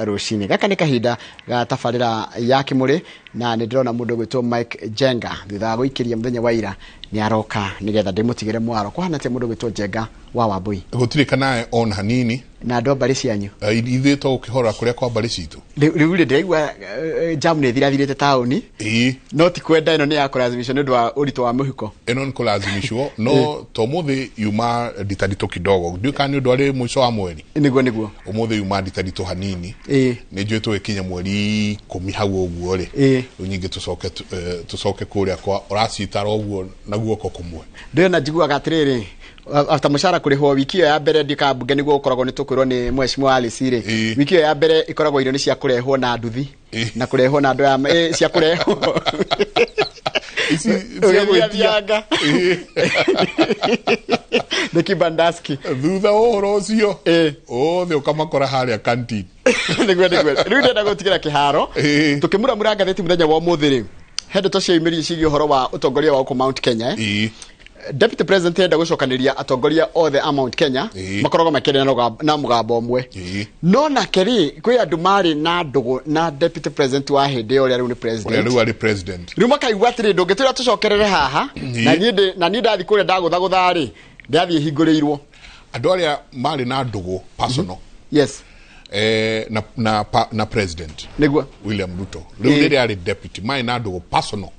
Rũcinĩ gaka nĩ kahinda ga tabarĩra ya Kĩmũrĩ, na nĩ ndĩrona mũndũ ũgwĩtwo Mike Njenga thutha wa gũikĩria mũthenya wa ira nĩ aroka nĩgetha ndĩmũtigĩre mwaro. Kũhana atĩa, mũndũ ũgwĩtwo Njenga wa Wambui? Gũtirĩ kanae ona hanini. Na andũ a mbarĩ cianyu? Ithuĩ to gũkĩhorera kũrĩa kwa mbarĩ citũ. Rĩu rĩ, ndĩraigua jam nĩ ĩthirathirĩte taũni. No ti kwenda, ĩno nĩ ya kũrathimicwo nĩ ũndũ wa ũritũ wa mũhuko. Ĩno nĩ kũlazimishwo, no to mũthĩ yuma nditaritũ kidogo, ndiũĩ kana nĩ ũndũ arĩ mũico wa mweri. Nĩguo. Ũmũthĩ yuma nditaritũ hanini. Nĩ njũĩ tũgĩkinya mweri 10 hau ũguo rĩ, rĩu nyingĩ tũcoke kũrĩa kwa ũracitara ũguo na guoko kũmwe. Ndĩrona njiguaga atĩrĩrĩ, after mũcara kũrĩhwo wiki ĩyo ya mbere, ndika mbunge nĩguo gũkoragwo nĩ tũkwĩrwo nĩ mheshimiwa Alice rĩ, wiki ĩyo ya mbere ĩkoragwo irio nĩ cia kũrehwo na nduthi na kũrehwo na andũ aya cia kũrehwo. Ici cia ũgĩthiĩ gwĩtia. Thianga nĩ kibandaski. Thutha wa ũhoro ũcio othe ũkamakora harĩa canteen. Nĩguo, rĩu ndĩrenda gũtigĩra kĩharo. Tũkĩmuramura ngathĩti mũthenya wa ũmũthĩ rĩ, he ndeto ciaumĩrire ciĩgiĩ ũhoro wa ũtongoria wa gũkũ Mount Kenya, eh? Deputy President enda gũcokanĩria atongoria othe a Mount Kenya makoragwo makĩaria na mũgambo ũmwe. No nake rĩ, kwĩ andũ marĩ na ndũgũ na Deputy President wa hĩndĩ ĩyo, ũrĩa rĩu nĩ ũrĩa president. Rĩu arĩ president. Rĩu makaigua atĩrĩ, ndũngĩtwĩra tũcokerere haha na niĩ ndathiĩ kũrĩa ndagũthagũtha rĩ, ndathiĩ hingũrĩirwo. Andũ arĩa marĩ na ndũgũ personal na president William Ruto rĩu rĩrĩa arĩ deputy, marĩ na ndũgũ personal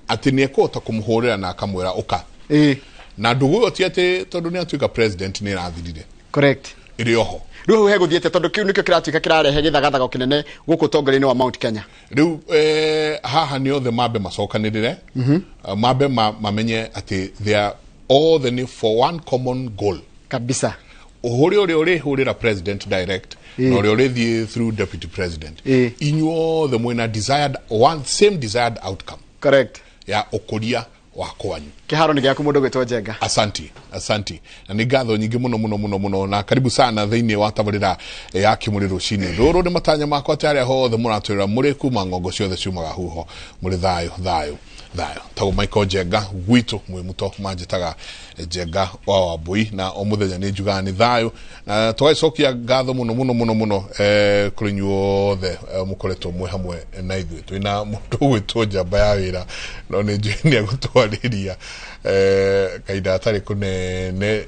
atĩ nĩ ekũhota kũmũhũrĩra na akamwĩra ũka, na ndũgũ ĩyo ti atĩ tondũ nĩ atuĩka president nĩ ĩrathirire. Ĩrĩ oho. Rĩu hau hegũthiĩte, tondũ kĩu nĩkĩo kĩratuĩka kĩrarehe gĩthagathago kĩnene gũkũ ũtongoria-inĩ wa Mount Kenya. Rĩu haha nĩ othe mambe macokanĩrĩre, mambe mamenye atĩ they are othe nĩ for one common goal. Ũhũre ũrĩa ũrĩhũrĩra president direct na ũrĩa ũrĩthiĩ through deputy president, inyuothe mwĩna desired one same desired outcome ya ũkũria wa kwanyu. Kĩharo nĩ gĩaku, mũndũ gwĩtwo Njenga. Asanti, asanti, na nĩ ngatho nyingĩ mũno mũno mũno mũno, na karibu sana thĩinĩ wa tabarĩra ya Kĩmũrĩ rũcinĩ rũrũ. Nĩ matanya makwa atĩ arĩa hothe mũratwĩra mũrĩ kuma ng'ongo ciothe ciumaga huho, mũrĩ thayũ thayũ thayũ. Tagwo Michael Njenga, gwitũ mwĩ mũto manjĩtaga Njenga wa Wambui, na o mũthenya nĩ njugaga nĩ thayũ, na tũgagĩcokia ngatho mũno mũno mũno mũno kũrĩ inyuothe mũkoretwo mwĩ hamwe na ithuĩ. Twĩna mũndũ ũgwĩtwo Njamba ya Wĩra, no nĩ njũĩ nĩ egũtwarĩria kahinda gatarĩ kũnene.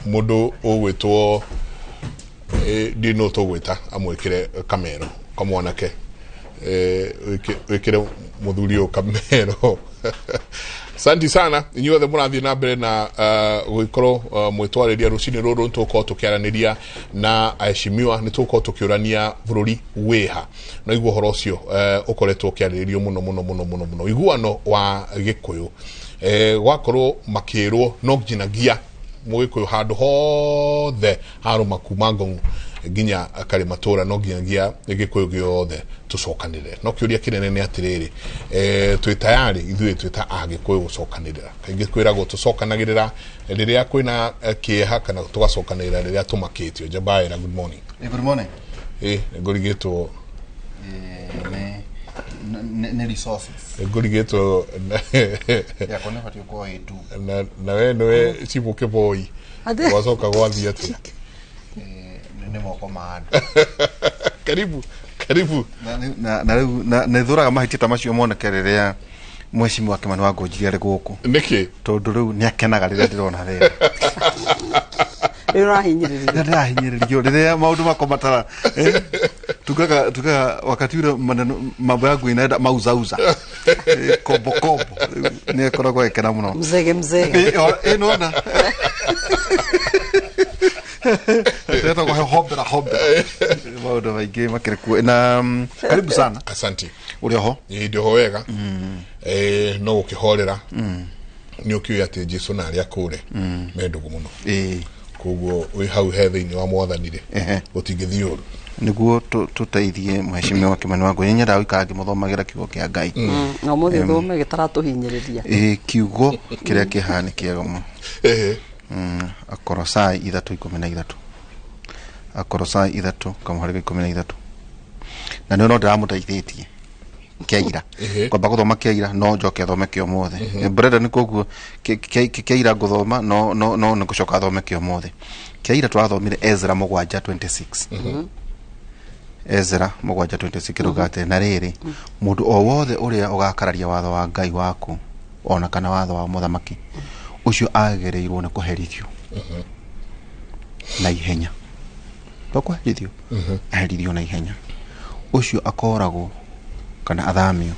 Mũndũ ũgwĩtwo ndiũ no tũgwĩta amwĩkĩre kamero kamwanake, wĩkĩre mũthuri ũyũ kamero. Asante sana inyuothe mũrathiĩ na mbere na gũgĩkorwo mwĩtwarĩria rũcinĩ rũrũ. Nĩ tũgũkorwo tũkĩaranĩria na aheshimiwa, nĩ tũgũkorwo tũkĩũrania bũrũri wĩha no iguo ũhoro ũcio ũkoretwo ũkĩarĩrĩrio mũno mũno mũno mũno mũno, ũiguano wa Gĩkũyũ, gwakorwo makĩrwo no nginyagia Mũgĩkũyũ handũ hothe harũma kuma Ngong'u nginya Karĩmatũra, no nginyagia Gĩkũyũ gĩothe tũcokanĩrĩre. No kĩũria kĩnene nĩ atĩrĩrĩ, twĩ tayarĩ ithuĩ twĩ ta Agĩkũyũ gũcokanĩrĩra? Kaingĩ kwĩragwo tũcokanagĩrĩra rĩrĩa kwĩna kĩeha kana tũgacokanĩrĩra rĩrĩa tũmakĩtio. Njambaĩra, good morning. Good morning. Ngũrigĩtwo. Nĩ resources. Ngũrigĩtwo. Yakwa nĩ batiĩ gũkorwo ĩ tu. Na we nĩwe Cibũ Kĩboi. Gwacoka gwathiĩ atĩa? Nĩ moko ma andũ. Karibu, karibu. Na rĩu nĩ thũraga mahĩtia ta macio moneke rĩrĩa mheshimiwa Kimani wa Ngũnjiri arĩ gũkũ. Nĩkĩ? Tondũ rĩu nĩ akenaga rĩrĩa ndĩrona thĩna. Rĩu ũrahinyĩrĩrio. Rĩrĩa ndĩrahinyĩrĩrio, rĩrĩa maũndũ makwa matara tugaga wakati ule maneno mambo yangu inaenda mauzauza, kombo kombo, rĩu nĩ akoragwo agĩkena mũno. Mzege mzege. Nona tetagwo hombera hombera, maũndũ maingĩ makĩrĩ kuo na karibu sana. Asante. Ũrĩ oho? Ĩ, ndĩho wega, no gũkĩhorera. Nĩ ũkĩũĩ atĩ Jesu na arĩa kũre me ndũgũ mũno, koguo wĩ hau he thĩinĩ wa Mwathani rĩ, gũtingĩthiĩ ũru. Nĩguo tũteithie mheshimiwa Kimani wa Ngũi, nyendaga gũikara ngĩmũthomagĩra kiugo kĩa Ngai. Na ũmũthĩ thome gĩtaratũhinyĩrĩria. Kiugo kĩrĩa kĩhaha nĩ kĩega mũno. Akorosai 3:13, Akorosai 3:13, na nĩ no ndĩramũteithĩtie kĩaira. Ngwamba gũthoma kĩaira, no njoke thome kĩa ũmũthĩ. Brenda, nĩ koguo kĩaira ngũthoma, no nĩ ngũcoka thome kĩa ũmũthĩ. Kĩaira tũrathomire Ezra 7:26. Ezra 7:26 kĩrauga atĩ na rĩrĩ mũndũ o wothe ũrĩa ũgakararia watho wa Ngai waku ona kana watho wa mũthamaki ũcio agĩrĩirwo nĩ kũherithio na ihenya. To kũherithio, aherithio na ihenya. Ũcio akoragwo kana athamio,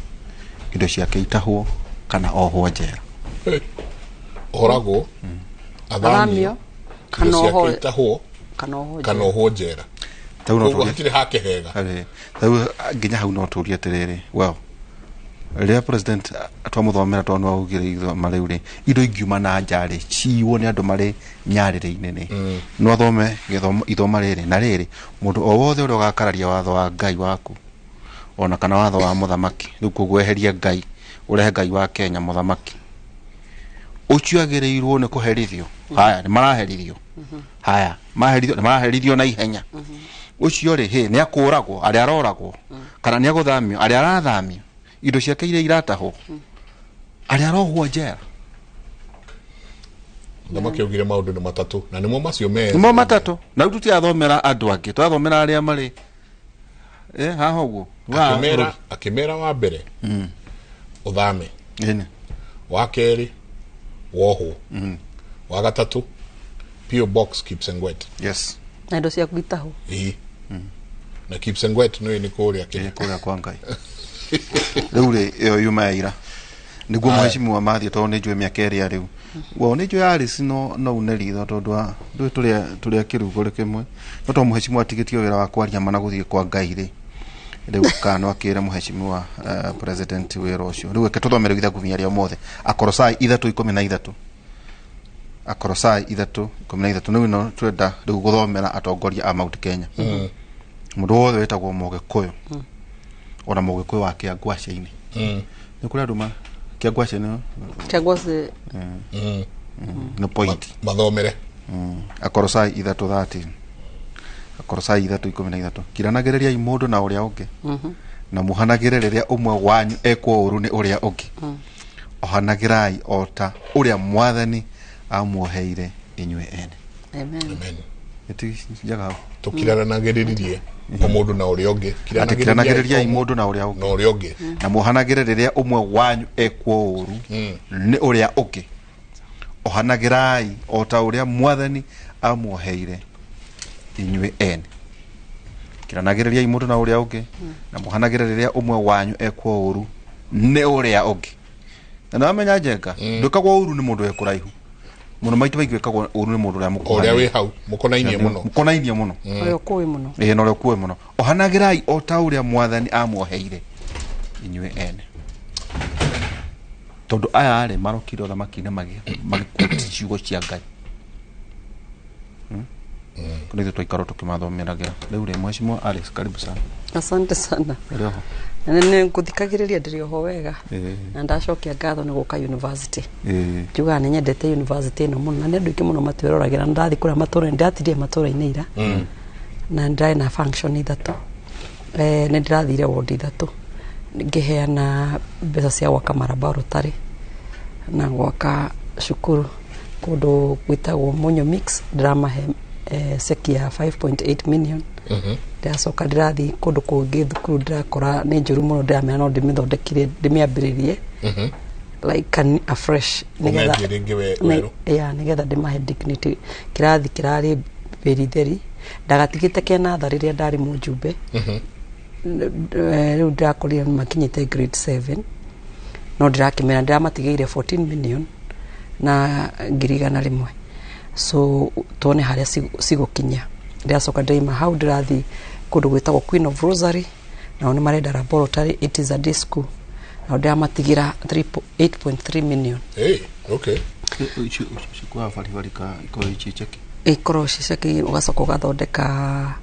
indo ciake itahwo kana ohwo njera. Oragwo, athamio, kana ohwo itahwo kana ohwo njera. Koguo hatirĩ hake hega. Rĩu nginya hau no tũrie atĩrĩrĩ, well, rĩrĩa president twamuthomera tondũ no augire ithoma rĩu rĩ, indo ingiuma na nja rĩ, ciiywo nĩ andũ marĩ nyarĩrĩ-inĩ rĩ, no athome ithoma rĩrĩ na rĩrĩ, mũndũ o wothe ũrĩa ũgakararia watho wa Ngai waku ona kana watho wa mũthamaki, rĩu koguo eheria Ngai, ũrehe Ngai wa Kenya mũthamaki, ũcio agĩrĩirwo nĩ kũherithio. Haya, nĩ maraherithio. Haya, maherithio, nĩ maraherithio na ihenya. Ũcio rĩ, hĩ, nĩ akũragwo, arĩa aroragwo, kana nĩ agũthamio, arĩa arathamio, indo ciake iria iratahwo, arĩa arohwo njera. Mũthamaki augire maũndũ nĩ matatũ, na nĩmo macio merĩ. Nĩmo matatũ. Na rĩu tũtirathomera andũ angĩ, tũrathomera arĩa marĩ haha ũguo. Akĩmera wa mbere ũthame, wa kerĩ wohwo, wa gatatũ P.O. Box Kipsengwet. Yes. Na indo ciaku itahwo. Na Kipsengwet nĩ nĩ kũrĩa Kenya. Kũrĩa kwa Ngai. Rĩu rĩ, ĩyo yuma ya ira. Nĩguo mũhecimiwa mathiĩ tondũ nĩ njũĩ mĩaka ĩrĩa rĩu. Well, nĩ njũĩ Alice no une ritho tondũ wa ndũĩ tũrĩa kĩrugo rĩkĩmwe. No tondũ mũhecimiwa atigĩtio wĩra wa kwaria mana gũthiĩ kwa Ngai rĩ. Rĩu kana no akĩre mũhecimiwa president wĩra ũcio. Rĩu reke tũthome rĩu ithangumia rĩa ũmũthĩ. Akorosai 3:13. Akorosai 3:13. Rĩu no twenda rĩu gũthomera atongoria a Mount Kenya. Mũndũ wothe wĩtagwo Mũgĩkũyũ. Ona Mũgĩkũyũ wa Kĩangwacĩ-inĩ. Nĩ kũrĩ andũ ma Kĩangwacĩ-inĩ? Kĩangwacĩ. Nĩ point. Mathomere. Akorosai 3:13. Akorosai 3:13. Kiranagĩrĩriai mũndũ na ũrĩa ũngĩ. Na mũhanagĩre rĩrĩa ũmwe wanyu ekwo ũũru nĩ ũrĩa ũngĩ. Ohanagĩrai o ta ũrĩa Mwathani amuoheire inyuĩ ene. Amen. Amen. Njega. Tũkiranagĩrĩrie o mũndũ na ũrĩa ũngĩ. Kiranagĩrĩriai mũndũ na ũrĩa ũngĩ. Na ũrĩa ũngĩ. Na mũhanagĩre rĩrĩa ũmwe wanyu ekwo ũũru nĩ ũrĩa ũngĩ. Ohanagĩrai o ta ũrĩa Mwathani amuoheire inyuĩ ene. Kiranagĩrĩriai mũndũ na ũrĩa ũngĩ. Na mũhanagĩre rĩrĩa ũmwe wanyu ekwo ũũru nĩ ũrĩa ũngĩ. Na nĩwamenya Njenga, ndwĩkagwo ũũru nĩ mũndũ wĩ kũraihu. Mũno maita maingĩ wĩkagwo ũũru nĩ mũndũ ũrĩa mũkuhĩ. Ũrĩa wĩ hau, mũkonainie mũno. Mũkonainie mũno. Ũrĩa ũkũĩ mũno. Ĩĩ, na ũrĩa ũkũĩ mũno. Ohanagĩrai o ta ũrĩa Mwathani amuoheire inyuĩ ene. Tondũ aya rĩ marokire ũthamaki-inĩ magĩkuĩte ciugo cia Ngai. Nĩ ithuĩ twaikara tũkĩmathomeragĩra. Rĩu rĩ, Mheshimiwa Alice, karibu sana. Asante sana. Ũrĩ oho? Nĩ ngũthikagĩrĩria ndĩrĩ oho wega. Na ndacokia ngatho nĩ gũka university. Njugaga nĩ nyendete university ĩno mũno na nĩ andũ aingĩ mũno matwĩroragĩra. Ndathiĩ kũrĩa matũra, ndĩratindire matũra-inĩ ira. Na ndĩrarĩ na function ithatũ. Nĩ ndĩrathire ward ithatũ. Ngĩheana mbeca cia gwaka maraboratory na gwaka cukuru kũndũ gwĩtagwo Munyo Mix, ndĩramahe ceki ya 5.8 million. Ndĩracoka ndĩrathiĩ kũndũ kũngĩ thukuru ndĩrakora nĩ njũru mũno, ndĩramera no ndĩmĩthondekire, ndĩmĩambĩrĩrie like afresh nĩgetha ndĩmahe dignity. Kĩrathi kĩrarĩ bĩri theri, ndagatigĩte ke natharĩ rĩrĩa ndarĩ mũjumbe. Rĩu ndĩrakorire makinyĩte grade 7, no ndĩrakĩmera ndĩramatigĩire 14 million na 100,000. So tuone harĩa cigũkinya. Ndĩracoka ndĩraima hau ndĩrathiĩ kũndũ gwĩtagwo Queen of Rosary, nao nĩ marenda laboratory, it is a day school, nao ndĩramatigĩra 8.3 million. Hey, okay. Ikorwo ciceki ũgacoka ũgathondeka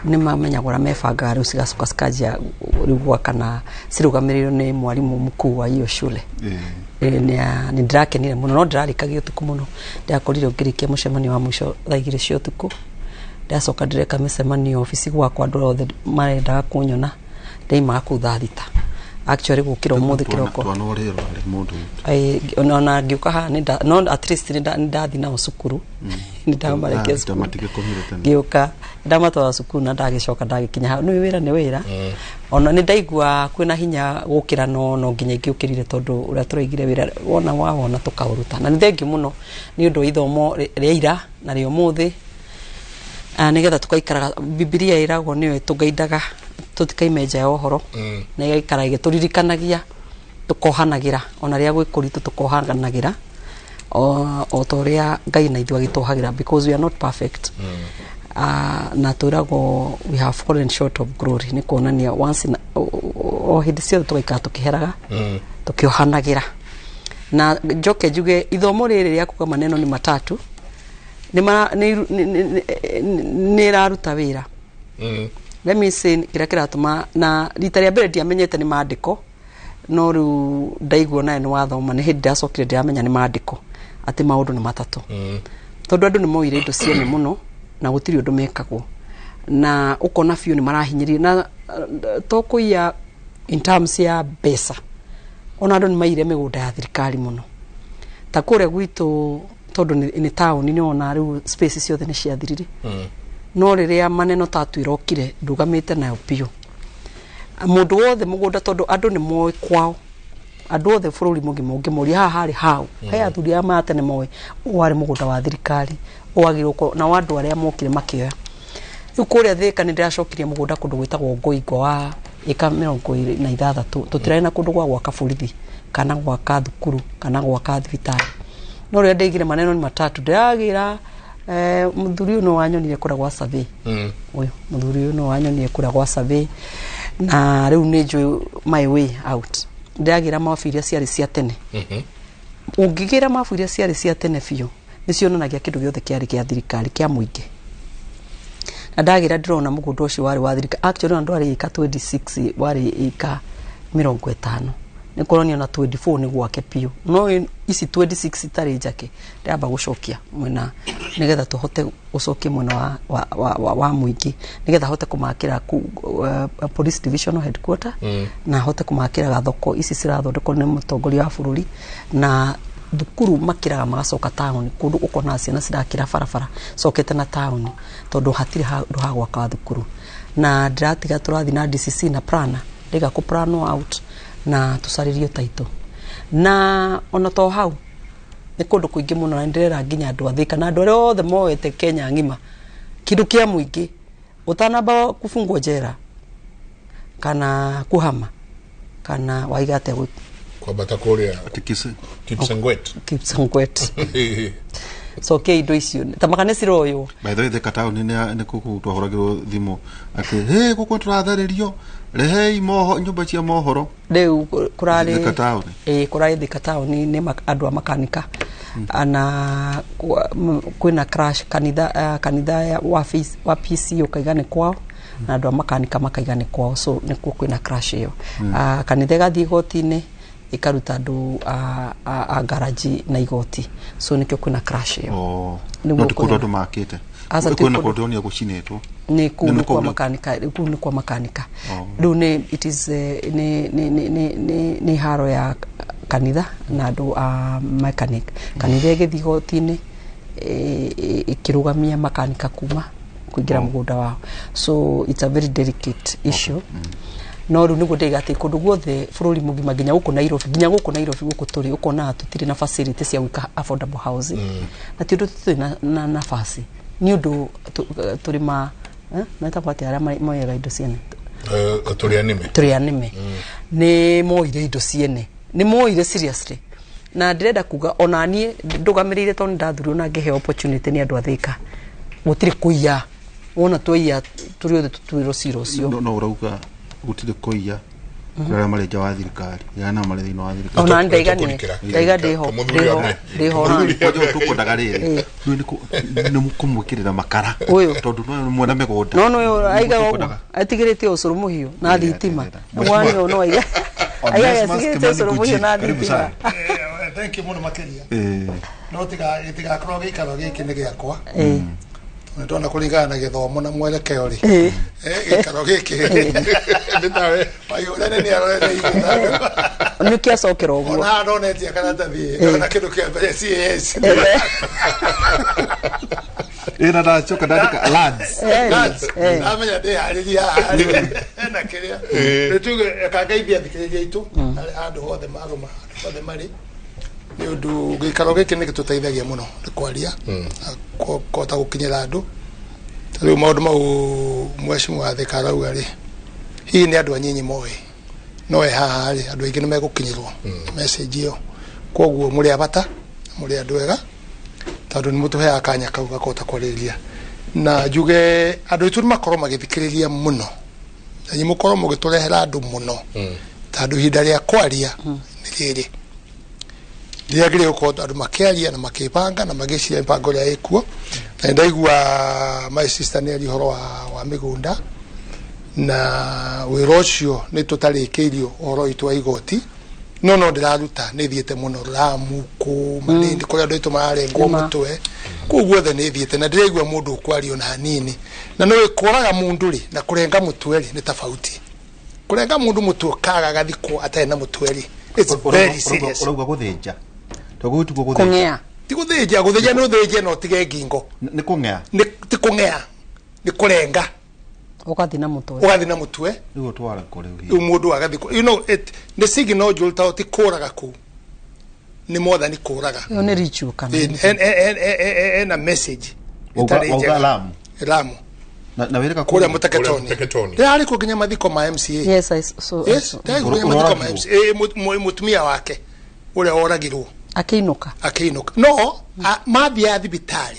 nĩ mamenyaga ũrĩa mebangaga rĩu cigacoka cikanjia rĩu gwaka na cirũgamĩrĩirwo nĩ mwarimũ mkuu wa hiyo shule. Nĩ ndĩrakenire mũno, no ndĩrarĩkagia ũtukũ mũno. Ndĩrakorire ngĩrĩkia mũcemanio wa mũico thaa 2 cia ũtukũ. Ndĩracoka ndĩreka mĩcemanio obici gwakwa, andũ othe marendaga kũnyona. Ndaimaga kũu thaa 6. Actually gukira umuthi kiroko twana rero ari mundu ona ngiuka haha no at least ni ndathi nao cukuru, ni ndamarekia cukuru ngiuka ndamatwara cukuru na ndagicoka ndagikinya hau. Nĩ wĩra nĩ wĩra, ona nĩ ndaigua kwĩna hinya gũkĩra, no nginya ingĩũkĩrire tondũ ũrĩa tũraigire wĩra wona wawona tũkaũruta. Na nĩ thengiũ mũno nĩ ũndũ wa ithomo rĩa ira na rĩa ũmũthĩ, nĩgetha tũgaikaraga. Bibilia ĩragwo nĩyo ĩtũgaindaga tũtikaime nja ya ũhoro, na ĩgaikara ĩgĩtũririkanagia tũkohanagĩra, ona rĩrĩa gwĩ kũritũ tũkohanagĩra o ta ũrĩa Ngai na ithuĩ agĩtũhagĩra, because we are not perfect. Na twĩragwo we have fallen short of glory, nĩ kuonania once in o hĩndĩ ciothe tũgaikara tũkĩheraga, tũkĩohanagĩra. Na njoke njuge ithomo rĩrĩ rĩa kuga maneno ni matatu nĩ ĩraruta wĩra. Let me say kĩrĩa kĩratũma na rita rĩa mbere ndiamenyete nĩ maandĩko, no rĩu ndaigua nayo nĩ wathoma, nĩ hĩndĩ ndacokire ndĩramenya nĩ maandĩko atĩ maũndũ nĩ matatũ, tondũ andũ nĩ moire indo ciene mũno na gũtirĩ ũndũ mekagwo, na ũkona biũ nĩ marahinyĩrĩrio na to kũiya in terms ya mbeca, ona andũ nĩ maire mĩgũnda ya thirikari mũno ta kũrĩa gwitũ, tondũ nĩ taũni, nĩ wona rĩu space ciothe nĩ ciathirire. No rĩrĩa maneno tatu ĩrokire ndũgamĩte nayo biũ, mũndũ wothe mũgũnda, tondũ andũ nĩ moĩ kwao, andũ othe bũrũri mũgima ũngĩmoria haha harĩ hau, he athuri aya ma tene moĩ ũyũ warĩ mũgũnda wa thirikari, ũwagĩrĩirwo na andũ arĩa mokire makĩoya. Rĩu kũrĩa Thĩka nĩ ndĩracokirie mũgũnda kũndũ gwĩtagwo Ngoingwa wa ĩka 26, tũtirarĩ na kũndũ gwa gwaka borithi kana gwaka thukuru kana gwaka thibitarĩ. No rĩrĩa ndaigire maneno ni matatu, ndĩragĩra mũthuri ũyũ no wanyonire kũrĩa gwa survey, ũyũ mũthuri ũyũ no wanyonire kũrĩa gwa survey, na rĩu nĩ njũĩ my way out. Ndĩragĩra mabu iria ciarĩ cia tene. Ũngĩgĩra mabu iria ciarĩ cia tene biũ, nĩ cionanagia kĩndũ gĩothe kĩarĩ kĩa thirikari kĩa mũingĩ. Na ndagĩra ndĩrona mũgũnda ũcio warĩ wa thirikari, actually ona ndwarĩ ĩka 26, warĩ ĩka 50, nĩ kũronio na 24 nĩ gwake biũ, no ici 26 itarĩ njake ndĩramba gũcokia mwena nĩgetha tũhote gũcokia mwena wa mũingĩ, nĩgetha hote kũmakĩra police divisional headquarter, na hote kũmakĩra gathoko ici cirathondekwo nĩ mũtongoria wa bũrũri, na thukuru makĩraga magacoka taũni, kũndũ ũkona ciana cirakĩra barabara cokete na taũni tondũ hatirĩ handũ ha gwaka thukuru. Na ndĩratiga tũrathiĩ na DCC na plana, ndĩga kũ plan out na tũcarĩrio taito. Na ona to hau nĩ kũndũ kũingĩ mũno, na ndĩrera nginya andũ a Thĩka na andũ arĩa othe moete Kenya ng'ima kĩndũ kĩa mũingĩ, ũtanamba kũbungwo njera kana kũhama kana waiga atĩa kwambata kũrĩa Kipsengwet. So ke indo icio ta makane ciroywo. By the way, Thĩka taũni nĩ kũkũ twahũragĩrwo thimũ atĩ hĩ gũkũ tũratharĩrio, rehei moho nyũmba cia mohoro. Rĩu kũrarĩ Thĩka taũni, kũrarĩ Thĩka taũni nĩ andũ a makanika, na kwĩna crash kanitha, kanitha wa PC ũkaiga nĩ kwao, na andũ a makanika makaiga nĩ kwao, so nĩkuo kwĩna crash ĩyo. Kanitha ĩgathiĩ igoti-inĩ ikaruta andũ a garaji na igoti, so nikio kwina crash iyo. No ti kũndũ andũ makĩte, kwĩna kũndũ ndĩronire gũcinĩtwo nĩ kũu nĩ kwa makanika, kũu nĩ kwa makanika. Rĩu nĩ it is nĩ haro ya kanitha na andũ a mechanic. Kanitha ĩgĩthiĩ igoti-inĩ ĩkĩrũgamia makanika kuma kũingĩra mũgũnda wao, so it's a very delicate issue. No rĩu nĩguo ndĩiga atĩ kũndũ guothe bũrũri mũgima nginya gũkũ Nairobi, nginya gũkũ Nairobi gũkũ tũrĩ ũkona tũtirĩ na facility cia gwĩka affordable housing, na ti ũndũ tũtirĩ na nafasi, nĩ ũndũ tũrĩ ma metagwo atĩa arĩa moyaga indo ciene, tũrĩ anĩme, tũrĩ anĩme, nĩ moire indo ciene, nĩ moire seriously. Na ndĩrenda kuga ona niĩ ndũgamĩrĩire tondũ ndathurirwo na ngĩheo opportunity nĩ andũ a Thĩka, gũtirĩ kũiya, wona twaiya tũrĩ othe tũtuĩrwo cira ũcio. No ũrauga gũtirĩ kũiya arĩa marĩ nja wa thirikari, arĩa nao marĩ thĩinĩ wa thirikari. Ona ndaiga ndaiga ndĩho ndĩho tũkwendaga rĩrĩ nĩ kũmwĩkĩrĩra makara tondũ no mwena mĩgũnda, no no aiga ũguo atigĩrĩte ũcũrũ mũhiũ na thitima, mwana no aiga aiga atigĩrĩte ũcũrũ mũhiũ na thitima. Thank you mũno makĩria. No tigakorwo gĩikaro gĩkĩ nĩ gĩakwa, Ndona kũringana na gĩthomo na mwerekeo rĩ, gĩikaro gĩkĩ Nĩ tawe. Wayũrene nĩ arorete igũrũ. Nĩ kĩacokera ũguo. Ona haha ndonetie karatathi, ndona kĩndũ kĩa mbere CAS. Ĩna ndacoka ndandĩka lands. Lands. Ndamenya ndĩharĩria haha na kĩrĩa. Rĩu tuge reka ngeithie athikĩrĩria aitũ handũ hothe marũma, handũ hothe marĩ. Nĩ ũndũ gĩikaro gĩkĩ nĩ gĩtũteithagia mũno nĩ kwaria na kũhota gũkinyĩra andũ. Ta rĩu maũndũ mau mheshimiwa Thika arauga rĩ, hihi nĩ andũ anyinyi moĩ, no e haha rĩ, andũ aingĩ nĩ megũkinyĩrwo message ĩyo. Koguo mũrĩ a bata, mũrĩ andũ ega, tondũ nĩ mũtũheaga kanya kau gakũhota kwarĩrĩria. Na njuge andũ aitũ nĩ makorwo magĩthikĩrĩria mũno, na inyuĩ mũkorwo mũgĩtũrehera andũ mũno, tondũ ihinda rĩa kwaria nĩ rĩrĩ rĩagĩrĩire gũkorwo andũ makĩaria na makĩbanga na magĩciria mĩbango ĩrĩa ĩkuo. Na nĩndaigua my sister nĩ aria ũhoro wa mĩgũnda, na wĩra ũcio nĩ tũtarĩkĩirio ũhoro witũ wa igoti, no ndĩraruta nĩ thiĩte mũno Lamu kũ Malindi kũrĩa andũ aitũ mararengwo mũtwe, kũu guothe nĩ thiĩte na ndĩraigua mũndũ ũkwaria ona hanini. Na nĩ kũraga mũndũ rĩ na kũrenga mũtwe rĩ nĩ tofauti. Kũrenga mũndũ mũtwe kaga gathikwo atarĩ na mũtwe rĩ, it's very serious. Ũrauga gũthĩnja, to gũgĩtuo gũthĩnja. Kũng'ea. Ti gũthĩnja, gũthĩnja nĩ ũthĩnje na ũtige ngingo. Nĩ kũng'ea. Nĩ ti kũng'ea, nĩ kũrenga. Ũgathiĩ na mũtwe. Ũgathiĩ na mũtwe. Rĩu ũtwara kũ rĩu hihi? Rĩu mũndũ agathikwo. You know, it nĩ signal njũru tondũ ti kũraga kũu. Nĩ mwathani kũraga. Ĩyo nĩ ritual kana? Ena message. Wauga Ĩtarĩ njega. Lamu. Lamu. Na wĩrĩka Kũrĩa kũu? Mũteketoni. Mũteketoni. Ndĩrarĩ kuo nginya mathiko ma MCA. Yes, I so, Yes, ndĩrarĩ kuo nginya mathiko ma MCA. Mũtumia wake ũrĩa oragirwo. Akĩinũka. Akĩinũka. No, mathiaga thibitarĩ.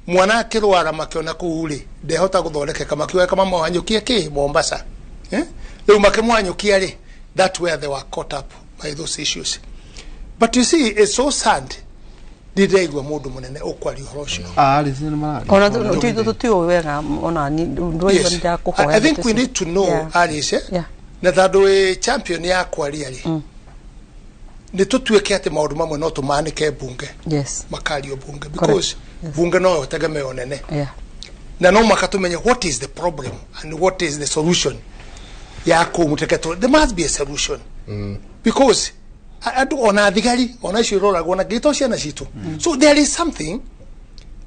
Mwana akĩrwara makĩona kũu rĩ, ndehota gũthondekeka, makiuga kama mamũhanyũkie kĩ Mombasa. Rĩu makĩmũhanyũkia rĩ, that's where they were caught up by those issues. But you see, it's so sad. Ndĩraigua mũndũ mũnene ũkwaria ũhoro ũcio. Arĩ nĩ mararia. Ona tũtiũĩ wega ona ni ndwaigua Yes. ndakũhoya. I think we need to know, Alice, na tondũ wĩ champion ya kwaria rĩ, nĩ tũtuĩke atĩ maũndũ mamwe no tũmanĩke bunge. Yes. Makario bunge, because bunge no yo tegemeo nene. Na no maka tũmenye what is the problem and what is the solution ya kũu Mũteketoni. There must be a solution. Because andũ ona thigari ona icio iroragwo na ngĩto ciana citũ. So there is something.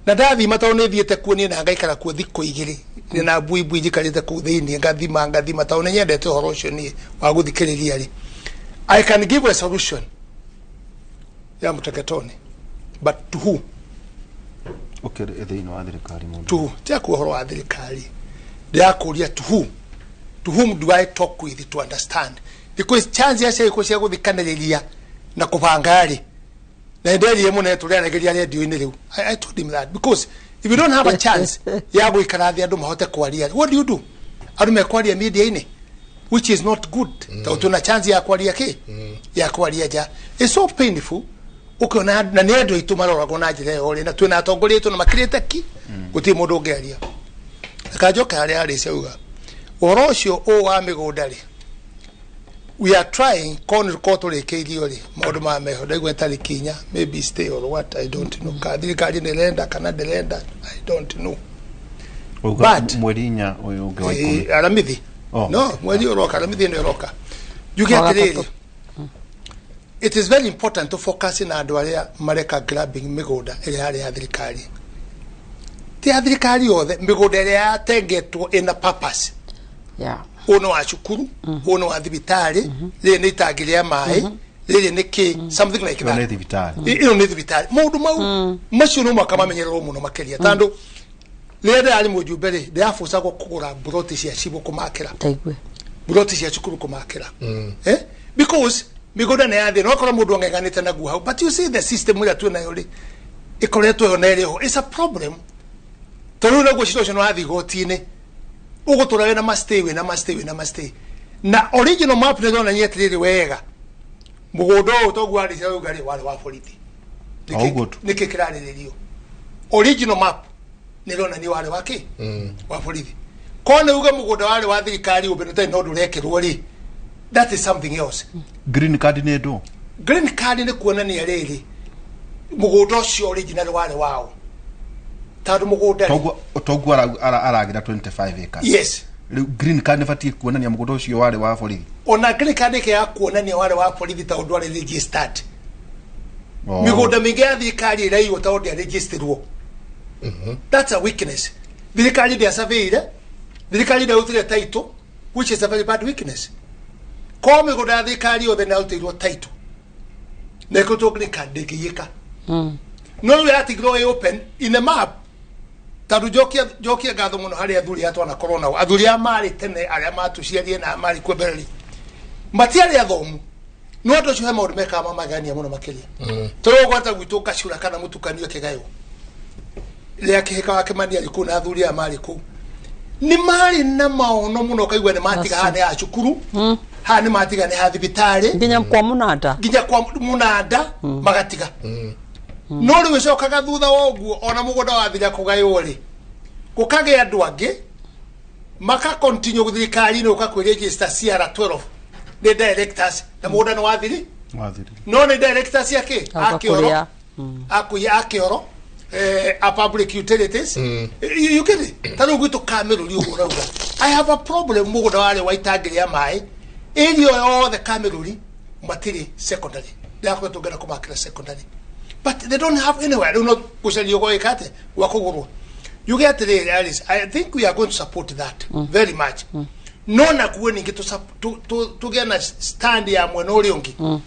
Na ndathima tondũ nĩ thiĩte kuo niĩ na ngaikara kuo thikũ igĩrĩ. Nĩ na mbuibui njikarĩte kũu thĩinĩ ngathima tondũ nĩ nyendete ũhoro ũcio niĩ wa gũthikĩrĩria rĩ. I can give a solution ya Mũteketoni, but to who? Ũkĩrĩ thĩinĩ wa thirikari mũndũ. To who? Ti akuo ũhoro wa thirikari. Ndĩrakũria to who? To whom do I talk with to understand? Because chance ya ciaiko cia gũthikanĩrĩria na kũbanga rĩ, na nderire mũnene tũrĩaragĩria radio-inĩ rĩu. I told him that because if you don't have a chance ya gũikara thĩ andũ mahote kwaria, what do you do? Andũ mekwaria media-inĩ, which is not good. Tondũ twĩna chance ya kwaria kĩ? Ya kwaria nja. It's so painful. Ũkĩona na nĩ andũ aitũ maroragwo na njĩra ĩyo rĩ, na twĩna atongoria aitũ na makĩrĩte ki, gũtirĩ mũndũ ũngĩaria. Reka njoke harĩa Alice auga. Ũhoro ũcio ũũ wa mĩgũnda rĩ, we are trying, korwo nĩ tũkorwo tũrĩkĩirio rĩ, maũndũ maya meho, ndaigua tarĩki inya, maybe stay or what, I don't know. Kana thirikari nĩ ĩrenda kana ndĩrenda, I don't know. Wauga But mweri inya ũyũ ũngĩ wa ikũmi. Aramithi. Oh. No, mweri ũroka, Aramithi nĩ ũroka. Njuge Wa atĩrĩrĩ, gatatũ. it is very important to focus na andũ arĩa mareka grabbing mĩgũnda ĩrĩa yarĩ ya thirikari. Ti ya thirikari yothe, mĩgũnda ĩrĩa yatengetwo ĩna purpose. Ũyũ nĩ wa cukuru, ũyũ nĩ wa thibitarĩ, rĩrĩ nĩ itangi rĩa maĩ, rĩrĩ nĩ kĩ, something like Ĩyo nĩ that. thibitarĩ. Ĩyo nĩ thibitarĩ. Maũndũ mau macio no mũhaka mamenyererwo mũno makĩria, tondũ rĩrĩa ndĩrarĩ mũjumbe rĩ, ndĩrabucagwo kũgũra mburoti cia cibũ kũmakĩra. Taigue. Mburoti cia cukuru kũmakĩra. Because mĩgũnda nĩ yathĩ, no akorwo mũndũ ang'eng'anĩte naguo hau, but you see the system ĩrĩa twĩ nayo rĩ, ĩkoretwo ĩyo na ĩrĩ ho. It's a problem. Tondũ rĩu naguo cira ũcio nĩ wathiĩ igoti-inĩ, ũgũtũra wĩna mastay, wĩna mastay, wĩna mastay. Na original map nĩ ĩronania atĩrĩrĩ wega, mũgũnda ũyũ toguo Alice arauga rĩ, warĩ wa borithi. O ũguo tu. Nĩkĩ kĩrarĩrĩrio? Original map nĩ ĩronania warĩ wa kĩ? Wa borithi. Korwo nĩ uge mũgũnda warĩ wa thirikari ũmbe nĩ no ndũrekĩrwo rĩ, that is something else. Green card nĩ ndũ? Green card nĩ kuonania rĩrĩ, mũgũnda ũcio original warĩ wao. Tondũ mũgũnda toguo aragira 25 acres. Yes. Rĩu green card nĩ batiĩ kuonania mũgũnda ũcio warĩ wa borithi. Ona green card ĩke ya kuonania warĩ wa borithi tondũ ndwarĩ registered. Mĩgũnda mĩingĩ ya thirikari ĩraiywo tondũ ndĩaregisterwo. That's a weakness. Thirikari ndĩasurveyire, thirikari ndĩarutire title, which is a very bad weakness. Ko mĩgũnda ya thirikari yothe nĩyarutĩirwo title na ĩkĩrutwo green card ndĩngĩiyĩka. No rĩu yatigirwo ĩ open in the map. Tondũ njokie ngatho mũno harĩ athuri aya twanakorwo nao, athuri aya marĩ tene arĩa matũciarire na marĩ kuo mbere rĩ, matiarĩ athomu, no andũ acio he maũndũ mekaga mamagania mũno makĩria. Tondũ gwata gwitũ ngacura kana mũtukanio kĩgaywo rĩa kĩhĩka wa Kĩmani arĩ kũu na athuri aya marĩ kũu nĩ marĩ na maono mũno, ũkaigua nĩ matiga haha nĩ ha cukuru, haha nĩ matiga nĩ ha thibitarĩ, nginya kwa mũnanda, nginya kwa mũnanda magatiga. No rĩu ĩcokaga thutha wa ũguo ona mũgũnda wathira kũgaywo rĩ, gũkagĩa andũ angĩ maka continue thirikari-inĩ ũka kwĩ register CR12 nĩ directors na mũgũnda nĩ wathiri, no nĩ directors ya kĩ a kĩoro akũiya a kĩoro a public utilities. You get it? Ta rĩu gwitũ Kamĩrũri ũguo ũrauga, I have a problem mũgũnda warĩ wa itangi rĩa maĩ area yothe Kamĩrũri matirĩ secondary, ndĩrakoretwo ngĩenda kũmakĩra secondary but they don't have anywhere. Rĩu no gũcario gwĩka atĩa gwa kũgũrwo. Yuge atĩrĩrĩ Alice, I think we are going to support that very much. No nakuo ningĩ tũgĩe na stand ya mwena ũrĩa ũngĩ.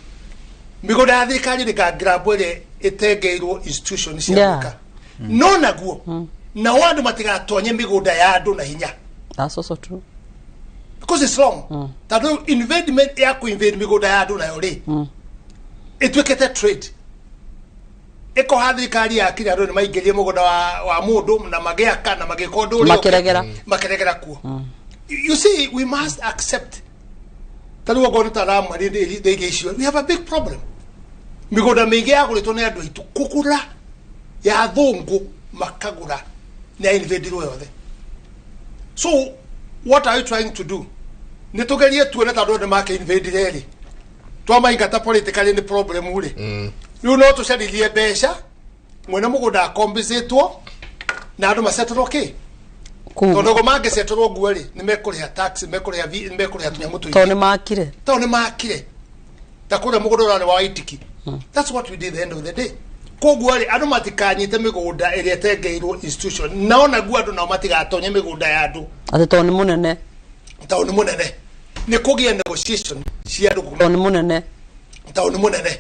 Mĩgũnda ya thirikari ndĩkangrabwo ĩrĩa ĩtengeirwo institution cia gwĩka. No naguo nao andũ matigatonye mĩgũnda ya andũ na hinya. That's also true. Because it's wrong. Tondũ invadement ya kũ-invade mĩgũnda ya andũ nayo rĩ, ĩtuĩkĩte trade. Ĩkoha thirikari yakire andũ nĩ maingĩrie mũgũnda wa mũndũ na magĩaka na magĩka ũndũ ũrĩa makiregera makiregera kuo. You see, we must accept. Ta rĩu okorwo nĩ ta ramari thĩinĩ icio, we have a big problem. Mĩgũnda mĩingĩ yagũrĩtwo nĩ andũ aitũ kũgũra ya athũngũ makagũra nĩ ya-invadirwo yothe. So what are you trying to do? Nĩ tũgerie tuone tondũ andũ nĩ makĩ-invadire rĩ, twamaingata politically nĩ problem rĩ. Rĩu no tũcaririe mbeca mwene mũgũnda akombicĩtwo na andũ macetũrwo kĩ, tondũ go mangĩcetũrwo nguo rĩ, nĩ mekũrĩha tax, mekũrĩha mekũrĩha tũnyamũ tũingĩ tondũ nĩ makire, tondũ nĩ makire ta kũrĩa mũgũnda ũrarĩ wa Waitiki. That's what we did at the end of the day. Koguo rĩ, andũ matikanyite mĩgũnda ĩrĩa ĩtengeirwo institution, nao naguo andũ nao matigatonye mĩgũnda ya andũ atĩ tondũ nĩ mũnene, tondũ nĩ mũnene. Nĩ kũgĩa negotiation cia andũ, tondũ nĩ mũnene, tondũ nĩ mũnene.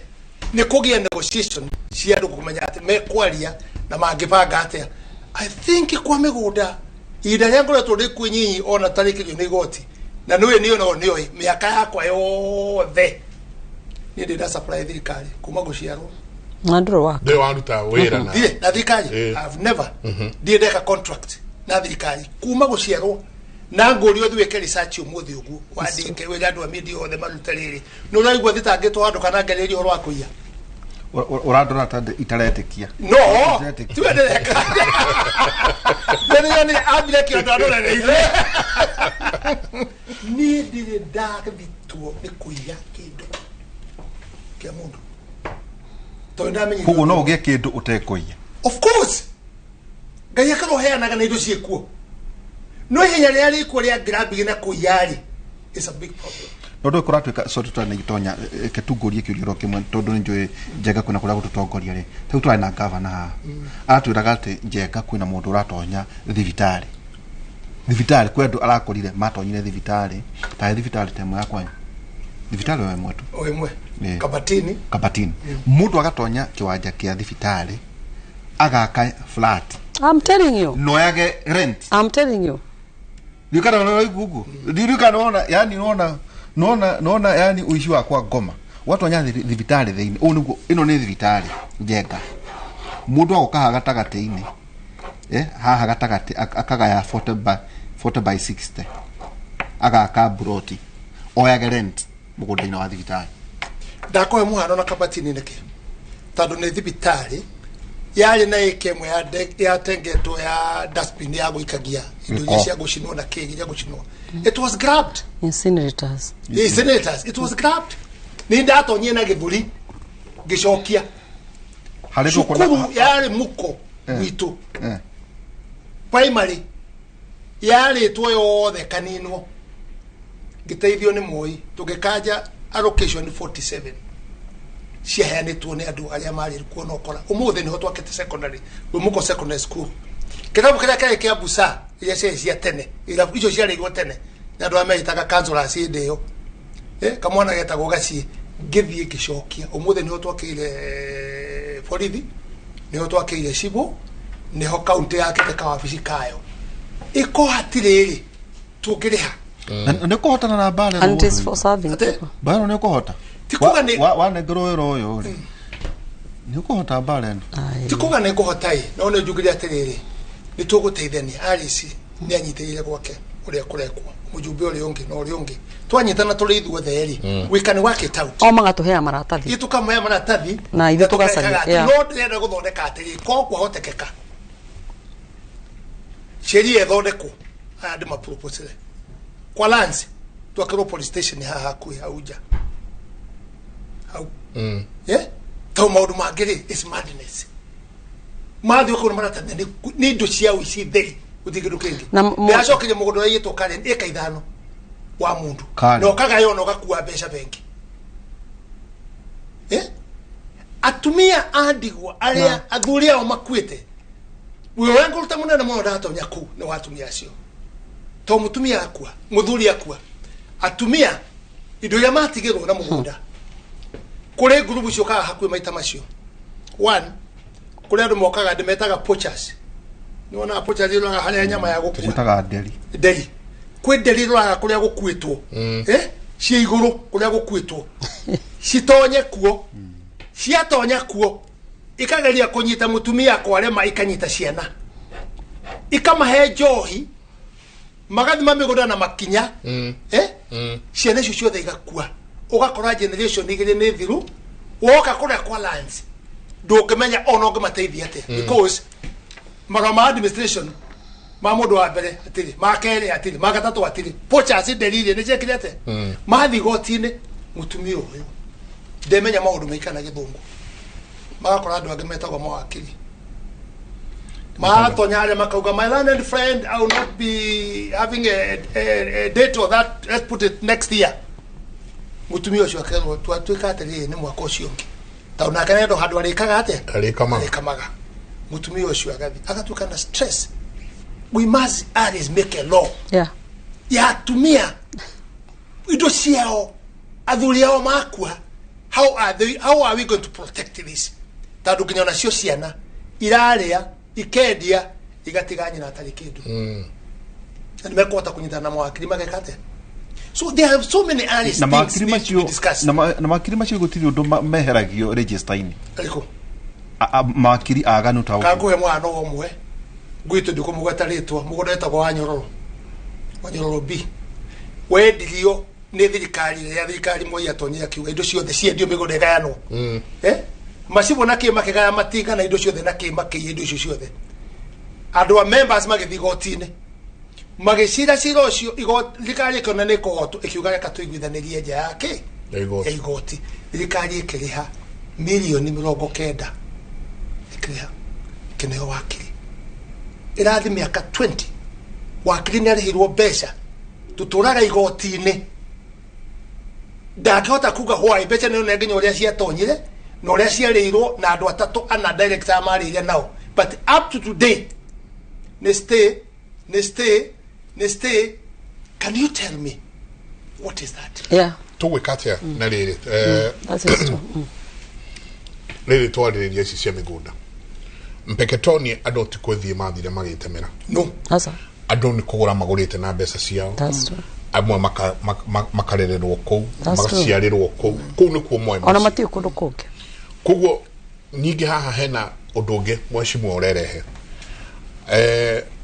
Nĩ kũgĩa negotiation cia andũ kũmenya atĩ mekwaria na mangĩbanga atĩa. I think kwa mĩgũnda ihinda rĩrĩa ngoretwo ndĩ kuo nyinyi ona tarĩkĩrio nĩ igoti na nĩũĩ niĩ no nĩũĩ mĩaka yakwa yothe niĩ ndĩ nda supply thirikari kuma gũciarwo na ndũrĩ waka ndĩ waruta wĩra na ndirĩ na thirikari. I've never ndirĩ ndeka contract na thirikari kuma gũciarwo na ngũrio ũthiĩ wĩke research ũmũthĩ ũguo wandĩke wĩre andũ a media othe marute rĩrĩ nĩ ũraigua thitangĩtwo handũ kana ngereria ũhoro wa kũiya. Ũrandora ta itaretĩkia. No tiwe ndĩreka nĩ ambire kĩondo andũrereire. Niĩ ndirĩ ndathitwo nĩ kũiya kĩndũ kĩa mũndũ tondũ ndamenyire. Koguo no ũgĩe kĩndũ ũtekũiya. Of course Ngai akorwo heanaga na indo ciĩkuo, no ihenya rĩrĩa rĩkuo rĩa grabbing na kũiya rĩ is a big problem. No ndå kåratuä sorry twanagitonya ke tungårie kä å ria kä mwe tondå nä njå Njenga kwä na kå rä a gå tå tongoria rä tarä u tå rarä na gavana haha aratwä raga atä Njenga kwä na må ndå å ratonya thibitarä thibitarä kwä andå arakorire matonyire thibitarä tarä thibitarä ta ĩmwe ya kwanyu thibitarä o ĩmwe tu o ĩmwe Kabatini, Kabatini mũndũ agatonya kĩwanja kĩa thibitarĩ agaka flat. I'm telling you. Noyage rent. I'm telling you. Ndirikana ũraigua ũguo, ndirikana wona yani wona nona yani uici wa kwa ngoma watonya thibitarĩ thĩinĩ ũũ nĩguo ĩno nĩ thibitarĩ Njenga mũndũ agoka haha gatagatĩ-inĩ haha gatagatĩ akagaya 40 by 60 agaka broti oyage rent mũgũnda-inĩ wa thibitarĩ. Ndakũhe mũhano na Kabatini nĩkĩ, tondũ nĩ thibitarĩ yarĩ na ĩka ĩmwe yatengetwo ya dustbin ya gũikagia indo iria cia gũcinwo na kĩgi gĩa gũcinwo. It was grabbed. Incinerators. Incinerators. It was grabbed. Nĩ ndatonyie na gĩthũri ngĩcokia cukuru yarĩ mũko gwitũ Primary yarĩtwo yothe kaninwo ngĩteithio nĩ Moi tũgĩkanja allocation 47 ciaheanĩtwo nĩ andũ arĩa marĩ kuo na ũkora. Ũmũthĩ nĩho twakĩte secondary, Rũmũko Secondary School. Kĩrabu kĩrĩa kĩarĩ kĩa busa iria ciarĩ cia tene, irabu icio ciarĩirwo tene nĩ andũ arĩa meĩtaga councillors hĩndĩ ĩyo. Kamwana getagwo Gaciĩ, ngĩthiĩ ngĩcokia. Ũmũthĩ nĩho twakĩire borithi, nĩho twakĩire cibũ, nĩho kaunti yakĩte kawabici kayo. Ĩko hatirĩrĩ tũngĩrĩha. Na nĩ ũkũhotana na mbara ĩno And it is mũndũ for ũyũ? serving Ate- people. Mbara ĩno nĩ ũkũhota? Ti kuga nĩ- Wanengerwo wĩra ũyũ rĩ, nĩ ũkũhota mbara ĩno? Aye. Ti kuga nĩ ngũhota ĩ, no nĩ njugire atĩrĩrĩ, nĩ tũgũteithania. Alice nĩ anyitĩrĩire gwake ũrĩa kũrekwo, mũjumbe ũrĩa ũngĩ na ũrĩa ũngĩ, twanyitana tũrĩ ithuothe rĩ, we can work it out. O magatũhea maratathi. Ithuĩ tũkamoya maratathi Na ithuĩ tũgacaria, tũgekaga atĩ, yeah. no ndĩrenda gũthondeka atĩrĩ, ko kwahotekeka sheria ĩthondekwo aya ndĩmaproposere kwa lands twakĩrwo police station haha hakuhĩ hau nja hau. Yeah? Tondũ maũndũ mangĩ rĩ is madness. Mathiĩ kũu nĩ maratathi nĩ indo cia ũici theri, gũtirĩ kĩndũ kĩngĩ. Na Ndĩracokeria mũgũnda ũrĩa ũiyĩtwo Karen ĩka 5 wa mũndũ Karen. na ũkagaywo na ũgakua mbeca bengi. Atumia a ndigwa arĩa athuri ao makuĩte, wĩra ũrĩa ngũruta mũnene mũno ndatonya kũu nĩ wa atumia acio. To mũtumia akua, mũthuri akua, atumia indo iria matigĩrwo na mũgũnda, kũrĩ ngurubu ciũkaga hakuhĩ maita macio. One, kũrĩ andũ mokaga ndĩmetaga poachers. Nĩ wonaga poachers ĩroraga harĩa nyama ya gũkua. Tũciĩtaga nderi. Nderi. Kwĩ nderi ĩroraga kũrĩa gũkuĩtwo, ciĩ igũrũ kũrĩa gũkuĩtwo, citonye kuo. Ciatonya kuo ikageria kũnyita mũtumia kwarema, ikanyita ciana, ikamahe njohi, magathima mĩgũnda na makinya. Ciana icio ciothe igakua, ũgakora generation igĩrĩ nĩ thiru. Woka kũrĩa kwa lands ndũngĩmenya ona ũngĩmateithia atĩa, because marũa ma administration ma mũndũ wa mbere atirĩ, ma kerĩ atirĩ, ma gatatũ atirĩ. Poachers nderirie nĩ ciekire atĩa? Mathiĩ igoti-inĩ, mũtumia ũyũ ndemenya maũndũ maikana gĩthũngũ, magakora andũ angĩ metagwo mawakiri matonya harĩa makauga, "My learned friend, I will not be having a date or that, let's put it next year." Mũtumia ũcio akerwo twatuĩka atĩrĩrĩ nĩ mwaka ũcio ũngĩ, tondũ nake nendo handũ arĩkaga atĩa? Arĩkamaga. Arĩkamaga. Mũtumia ũcio agathiĩ agatuĩka na stress. We must always make a law ya atumia indo ciao athuri ao makua. How are we going to protect this? Tondũ nginya onacio ciana irarĩa ikendia igatiga nyina atarĩ kĩndũ, na nĩmekũhota kũnyitana na mawakiri mageka atĩa? So there are so many areas Na things mawakiri need to be macio discussed. Na mawakiri macio gũtirĩ ũndũ meheragio register-inĩ. Arĩkũ? Mawakiri aganu ta ũguo. Kanguhe mwana ũmwe gwitũ, ndikũmũgweta rĩtwa, mũgũnda wĩtagwo Wanyororo, Wanyororo B, wendirio nĩ thirikari rĩrĩa thirikari Moi atonyire, akiuga indo ciothe ciendio, mĩgũnda ĩgayanwo. Macibũ na kĩ makĩgaya matinga na indo ciothe na kĩ, makĩiya indo icio ciothe. Andũ a members magĩthiĩ igoti-inĩ magĩcira cira ũcio, thirikari ĩkĩona nĩ ĩkũhotwo, ĩkiuga reka tũiguithanĩrie nja ya kĩ? Ya igoti. Ya igoti. Thirikari ĩkĩrĩha mirioni 90, ĩkĩrĩha ĩkĩneo wakiri. Ĩrathiĩ mĩaka 20, wakiri nĩ arĩhirwo mbeca. Tũtũraga igoti-inĩ, ndangĩhota kuga why mbeca nĩ nginya ũrĩa ciatonyire na ũrĩa ciarĩirwo na andũ atatũ ana director marĩire nao. But up to today nĩ stay, nĩ stay, nĩ stay. Can you tell me what is that? Yeah. Tũgwĩka atĩa na rĩrĩ That is true. Rĩrĩ twarĩrĩria ici cia mĩgũnda Mpeketoni, andũ ti kwĩthiĩ mathire magĩtemera. No. Asa. Andũ nĩ kũgũra magũrĩte na mbeca ciao. That's true. Amwe makarererwo kũu, That's true. magaciarĩrwo kũu, kũu nĩkuo moĩ Ona mũciĩ. matirĩ kũndũ kũngĩ. Koguo ningĩ haha hena ũndũ ũngĩ mheshimiwa ũrerehe.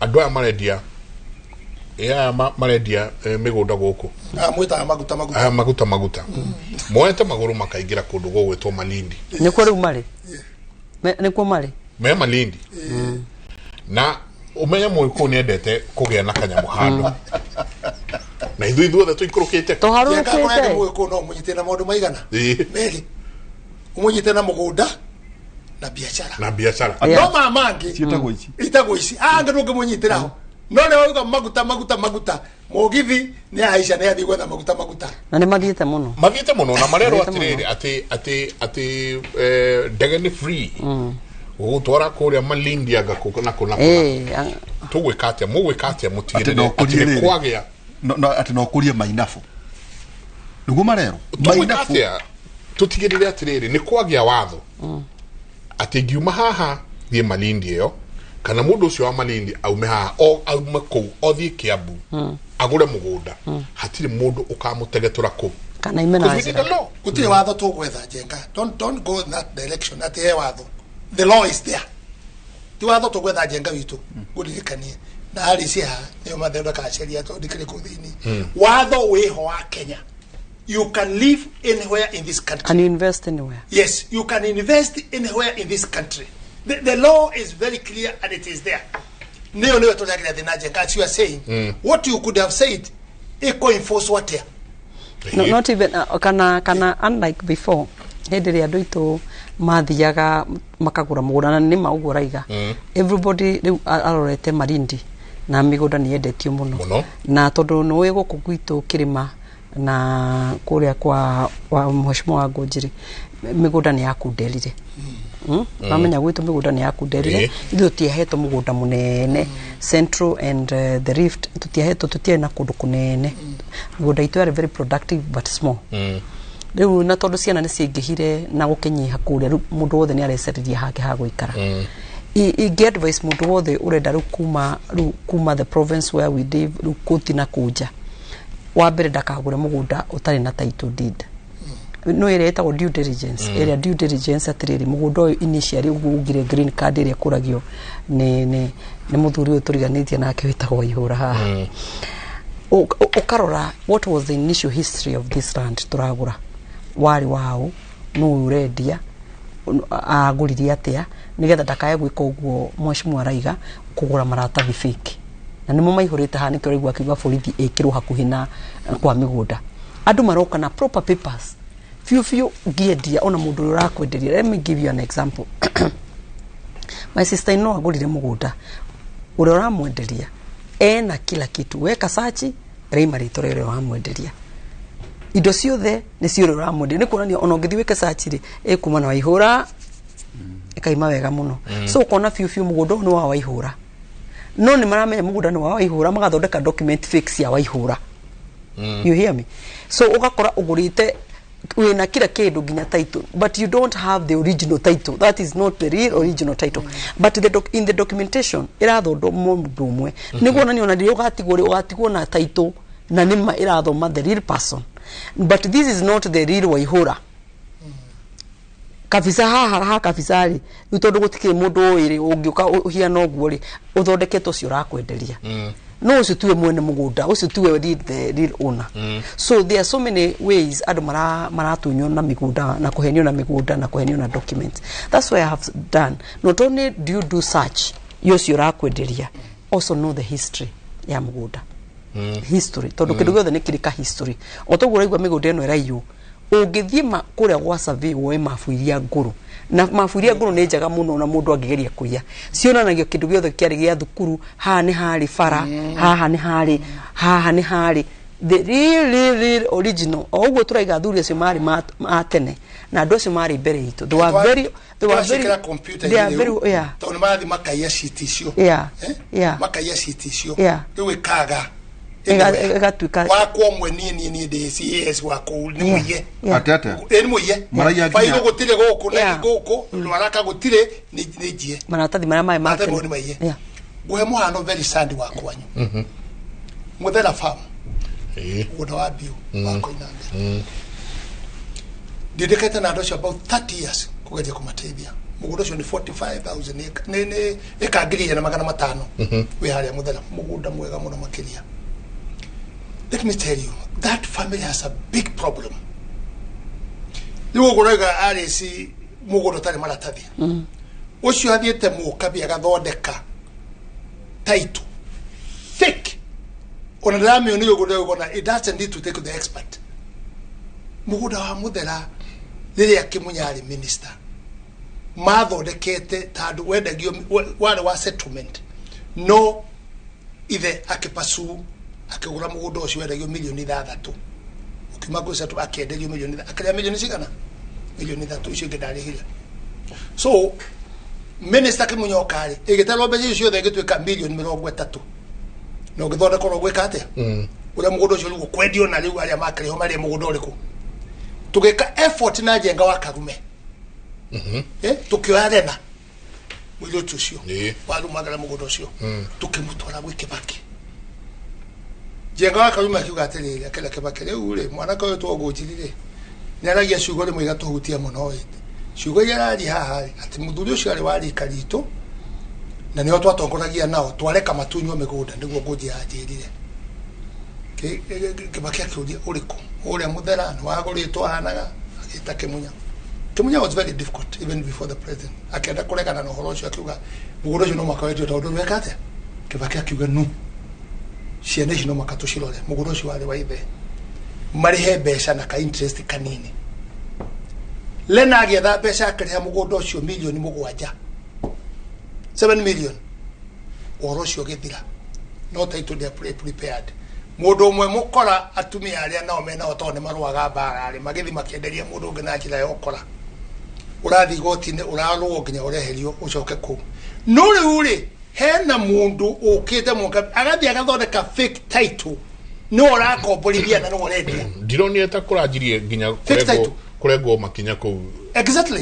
Andũ aya marendia aya marendia mĩgũnda gũkũ. Ah, mwĩtaga maguta maguta. Aya maguta maguta moete magũrũ makaingĩra kũndũ gũgwĩtwo Malindi. Nĩkuo rĩu marĩ. Nĩkuo marĩ. Me Malindi na ũmenye mũgĩkũyũ nĩendete kũgĩa na kanyamũ handũ, na ithuĩ ithuothe tũikũrũkĩte. Tũharũrũkĩte. Mũgĩkũyũ no ũmũnyite na maũndũ maigana Ĩĩ. merĩ, ũmũnyite na mũgũnda. Na biacara. Na biacara. No mamangi. Ciĩtagwo ici. Itagwo ici. Angĩ ndũngĩmũnyitĩra ho. No nĩ wauga maguta maguta maguta. Mũgithi nĩ ahaica nĩ athiĩ gwetha maguta maguta. Na nĩ mathiĩte mũno. Mathiĩte mũno na marerwo atĩrĩrĩ atĩ atĩ atĩ ndege nĩ free. Gũgũtwara kũrĩa Malindi anga kũ na kũ na kũ. Tũgwĩka atĩa? Mũgwĩka atĩa mũtigĩrĩre atĩ nĩ kwagĩa? No atĩ no kũrie mainabu. Nĩguo marerwo. Tũgwĩka atĩa? Tũtigĩrĩre atĩrĩrĩ nĩ kwagĩa watho. Atĩ ngiuma haha thiĩ Malindi ĩyo kana mũndũ ũcio wa Malindi aume haha o aume kũu othiĩ Kiambu agũre mũgũnda hatirĩ mũndũ ũkamũtegetũra kũu. Kana ime na njĩra. Gũtirĩ watho tũgwetha Njenga. Don't go in that direction atĩ he watho. The law is there. Ti watho tũgwetha Njenga witũ ngũririkanie na harĩ ici haha nĩo mathondekaga sheria tondũ ndikĩrĩ kũu thĩinĩ. Watho wĩho wa Kenya. You can live anywhere in this country. And you invest anywhere. Yes, you can invest anywhere in this country. The law is very clear and it is there. Neo neo tũragĩra thĩna Njenga, as you are saying, what you could have said, ĩko enforce what here? No, not even, kana unlike before, hĩndĩ ĩrĩa andũ aitũ mathiaga makagũra mũgũnda na nĩ ma ũguo raiga. Everybody rĩu arorete Malindi na mĩgũnda nĩ yendetio mũno. Na tondũ nĩũĩ gũkũ gwitũ kĩrĩma na kũrĩa kwa wa mheshimiwa wa Ngũnjiri mĩgũnda nĩ yakunderire. Mamenya gwitũ mĩgũnda nĩ yakunderire. Ithuĩ tũtiahetwo mũgũnda mũnene Central and the Rift tũtiahetwo tũtiarĩ na kũndũ kũnene. Mĩgũnda itũ yarĩ very productive but small. Rĩu na tondũ ciana nĩ ciaingĩhire na gũkĩnyiha kũrĩa rĩu mũndũ wothe nĩ arecerĩria hake ha gũikara. Ingĩ advice mũndũ wothe ũrenda rĩu kuma the province where we live rĩu kũthi na kũnja wa mbere ndakagũre mũgũnda ũtarĩ na title deed. No ĩrĩa ĩtagwo due diligence. Ĩrĩa due diligence atĩrĩrĩ mũgũnda ũyũ initially ũguo ugire green card ĩrĩa ĩkũragio nĩ mũthuri ũyũ tũriganĩtie nake wĩtagwo Waihũra haha. Ũkarora what was the initial history of this land tũragũra. Warĩ waũ, nũ ũrendia, agũririe atĩa nĩgetha ndakae gwĩka ũguo mheshimiwa araiga kũgũra maratathi fake. Na nĩmo maihũrĩte haha nĩkĩo ũraigua akiuga borithi ĩkĩrwo hakuhĩ na kwa mĩgũnda. Andũ maroka na proper papers biũ biũ ngĩendia ona mũndũ ũrĩa ũrakwenderia. Let me give you an example. My sister in law agũrire mũgũnda ũrĩa ũramwenderia ena kila kitu weka sachi rĩima rĩtwa rĩrĩa ũramwenderia indo ciothe nĩ cio ũrĩa ũramwenderia nĩ kuonania ona ũngĩthiĩ wĩke search rĩ ĩkuma na Waihũra ĩkaima wega mũno. So ũkona biũ biũ mũgũnda ũyũ nĩ wa Waihũra no nĩ maramenya mũgũnda nĩ wa Waihũra magathondeka document fake cia Waihũra. You hear me? So ũgakora ũgũrĩte wĩna kila kĩndũ nginya title but you don't have the original title. That is not the real original title. But in the documentation ĩrathondwo mũndũ ũmwe nĩguo onania ona rĩrĩa ũgatigwo rĩ ũgatigwo na title na nĩma ĩrathoma the real person. But this is not the real Waihũra. Kabisa haha ha kabisa rĩ rĩu tondũ gũtikĩrĩ mũndũ ũĩ rĩ ũngĩũka ũhiana ũguo rĩ ũthondeketwo ũcio ũrakwenderia. No ũcio tiwe mwene mũgũnda ũcio tiwe the real owner. So there are so many ways andũ maratunywo na mĩgũnda na kũhenio na mĩgũnda na kũhenio na documents. That's why I have done. Not only do you do search ũcio ũrakwenderia also know the history ya mũgũnda. History tondũ kĩndũ gĩothe nĩ kĩrĩ ka history. O toguo ũraigua mĩgũnda ĩno ĩraiywo ũngĩthiĩ kũrĩa gwa survey woe mabu iria ngũrũ na mabu iria ngũrũ nĩ njega mũno na mũndũ angĩgeria kũiya cionanagia kĩndũ gĩothe kĩarĩ gĩa thukuru haha nĩ harĩ bara haha nĩ harĩ haha nĩ harĩ the real real original. O ũguo tũraiga athuri acio marĩ a tene na andũ acio marĩ mbere itũ. They were very computer yeah. Tondũ marathiĩ makaiya sheet icio. Makaiya sheet icio rĩu ĩkaga ĩgatuĩka wakwa mwe niĩ ndĩ CAS wa kũu nĩ mũiye. Atĩa? Ĩ nĩ mũiye. Bairũ gũtirĩ gũkũ na gũkũ rwaraka gũtirĩ nĩ njie. Maratathi marĩa marĩ ma tene. Ngũhe mũhano very sad wa kwanyu. Mũthera farm. Mũgũnda wa biũ wa Koinange. Ndindĩkĩte na andũ acio about 30 years kũgeria kũmateithia. Mũgũnda ũcio nĩ 45,000 nĩ ĩka 1,500 wĩ harĩa Mũthera mũgũnda mwega mũno makĩria. Let me tell you, that family has a big problem. Rĩu ũguo ũrauga RAC mũgũnda ũtarĩ maratathi. Ũcio athiĩte Mũkabi agathondeka title fake. Ona ndĩramĩonire ũguo ndĩraigua it doesn't need to take the expert. Mũgũnda wa Mũthera rĩrĩa Kĩmunya arĩ minister Mathondekete tondũ wendagio warĩ wa settlement, no ithe akĩpasu akĩgũra mũgũnda ũcio wendagio milioni 6. Ũkiuma kwĩ settlement akĩenderio milioni, akĩrĩa milioni cigana, milioni 3 icio ingĩ ndarĩhire. So minister Kĩmunyoka rĩ, ĩgĩtarwo mbeca icio ciothe ĩgĩtuĩka milioni 30, na ũgĩthondeka ũrĩa ũgwĩka atĩa, ũrĩa mũgũnda ũcio rĩu ũkwendio, na rĩu arĩa makĩrĩho marĩe mũgũnda ũrĩkũ. Tũgĩka effort na Njenga wa Karume, tukĩoya Rena mũirĩtu ũcio warumagĩra mũgũnda ũcio, tũkĩmũtwara gwĩ Kĩbaki. Njenga wa Karume akiuga atĩrĩrĩ, akĩra Kĩbaki, rĩu rĩ, mwanake ũyũ twogũnjiri rĩ, nĩ aragia ciugo rĩmwe igatũhutia mũno ĩ. Ciugo iria araria haha rĩ, atĩ mũthuri ũcio arĩ wa rika ritũ na nĩo twatongoragia nao, twareka matunywo mĩgũnda nĩguo Ngũnji yanjĩrire. Kĩbaki akĩũria, ũrĩkũ ũrĩa mũthera nĩ wagũrĩtwo ahanaga? Agĩta Kĩmunya. Kĩmunya was very difficult even before the president, akĩenda kũregana na ũhoro ũcio, akiuga mũgũnda ũcio no mwaka wendio tondũ ndũreka atĩa. Kĩbaki akiuga nu ciana ici no mwaka tũcirore, mũgũnda ũcio warĩ wa ithe, marĩhe mbeca na ka interest kanini. Lena agĩetha mbeca, akĩrĩha mũgũnda ũcio milioni 7, 7 million. Ũhoro ũcio ũgĩthira, no title they are prepared. Mũndũ ũmwe mũkora, atumia arĩa nao menao tondũ nĩ marũaga mbara rĩ, magĩthiĩ makĩenderia mũndũ ũngĩ na njĩra ya ũkora. Ũrathiĩ igoti-inĩ, ũrarũo nginya ũreherio, ũcoke kũu. No rĩu rĩ, hena mũndũ ũkĩte mũka agathiĩ agathondeka fake title, nĩwe ũrakomborithia na nĩwe ũrendia. Ndironire ta kũranjirie nginya Fake kũrengwo title. Kũrengwo makinya kũu.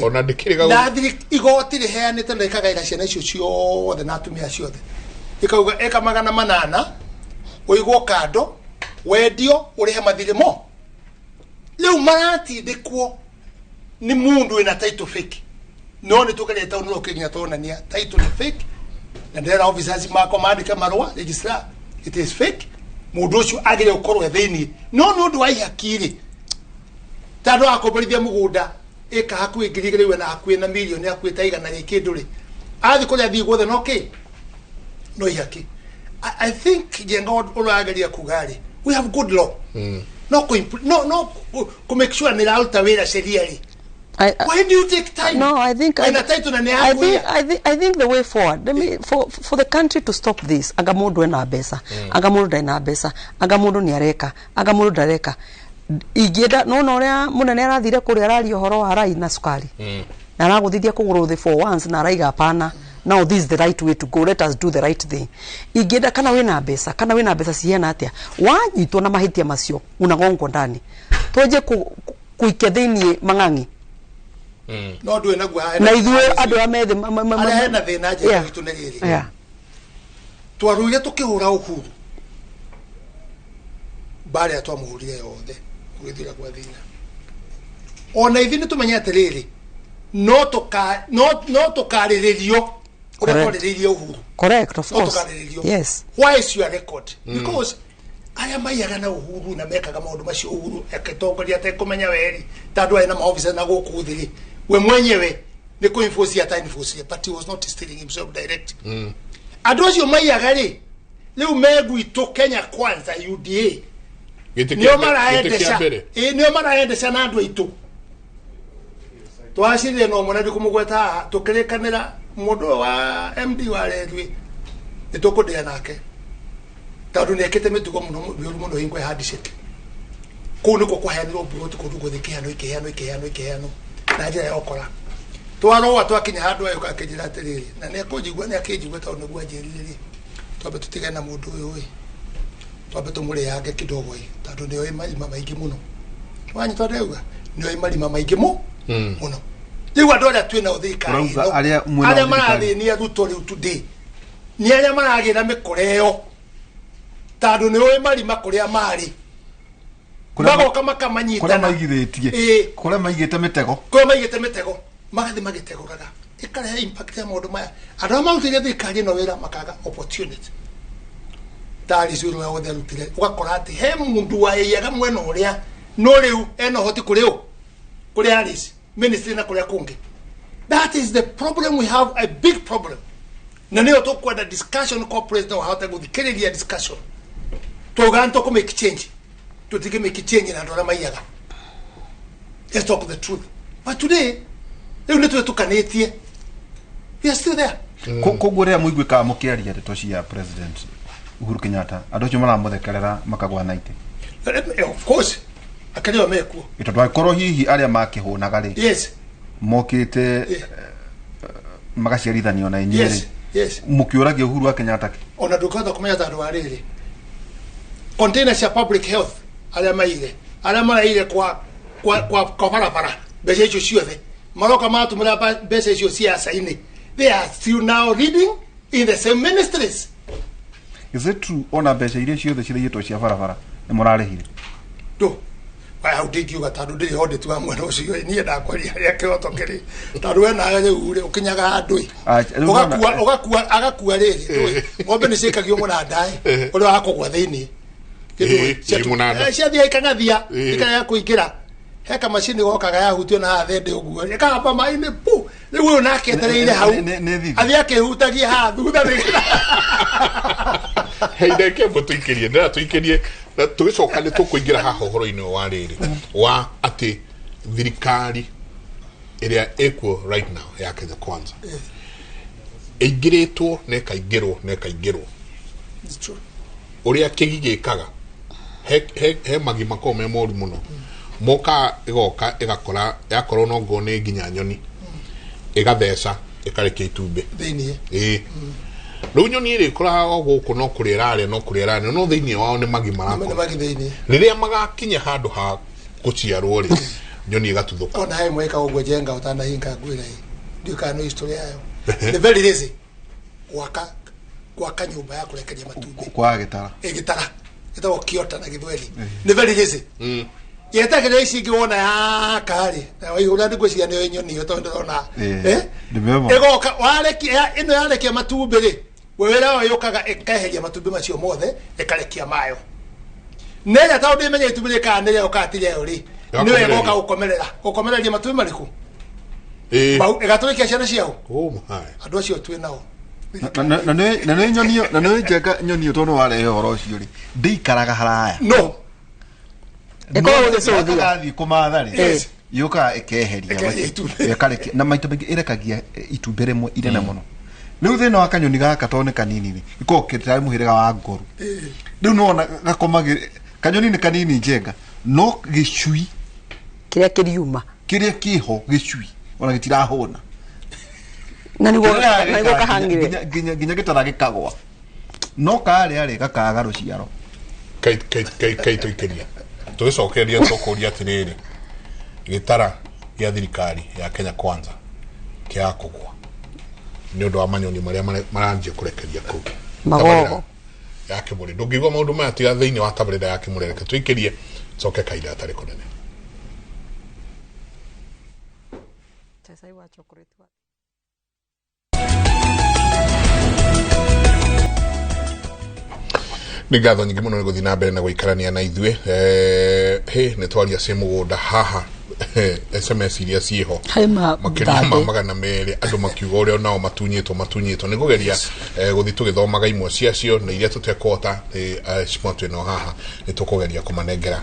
Ona ndĩkĩrĩga. Na thiri igoti rĩheanĩte na rĩkagaĩra ciana icio ciothe na atumia ciothe, ĩkauga ĩka 800 ũigwo kando, wendio, ũrĩhe mathirĩ mo. Rĩu maratindĩkwo nĩ mũndũ wĩna title fake, no nĩ tũgerie taũni no nginya tuonania title nĩ fake, na ndĩrera officers makwa mandĩke marũa, registrar, it is fake. Mũndũ ũcio agĩrĩire gũkorwo e thĩiniĩ, no nĩ ũndũ wa ihaki rĩ, tondũ akomborithia mũgũnda ĩka hakuhĩ 2,000 na hakuhĩ na milioni hakuhĩ ta igana rĩ kĩndũ rĩ, athiĩ kũrĩa athiĩ guothe no kĩ no ihaki. I think Njenga ũrageria kuga rĩ, we have good law, no kũ no make sure nĩ ĩraruta wĩra sheria rĩ. Why do you take time? No, I think Wena title na nĩ I think, yakuiya. I think the way forward, let me, for the country to stop this, anga mundu ena mbeca, anga mundu ndarĩ na mbeca, anga mundu nĩ areka, anga mundu ndareka. Ingĩenda no na ũrĩa mũnene arathire kũrĩa araria ũhoro wa rai na cukari na aragũthithia kũgũrũ thĩ for once, na araiga hapana, now this is the right way to go, let us do the right thing. Ingĩenda kana wĩna mbeca, kana wĩna mbeca cihana atĩa, wanyitwo na mahĩtia macio unagongwo ndani, twenje kuikia thĩiniĩ mang'ang'i. No ndũĩ naguo haha Na ithuĩ andũ arĩa methĩ harĩa hena thĩna njega witũ nĩ rĩrĩ, twarũire tũkĩhũra Uhuru mbara ĩrĩa twamũhũrire yothe gũgĩthira gwa thĩna. Ona ithuĩ nĩ tũmenye atĩrĩrĩ, no tũkarĩrĩrio ũrĩa Correct. twarĩrĩirie Uhuru. Correct, of No course. tũkarĩrĩrio. Why is your record? Because arĩa maiyaga na Uhuru na mekaga maũndũ macio Uhuru agĩtongoria atekũmenya weri, tondũ arĩ na maofisa na gũkũ thĩ rĩ, we mwenyewe nĩ kũ enforce ata enforce, but he was not stealing himself direct. Andũ acio maiyaga rĩ, rĩu megwitũ Kenya Kwanza, UDA, Gĩtĩ nĩo kĩa gĩtĩ kĩa maraendesha mbere. Ĩ, nĩo maraendesha na andũ aitũ twacirire no mũna ndikũmũgweta haha, tũkĩrĩkanĩra mũndũ ũyũ wa MD wa Rerwi nĩ tũkũndĩa nake tondũ nĩ ekĩte mĩtugo mũno mĩũru mũno hingo ya handshake. Kũu nĩkuo kwaheanirwo mburoti kũndũ guothe, ikĩheanwo, ikĩheanwo, ikĩheanwo, ikĩheanwo na njĩra ya ũkora. Twarũa twakinya handũ ayo akĩnjĩra atĩrĩrĩ, na nĩ akũnjigua, nĩ akĩnjigua tondũ nĩguo anjĩrire rĩ, twambe tũtigane na mũndũ ũyũ ĩ, twambe tũmũrĩange kidogo ĩ, tondũ nĩoĩ marima maingĩ mũno. Wanyita ndauga nĩoĩ marima maingĩ mũno. Rĩu andũ arĩa twĩ nao thirikari Ũrauga ĩno, arĩa mwĩ nao arĩa thirikari. Marathĩnia Ruto rĩu today nĩ arĩa maragĩra mĩkora ĩyo, tondũ nĩoĩ marima kũrĩa marĩ. Magoka Kũrĩa makamanyitana. Maigithĩtie. Ĩĩ. Kũrĩa maigĩte mĩtego. Kũrĩa maigĩte mĩtego, magathiĩ magĩtegũraga, ĩkarehe impact ya maũndũ maya. Andũ arĩa marutĩire thirikari ĩno wĩra makaga opportunity tarĩ cio ũrĩa wothe arutire, ũgakora atĩ he mũndũ waiyaga mwena ũrĩa, no rĩu ena ũhoti kũrĩ ũ, kũrĩ Alice ministry na kũrĩa kũngĩ. That is the problem we have, a big problem, na nĩyo tũkwenda discussion kwa president wahote gũthikĩrĩria discussion. Twauga nĩ tũkũ make change, tũtige make change na andũ arĩa maiyaga. Let's talk the truth. But today rĩu nĩ twĩtũkanĩtie. We are still there. Koguo rĩrĩa mũiguĩkaga mũkĩaria ndeto cia President Uhuru Kenyatta, andũ acio maramũthekerera makagwa na itĩ. Of course, akĩrĩo mekuo. Tondũ angĩkorwo hihi arĩa makĩhũnaga rĩ, yes, mokĩte magaciarithanio na inyuĩ yes, yes, mũkĩũragia Uhuru wa Kenyatta kĩ? Ona ndũngĩhota kũmenya tondũ wa rĩrĩ, container cia public health arĩa maire, arĩa maraire kwa barabara, mbeca icio ciothe maroka maratũmĩra mbeca icio ciaca-inĩ. They are still now leading in the same ministries. Is it true ona mbeca iria ciothe ciraiyĩtwo cia barabara nĩ mũrarĩhire? No, hau ndingiuga tondũ ndĩrĩ audit wa mwena ũcio, niĩ ndakwaria harĩa kĩroto kĩrĩ, tondũ we nawe rĩu rĩ ũkinyaga handũ ĩ ũgakua agakua rĩrĩ, ng'ombe nĩ ciĩkagio mũnanda ĩ ũrĩa wa kũgwa thĩinĩ, ciathiĩ ikang'athia ikarega kũingĩra, he kamacini gokaga yahutio na haha thende ũguo ĩkahamba maĩ-inĩ pu, rĩu ũyũ nake etereire hau athiĩ akĩhutagia haha thutha. Heindeke mbo tuikirie ndĩra tuikirie na tũgĩcoka nĩ tũkũingĩra haha ũhoro-inĩ wa rĩrĩ wa atĩ thirikari ĩrĩa ĩkuo right now ya Kenya Kwanza ĩingĩrĩtwo na ĩkaingĩrwo na ĩkaingĩrwo ũrĩa kĩgi gĩkaga he magi makoragwo me moru mũno moka ĩgoka ĩgakora yakorwo no ngoo nĩ nginya nyoni ĩgatheca ĩkarekia itumbĩ thĩinĩ. Ĩĩ rĩu nyoni ĩrĩ ĩkoraga o gũkũ no kũrĩa ĩrarĩa no kũrĩa ĩrarĩa no thĩinĩ wao nĩ magi marakora rĩrĩa magakinya handũ ha gũciarwo rĩ nyoni ĩgatuthũka. Ona he mweka ũguo njenga ũtanahinga ngwĩra ĩ ndiũ kana no history yayo nĩ very lazy gwaka nyũmba ya kũrekeria matumbĩ kwa gĩtara gĩtara gĩtagwo kiota na gĩthweri nĩ very lazy yetagĩrĩra ici ingĩ wona yaka rĩ na waihũra ndĩngwĩciria nĩyo nyoni ĩyo tondũ ndĩrona ĩgoka warekia ĩno yarekia matumbĩ rĩ we wĩra wayo yũkaga ĩkeheria matumbĩ macio mothe ĩkarekia mayo nĩrĩa tondũ ndĩmenya itumbĩ rĩkaga nĩrĩo kana ti rĩayo rĩ nĩyo ĩgoka gũkomereria matumbĩ marĩkũ ĩgatũrĩkia ciana ciao andũ acio twĩ nao na nĩ nyoni na nĩ njenga nyoni ĩyo tondũ warehe ũhoro ũcio rĩ ndĩikaraga haraya no ĩkoragwo gĩcũthia ĩgathiĩ kũmatha rĩ yũkaga ĩkeheria ĩkarekia na maita maingĩ ĩrekagia itumbĩ rĩmwe inene mũno. Rĩu thĩna wa kanyoni gaka tondũ nĩ kanini rĩ gĩkoragwo kĩtarĩ mũhĩrĩga wa ngoru rĩu nĩwona gakomagĩ kanyoni nĩ kanini njenga no gĩcui kĩrĩa kĩriuma kĩrĩa kĩho gĩcui ona gĩtirahũna na nĩguo kahang'ire nginya gĩtara gĩkagwa no karĩa rĩ gakaga rũciaro kai tũikĩrie tũgĩcokeria tũkũria atĩrĩrĩ gĩtara gĩa thirikari ya Kenya Kwanza kĩa kũgwa nĩ ũndũ wa manyoni marĩa maranjia kũrekeria kũu magogo ya Kĩmũrĩ ndũngĩigua maũndũ maya tiga thĩinĩ wa tabarĩra ya Kĩmũrĩ reke tũikĩrie coke kahinda gatarĩ kũnene. Nĩ ngatho nyingĩ mũno nĩ gũthiĩ na mbere na gũikarania na ithuĩ hĩ nĩ twaria ciĩ mũgũnda haha SMS iria ciĩho makĩria ma 200 andũ makiuga ũrĩa nao matunyĩtwo nĩ kũgeria gũthiĩ tũgĩthomaga imwe ciacio na iria tũtekũhota cimo twĩnao haha nĩ tũkũgeria kũmanengera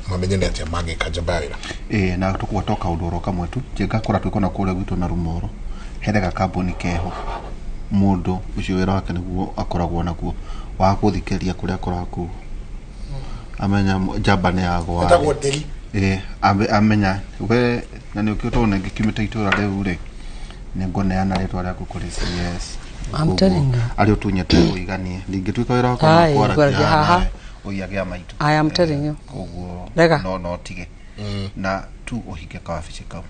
mamenye nĩ atĩa mangĩka njamba ya wĩra. Na tũkũgwata kaũndũ oro kamwe tu njenga kũrĩa twĩkona kũrĩa gwitũ na Rumoro herega kambuni keho mũndũ ũcio wĩra wake nĩguo akoragwo naguo wa gũthikĩria kũrĩa kũraku amenya njamba nĩ yagwa etagwo Nderi amenya we na nĩ ũkĩo tondũ nĩngĩkiumĩte itũra rĩu rĩ nĩngũneana rĩtwa rĩaku kũrĩ CS arĩa ũtunyĩte ũiganie ndingĩtuĩka wĩra wakwa kwaragia haha ũiagĩa maitũ I am telling you koguo no tige na tu ũhinge kawabici kau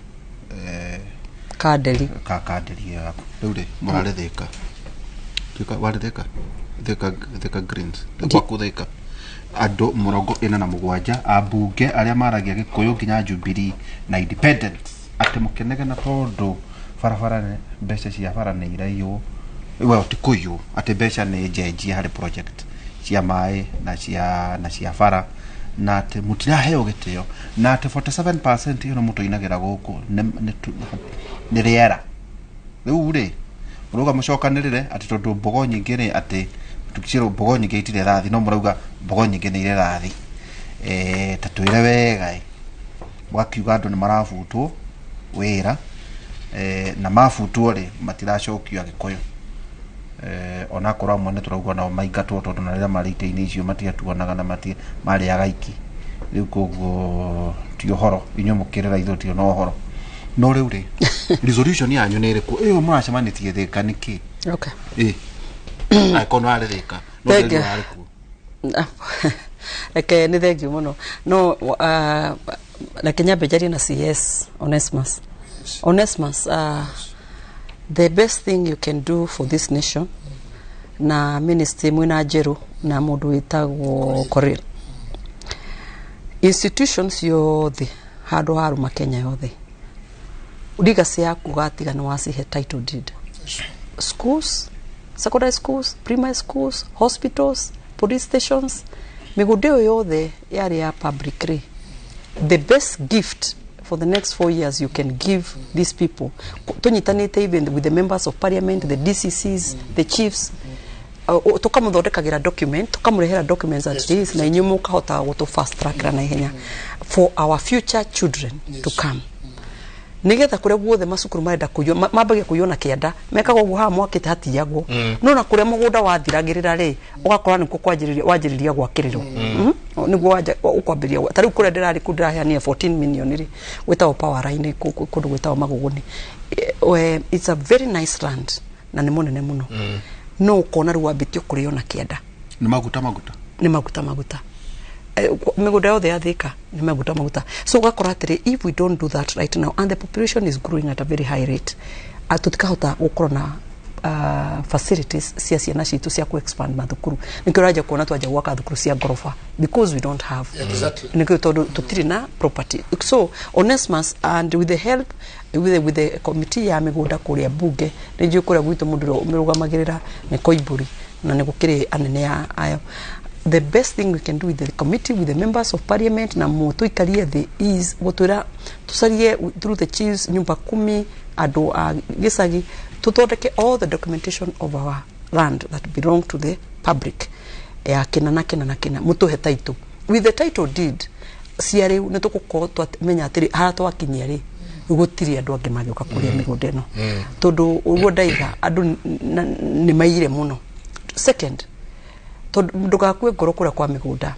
ka Nderi ka Nderi yaku rĩu rĩ mũrarĩ Thĩka tuĩka warĩ Thĩka Thĩka Greens gwaku Thĩka andũ 47 ambunge arĩa maragia Gĩkũyũ nginya Jubilee na Independence atĩ mũkĩnegena tondũ barabara mbeca cia bara nĩ iraiywo well ti kũiywo atĩ mbeca nĩ njenjie harĩ project cia maĩ na cia bara na atĩ mũtiraheo gĩtĩo na atĩ 47% ĩyo mũtũinagĩra gũkũ nĩ rĩera rĩu rĩ mũrauga mũcokanĩrĩre atĩ tondũ mbogo nyingĩ rĩ atĩ tukiciro mbogo nyingĩ itirĩ rathi no mũrauga mbogo nyingĩ nĩ irĩ rathi ta twĩre wega mũgakiuga andũ nĩ marabutwo wĩra Na mabutwo rĩ matiracokio Agĩkũyũ, onakorwo amwe nĩ tũrauga nao maingatwo tondũ na rĩrĩa marĩ itĩ-inĩ icio matiatuanaga na marĩaga iki. Rĩu koguo ti ũhoro inyuĩ mũkĩrĩra ithuĩ tũtirĩ na ũhoro. No rĩu rĩ, resolution yanyu nĩ ĩrĩkũ ĩyo mũracemanĩtie Thĩka nĩkĩ? Okay. Ĩ angĩkorwo nĩ warĩ Thĩka no Thank you. ndĩrĩ warĩ kuo. Reke nĩ thank you mũno, no reke nyambe njarie na CS Onesmus. Onesmus, the best thing you can do for this nation na ministry mwĩna njerũ na mũndũ wĩtagwo Korir, institutions ciothe handũ harũma Kenya yothe, legacy yaku gatiga nĩ wacihe title deed. Schools, secondary schools, primary schools, hospitals, police stations, mĩgũnda ĩyo yothe yarĩ ya public rĩ, the best gift for the next 4 years you can give these people, tũnyitanĩte even with the members of parliament, the DCCs, the chiefs, tukamuthondekagĩra document, tukamũrehera documents at least, na inyuĩ mũkahota gũtũ fast track na ihenya for our future children to come, nigetha kuria guothe macukuru marenda kuywo mambagia kuywo na kianda mekaga ũguo haha mwakĩte hatiyagwo, no na kuria mũgũnda wathiragĩrĩra rĩ, ũgakora nĩkuo kwanjĩrĩria wanjĩrĩria gwakĩrĩrwo. Nĩguo wanja ũkwambĩrĩria ta rĩu kũrĩa ndĩrarĩ kũu ndĩraheanire 14 million rĩ, gwĩtagwo power line kũndũ gwĩtagwo Magũgũni. It's a very nice land na nĩ mũnene mũno, no ũkona rĩu wambĩtio kũrĩo na kĩanda. Nĩ maguta maguta. Nĩ maguta maguta. Mĩgũnda yothe ya Thika nĩ maguta maguta. So ũgakora atĩrĩ, if we don't do that right now, and the population is growing at a very high rate, tũtikahota gũkorwo na facilities cia ciana citũ cia ku expand mathukuru. Nĩkĩo ũranja kuona twanja gwaka thukuru cia ngoroba because we don't have nĩkĩo tondũ tũtirĩ na property. So Onesmus, and with the help with the committee ya mĩgũnda kũrĩa bunge, nĩ njũĩ kũrĩa gwitũ mũndũ ũrĩa ũmĩrũgamagĩrĩra nĩ Koimbũri na nĩ gũkĩrĩ anene a ayo, the best thing we can do with the committee, with the members of parliament, na mũtũikarie thĩ, is gũtwĩra tũcarie through the chiefs, nyumba kumi, andũ a gĩcagi, tũthondeke all the documentation of our land that belong to the public ya kĩna na kĩna na kĩna, mũtũhe title. With the title deed cia rĩu, nĩ tũgũkorwo twamenya atĩrĩ, harĩa twakinyia rĩ, gũtirĩ andũ angĩ mangĩũka kũrĩa mĩgũnda ĩno, tondũ ũguo ndaiga andũ nĩ maiyire mũno. Second, tondũ ndũgakue ngoro kũrĩa kwa mĩgũnda,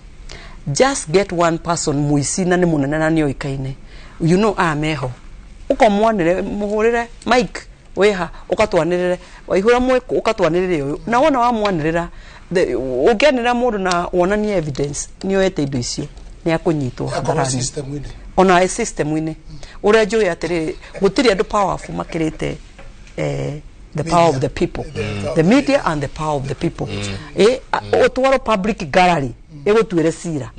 just get one person mũici na nĩ mũnene na nĩ oĩkaine, aya meho, ũkamwanĩre, mũhũrĩre mike wĩha, ũkatwanĩrĩre waihũra mwĩkũ, ũkatwanĩrĩre ũyũ na wona wamwanĩrĩra. Ũngĩanĩrĩra mũndũ na wonanie evidence nĩ oete indo icio, nĩ akũnyitwo Akorwo hadharani. system-inĩ. Ona system-inĩ ũrĩa njũĩ atĩrĩrĩ, gũtirĩ andũ powerful makĩrĩte the power of the people, the media and the power of the people. Ũtwarwo public gallery ĩgũtuĩre cira,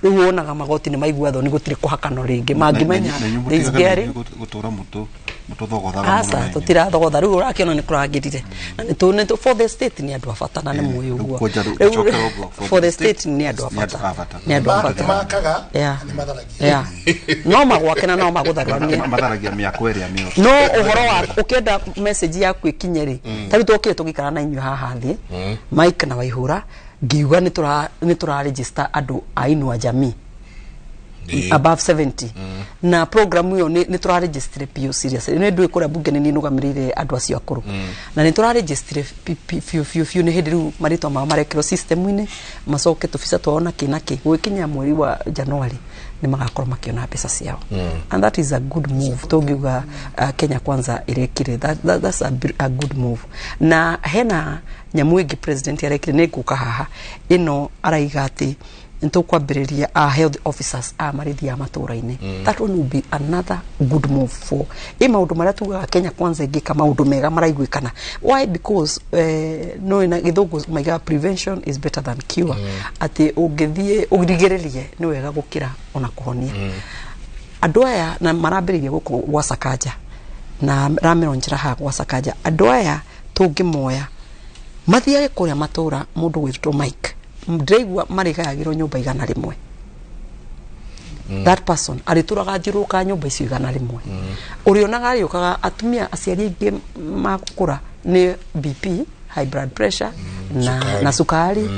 rĩu wonaga magoti nĩ maigua thoni, gũtirĩ kũhakano rĩngĩ mangĩmenya there is gearing. Gũtũra mũtũthogothaga. Aca, tũtirathogotha. Rĩu ũrakĩona nĩ kũragĩrire na nĩ for the state nĩ andũ a bata na nĩ mũĩ ũguo. Rĩu Rĩu, for the state nĩ andũ a bata, nĩ andũ a bata. Makaga nĩ matharagia. Yeah. No magwake na no magũtharanie. Matharagia mĩako ĩrĩa mĩothe. No ũhoro wa ũkĩenda message yaku ĩkinye rĩ, ta rĩu twokire tũgĩikara na inyuĩ haha thĩ, Mike na Waihũra, ngiuga nĩ tũra register andũ a Inua Jamii above 70, na program ĩyo nĩ tũra register biũ seriously. Nĩ ndũĩ kũrĩa bunge nĩ niĩ nũgamĩrĩire andũ acio akũrũ na nĩ tũra register biũ biũ biũ. Nĩ hĩndĩ rĩu marĩtwa mao marekĩrwo system-inĩ, macoke tũbica twao na kĩ na kĩ, gũgĩkinya mweri wa January nĩ magakorwo makĩona mbeca ciao, and that is a good move tũngiuga Kenya Kwanza ĩrekire. That's a good move. Na hena nyamũ ĩngĩ president arekire, nĩ ngũka haha ĩno araiga atĩ nĩtũkwambĩrĩria a health officers a marĩthiaga matũra-inĩ. That one will be another good move for ĩ maũndũ marĩa tugaga Kenya Kwanza ĩngĩka maũndũ mega maraiguĩkana. Why? Because no na gĩthũngũ maigaga prevention is better than cure, atĩ ũngĩthiĩ ũrigĩrĩrie nĩ wega gũkĩra ona kũhonia. Andũ aya na marambĩrĩirie gũkũ gwa Sakaja na rameronjera haha gwa Sakaja, andũ aya tũngĩmoya mathiage kũrĩa matũra, mũndũ gwĩtwo Mike ndĩraigua marĩgayagĩrwo nyũmba 100. That person arĩtũraga athiũrũrũkaga nyũmba icio 100. Ũrĩonaga arĩũkaga atumia aciari aingĩ makũra nĩ BP, high blood pressure. na cukari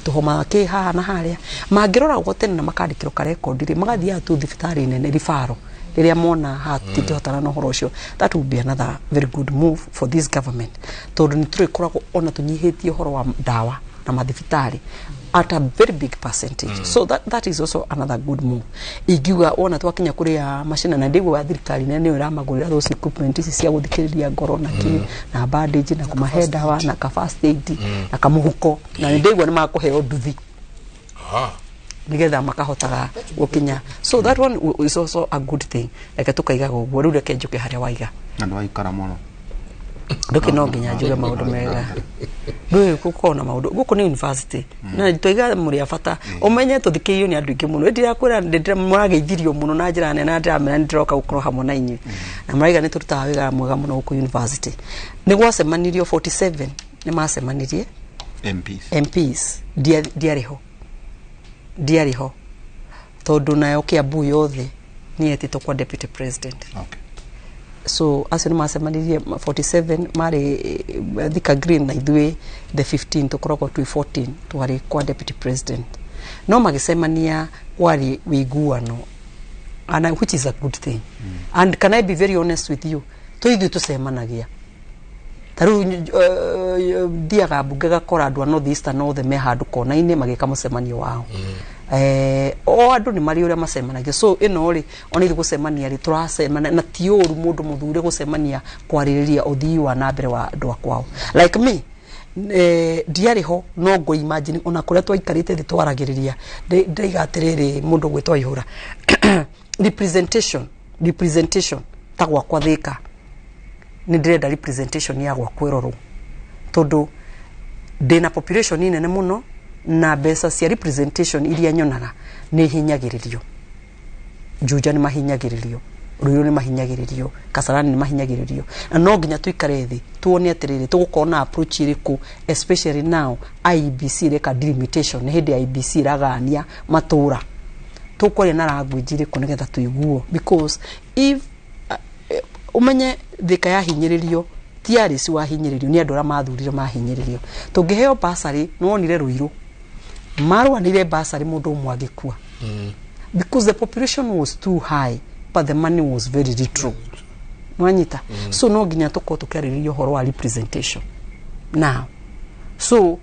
tuhoma ki haha na haria mangirora tene na makandikirwo karekondi ri magathiaga tu thibitarĩ nene ribaro riria mona hatingĩhotana na ũhoro ũcio. That would be another very good move for this government tondu nĩ tũrĩkoragwo ona tũnyihĩtie ũhoro wa ndawa na mathibitarĩ at a very big percentage. So that is also another good move. Ingiuga wona twakinya kuria macina na ndigwa thirikari nene nĩyo ĩramagũrĩra those equipment ici cia gũthikĩrĩria ngoro na kĩ na bandage na kũmahe ndawa na ka first aid na kamũhuko na ndigwa nĩ makũheo nduthi nigetha makahotaga gukinya. So that one is also a good thing. Reke tukaigaga ũguo rĩu reke njuke harĩa waiga na ndwaikara mũno nduki no nginya njuge maundu mega ndui gukorwo na maundu guku ni university na twaiga muri a bata umenye tuthikiirio ni andu ingi muno ndirakwira ndira murageithirio muno na njira nene na ndiramera ndiroka gukorwo hamwe na inyuĩ na maraiga ni turutaga wĩra mwega muno guku university. Ni gwacemanirio 47 ni macemanirie MPs ndiarĩ ho tondu nayo Kiambu yothe ni yetĩtwo kwa deputy president. Okay. So acio nĩ macemanirie 47 marĩ Thika Green na ithuĩ the 15 tũkoragwo twĩ 14 twarĩ kwa deputy president no magĩcemania kwarĩ wĩiguano and which is a good thing. And can I be very honest with you, tũ ithuĩ tũcemanagia ta rĩu thiaga mbunge gakora andũ a North Eastern othe me handũ kona-inĩ magĩka mũcemanio wao. O andũ nĩ marĩ ũrĩa macemanagia. So ĩno rĩ ona ithuĩ gũcemania rĩ tũracemania na ti ũru mũndũ mũthure gũcemania kwarĩrĩria ũthii wa na mbere wa andũ a kwao. Like me ndiarĩ ho no ngũ imagine ona kũrĩa twaikarĩte thĩ twaragĩrĩria ndaiga atĩrĩrĩ mũndũ gwĩtwo Ihũra representation ta gwakwa Thika nĩ ndĩrenda representation ya gwakwa ĩrorwo tondũ ndĩna population nene mũno na mbeca cia representation iria nyonaga nĩ hinyagĩrĩrio. Juja nĩ mahinyagĩrĩrio, Ruiru nĩ mahinyagĩrĩrio, Kasarani nĩ mahinyagĩrĩrio na no nginya tuikare thĩ tuone atĩrĩrĩ tũgũkorwo na approach ĩrĩkũ especially now IEBC ĩreka delimitation nĩ hĩndĩ IEBC ĩragania matũra tũkwaria na language ĩrĩkũ nĩgetha tũiguo because if umenye Thika yahinyĩrĩrio ti Alice wahinyĩrĩrio nĩ andũ arĩa mathurire mahinyĩrĩrio tũngĩheo basarĩ nĩwonire Ruiru marwanire basarĩ mũndũ ũmwe agĩkua because the population was too high but the money was very little. Nwanyita so no nginya tũkorwo tũkĩarĩrĩria ũhoro wa representation now. So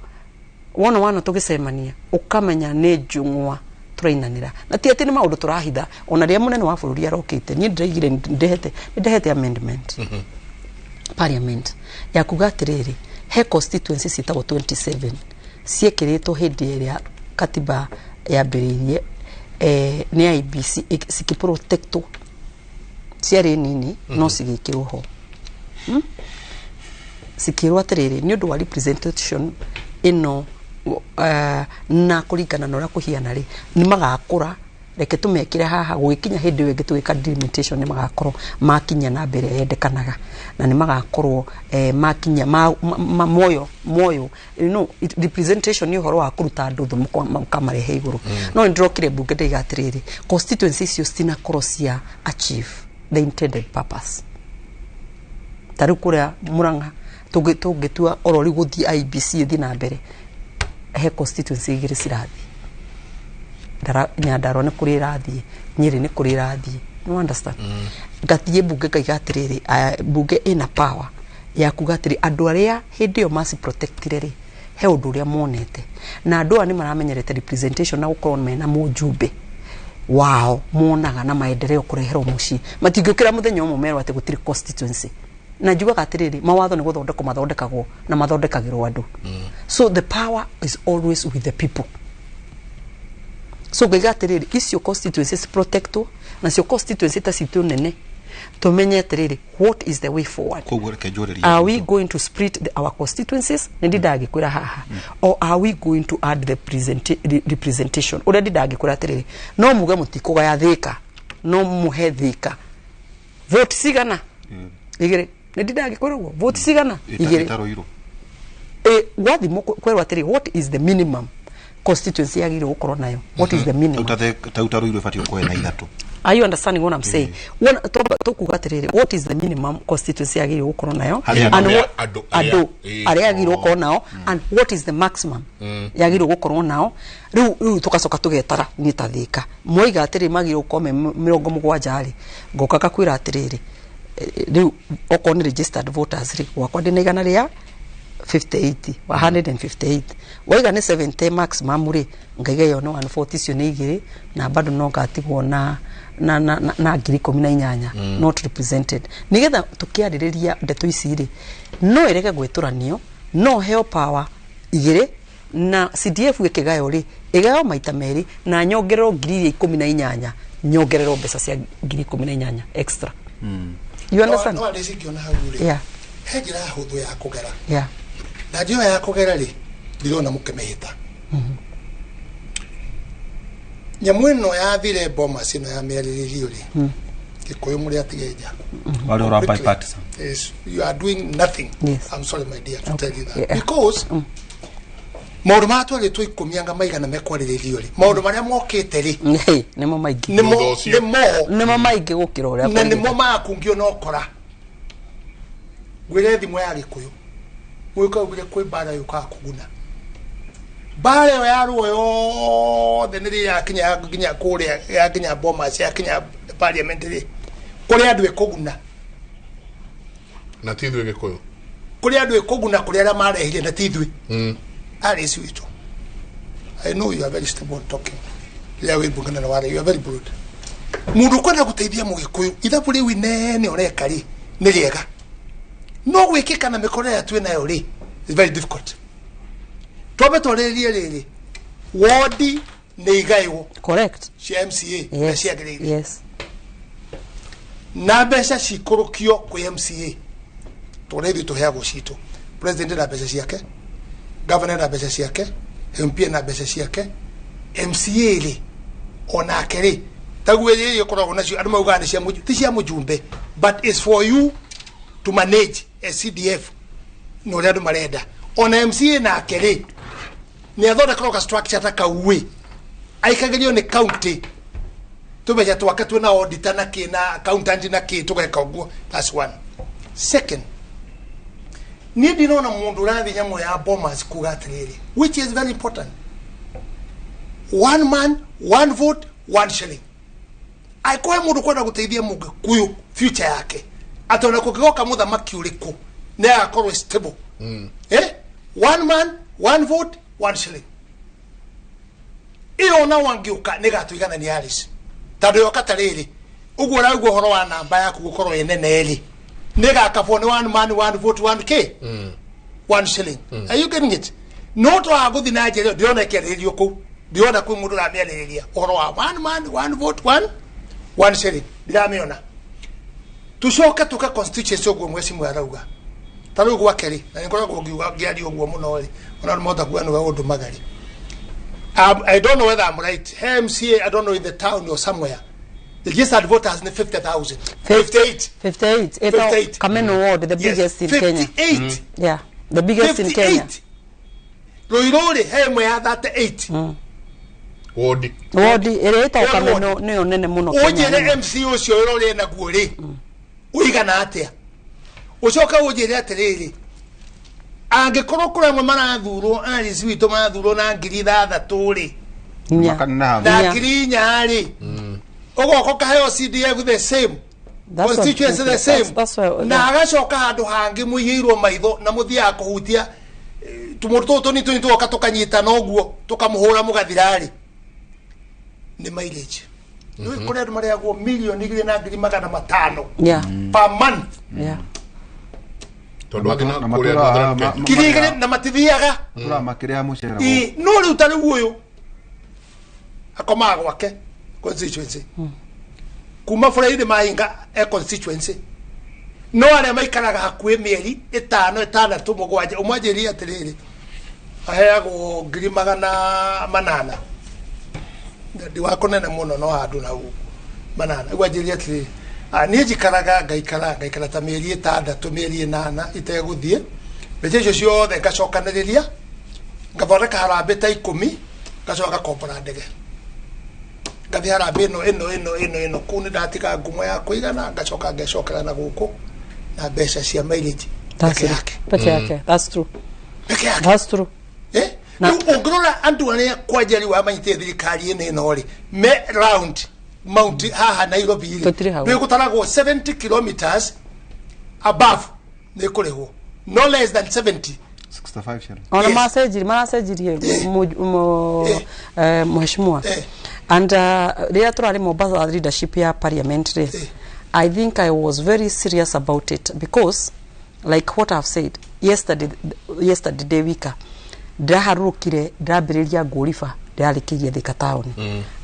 wona tũgĩcemania ũkamenya nĩ njũng'wa tũrainanĩra na ti atĩ nĩ maũndũ tũrahitha ona rĩrĩa mũnene wa bũrũri arokĩte niĩ ndĩraigire ndĩhete amendment parliament ya kuga atĩrĩrĩ he constituency ciĩtagwo 27 ciĩkĩrĩtwo hĩndĩ ĩrĩa katiba yambĩrĩirie nĩ IEBC cikiprotectwo ciarĩ nini no cigĩkĩrwo ho cikĩrwo atĩrĩrĩ nĩ ũndũ wa representation ĩno na kũringana na ũrĩa kũhiana rĩ nĩ magakũra reke tũmekĩre haha gũgĩkinya hĩndĩ ĩyo ĩngĩ tũgĩka delimitation nĩ magakorwo makinya na mbere yendekanaga na nĩ magakorwo makinya moyo you know representation nĩ ũhoro wa kũruta andũ thũ makamarehe igũrũ. No nĩ ndĩrokire mbunge ndaiga atĩrĩrĩ constituency icio citinakorwo cia achieve the intended purpose. Ta rĩu kũrĩa Murang'a tũngĩtua oro rĩu gũthiĩ IEBC ĩthiĩ na mbere he constituency igĩrĩ cirathiĩ Nyandarua nĩ kũrĩ ĩrathiĩ Nyĩrĩ nĩ kũrĩ ĩrathiĩ you understand. Ngathiĩ mbunge ngaiga atĩrĩrĩ mbunge ĩna power ya kuga atĩrĩ andũ arĩa hĩndĩ ĩyo maci protectire rĩ he ũndũ ũrĩa monete na andũ aya nĩ maramenyerete representation na gũkorwo mena mũjumbe wao monaga na maendeleo kũreherwo mũciĩ matingĩũkĩra mũthenya ũmwe merwo atĩ gũtirĩ constituency na njugaga atĩrĩrĩ mawatho nĩ gũthondekwo mathondekagwo na mathondekagĩrwo andũ. So the power is always with the people. So ngaiga atĩrĩrĩ icio constituencies protectwo na cio constituency ta citũ nene tumenye atĩrĩrĩ what is the way forward. Are we going to split our constituencies nĩ ndindangĩkwĩra haha or are we going to add the representation ũrĩa ndindangĩkwĩra atĩrĩrĩ no muge mũtikũgaya Thika no mũhe Thika vote cigana igĩrĩ nĩ ndindangĩkwĩra ũguo vote cigana igĩrĩ wathimwo kwerwo atĩrĩ what is the minimum constituency yagĩrĩirwo gũkorwo nayo what is the minimum ta Ruiru ĩbatiĩ gũkorwo na ithatũ Are you understanding what I'm saying? Wona tukuga atiriri, what is the minimum constituency yagĩrĩirwo gũkorwo nayo? Harĩa And andũ arĩa- andũ ĩĩ. arĩa yagĩrĩirwo gũkorwo nao, and what is the maximum yagĩrĩirwo gũkorwo nao. Rĩu tũgacoka tũgetara niĩ ta Thĩka moiga atĩrĩ magĩrĩirwo gũkorwo me 70 rĩ, ngoka ngakwĩra atĩrĩrĩ, rĩu okorwo nĩ registered voters rĩ, gwakwa ndĩna igana rĩa 58, 158, waiga nĩ 70 maximum rĩ, ngaiga ĩyo nĩ 140, icio nĩ igĩrĩ, na bado no ngatigwo na 18,000 not represented. Nigetha tukiarĩrĩria ndeto ici rĩ, no ĩrege gwĩtũranio, no heo power igĩrĩ na CDF ĩkĩgayo rĩ, ĩgayo maita merĩ na nyongererwo 18,000, nyongererwo mbeca cia 18,000 extra. You understand? No arĩ cingĩona hau rĩ, he njĩra hũthũ ya kũgera. Na njĩra ya kũgera rĩ, ndirona mũkĩmĩhĩta. Nyamũ ĩno yathire Bomas ĩno ya mĩarĩrĩrio rĩ, Gĩkũyũ mũrĩ atige nja. Warĩ ũra bipartisan. Yes, you are doing nothing. Yes. I'm sorry, my dear, to tell you that. Yeah. Because maũndũ marĩa twarĩtwo ikũmi anga maigana mekwarĩrĩrio rĩ, maũndũ marĩa mokĩte rĩ, Hey, nĩmo maingĩ. nĩmo Thutha ũcio. nĩmo Nĩmo maingĩ gũkĩra ũrĩa na kwagĩrĩire. nĩmo makungio na ũkora. Ngwĩre thimũ ya Gĩkũyũ, gwĩka ugire kwĩ mbara yũkaga kũguna. Mbara ĩyo yarũo yothe nĩ rĩ yakinya nginya kũrĩa, yakinya Bomas, yakinya parliament rĩ, kũrĩ andũ ĩkũguna. Na ti ithuĩ Gĩkũyũ. Kũrĩ andũ ĩkũguna, kũrĩ arĩa marehire, na ti ithuĩ. Arĩ witũ, I know you are very stubborn talking. Rĩrĩa wĩ mbunge na ware, you are very broad. Mũndũ ũkwenda gũteithia Mũgĩkũyũ, ithabu rĩu inene ũreka rĩ, nĩ rĩega. No gwĩkĩka na mĩkora ĩrĩa twĩ nayo rĩ, is very difficult. Twambe twarĩrĩrie rĩrĩ, wondi nĩ igaywo Correct. cia MCA na ciagĩrĩire. Na mbeca cikũrũkio kwĩ MCA, tondũ ithuĩ tũheagwo citũ. President na mbeca ciake, governor na mbeca ciake, MP na mbeca ciake, MCA rĩ onake rĩ, taguo ĩrĩa ĩkoragwo nacio andũ maugaga nĩ cia ti cia mũjumbe, but it's for you to manage as CDF na ũrĩa andũ marenda. Ona MCA nake rĩ, nĩ athondekerwo ka structure ta kau ĩ, aikagĩrio nĩ county tũbeca twake twĩna auditor na kĩ na accountant na kĩ, tũgeka ũguo. That's one. Second, niĩ ndinona mũndũ ũrathiĩ nyamũ ya Bomas kuga atĩrĩrĩ, which is very important, one man, one vote, one shilling. Angĩkorwo he mũndũ kwenda gũteithia Mũgĩkũyũ future yake, atĩ ona kũngĩgoka mũthamaki ũrĩkũ nĩ agakorwo stable, eh? One man, one vote, one shilling ĩyo ona wangĩũka nĩ gatũiganania Alice, tondũ yoka ta rĩrĩ ũguo ũraigua ũhoro wa namba yaku gũkorwo ĩ nene rĩ, nĩ gakabwo nĩ one man, one vote, one k, one shilling. Are you getting it? No twaga gũthiĩ na njĩra ĩyo, ndĩrona ĩkĩarĩrĩrio kũu, ndĩrona kwĩ mũndũ ũramĩarĩrĩria ũhoro wa one man, one vote, one shilling, ndiramĩona. Tucoke tuke constituency ũguo mwecimu arauga, ta rĩu gwake rĩ, na nĩngoragwo ngiuga ngĩaria ũguo mũno rĩ, ona nĩ mahota kuga nĩwe ũndũmaga rĩ. I don't know whether I'm right. Hey, MCA, I don't know, in the town or somewhere. The registered voters ni 50,000. 58. 58. Ĩtagwo 58. Kameno ward, the biggest in Kenya. 58. Yeah, the biggest in Kenya. 58. Ruiru rĩ, he ĩmwe ya 38. Wodi. Ward ĩrĩa ĩtagwo Ĩyo Kameno ward. nĩyo nene mũno Kenya Ũnjĩre ng'ima. MC ũcio ũrĩa ũrĩ naguo rĩ, ũigana atĩa? Ũcoke ũnjĩre atĩrĩrĩ, angĩkorwo kũrĩ amwe marathurwo, Alice witũ marathurwo na 6,000 rĩ, Inya. Makaneneha. na Inya. 4,000 rĩ, ũgoka ũkaheo CDF the same, That's what- constituency the same, that's why na agacoka handũ hangĩ mũigĩirwo maitho na mũthiaga kũhutia tũmũndũ tũtũ tũnini tũnini, tũgoka tũkanyitana ũguo tũkamũhũra mũgathira rĩ, nĩ mileage. Rĩu kũrĩ andũ marĩagwo 2,500,000 per month. Tondũ angĩ na Na kũrĩa matũra- Northern Kenya. 2,000 na matithiaga. Matũra makĩrĩha mũcere. Ĩ, no rĩu ta rĩu ũyũ akomaga gwake constituency kuma bũrũri-inĩ mahinga e constituency, no arĩa maikaraga hakuhĩ mĩeri 5, 6, 7, ũmwe anjĩrire atĩrĩrĩ, aheagwo 800,000, ndi wa kũnene mũno no handũ na ũguo manana. Rĩu anjĩrire atĩrĩrĩ, "Ah, niĩ njikaraga ngaikara ngaikara ta mĩeri 6, mĩeri 8 itegũthiĩ, mbeca icio ciothe ngacokanĩrĩria, ngathondeka harambĩ ta 10, ngacoka ngakombora ndege." Ngathi harambee ĩno ĩno ĩno ĩno ĩno kũu nĩ ndatiga ngumo ya kũigana, ngacoka ngecokera na gũkũ na mbeca cia mileage That's peke it. yake. Peke yake. That's true. Peke yake. That's true. Na- Rĩu ũngĩrora andũ arĩa kwanja rĩu amanyitĩte thirikari ĩno ĩno rĩ, me round mount haha Nairobi rĩ, Tũtirĩ hau. nĩ gũtaragwo 70 kilometers above nĩ kũrĩhwo, no less than 70. 65 shillings. Ona Yes. macenjirie, maracenjirie mheshimiwa. And rĩrĩa tũrarĩ Mombasa leadership ya parliament rĩ, I think I was very serious about it because, like what I've said yesterday, yesterday day wika ndĩraharũrũkire, ndĩrambĩrĩria Ngũriba, ndĩrarĩkĩirie Thika town,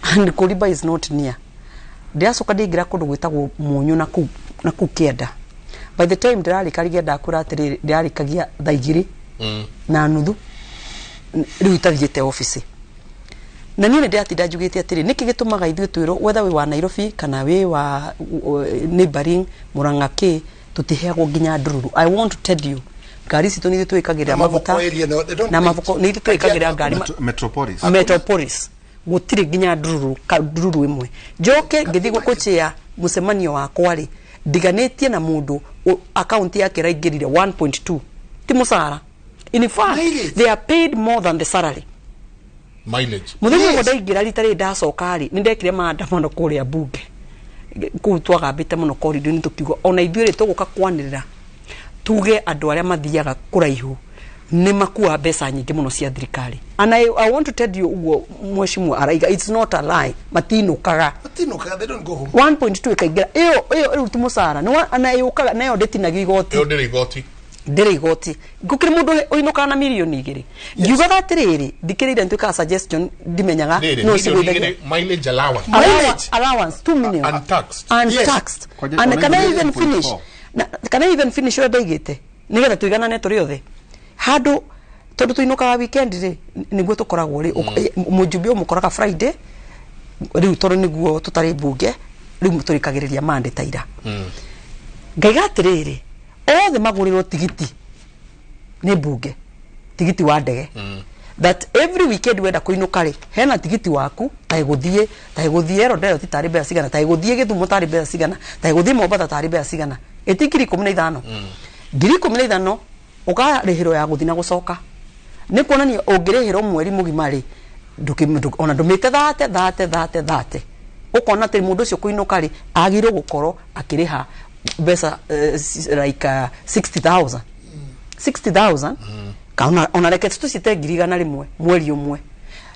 and Ngũriba is not near. Ndĩracoka ndĩingĩra kũndũ gwĩtagwo Mũnyũ na kũu na kũu kĩanda. By the time ndĩrarĩkagia, ndakwĩra atĩrĩrĩ, ndĩrarĩkagia thaa 2:30 rĩu itathiĩte obici. Na niĩ nĩ ndĩratinda njugĩte atĩrĩ, nĩkĩ gĩtũmaga ithuĩ twĩrwo, whether wĩ wa Nairobi kana wĩ wa neighboring Murang'a, kĩ tũtiheagwo nginya ndururu? I want to tell you, ngari citũ nĩ ithuĩ twĩkagĩrĩra Na maguta. Mavoko area, no, they don't Na wait. Mavoko nĩ ithuĩ twĩkagĩrĩra ngari Metropolis. Metropolis gũtirĩ nginya ndururu, ka ndururu ĩmwe. Njoke ngĩthiĩ gũkũchĩa mũcemanio wakwa rĩ, ndiganĩtie na mũndũ akaunti yake ĩraingĩrire 1.2, ti mũcara. In fact, Mileage. they are paid more than the salary. Mileage. Mũthenya ũmwe ndaingĩra rita rĩrĩ ndacoka rĩ, nĩ ndekire maandamano kũrĩa bunge kũu, twagambĩte mũno korido-inĩ, tũkiuga ona ithuĩ rĩ, tũgũka kwanĩrĩra tuge andũ arĩa mathiaga kũraihu nĩ makuaga mbeca nyingĩ mũno cia thirikari. And I want to tell you, ũguo mheshimiwa araiga, it's not a lie, matinũkaga. Matinũkaga, they don't go home. 1.2 ĩkaingĩra, ĩyo ĩyo rĩu ti mũcara nĩ na yũkaga nayo ndĩtinagio igoti. Ĩyo ndĩrĩ igoti. Ndĩrĩ igoti. Gũkĩrĩ mũndũ ũinũkaga na mirioni 2. Ngiugaga atĩrĩrĩ, thikĩrĩire, nĩtuĩkaga suggestion, ndimenyaga Rĩrĩ no milioni cigũithagia. 2 mileage allowance. Allowance, allowance 2 million. Untaxed. Untaxed. Kwanja- And ona can I ingĩ even 2.4. finish na, can I even finish ũrĩa ndaigĩte nĩgetha tũiganane tũrĩ othe handũ, tondũ tũinũkaga weekend rĩ, nĩguo tũkoragwo rĩ, mũjumbe ũmũkoraga Friday rĩu, tondũ nĩguo tũtarĩ mbunge rĩu, tũrĩkagĩrĩria mande ta ira. Ngaiga atĩrĩrĩ, othe magũrĩrwo tigiti nĩ mbunge, tigiti wa ndege, that every weekend wenda kũinũka rĩ, hena tigiti waku, ta gũthiĩ ta gũthiĩ Eldoret tarĩ mbeca cigana, ta gũthiĩ Gĩthumo tarĩ mbeca cigana, ta gũthiĩ Mombatha tarĩ mbeca cigana, ĩti 15,000, 15,000 ũkarĩhĩrwo ya gũthiĩ na gũcoka. Nĩ kuonania ũngĩrĩhĩrwo mweri mũgima rĩ, ona ndũmĩte thate thate thate thate, ũkona atĩ mũndũ ũcio kũinũka rĩ, agĩrĩirwo gũkorwo akĩrĩha mbeca like 60,000, 60,000 kana ona reke tũcite 100,000 mweri ũmwe,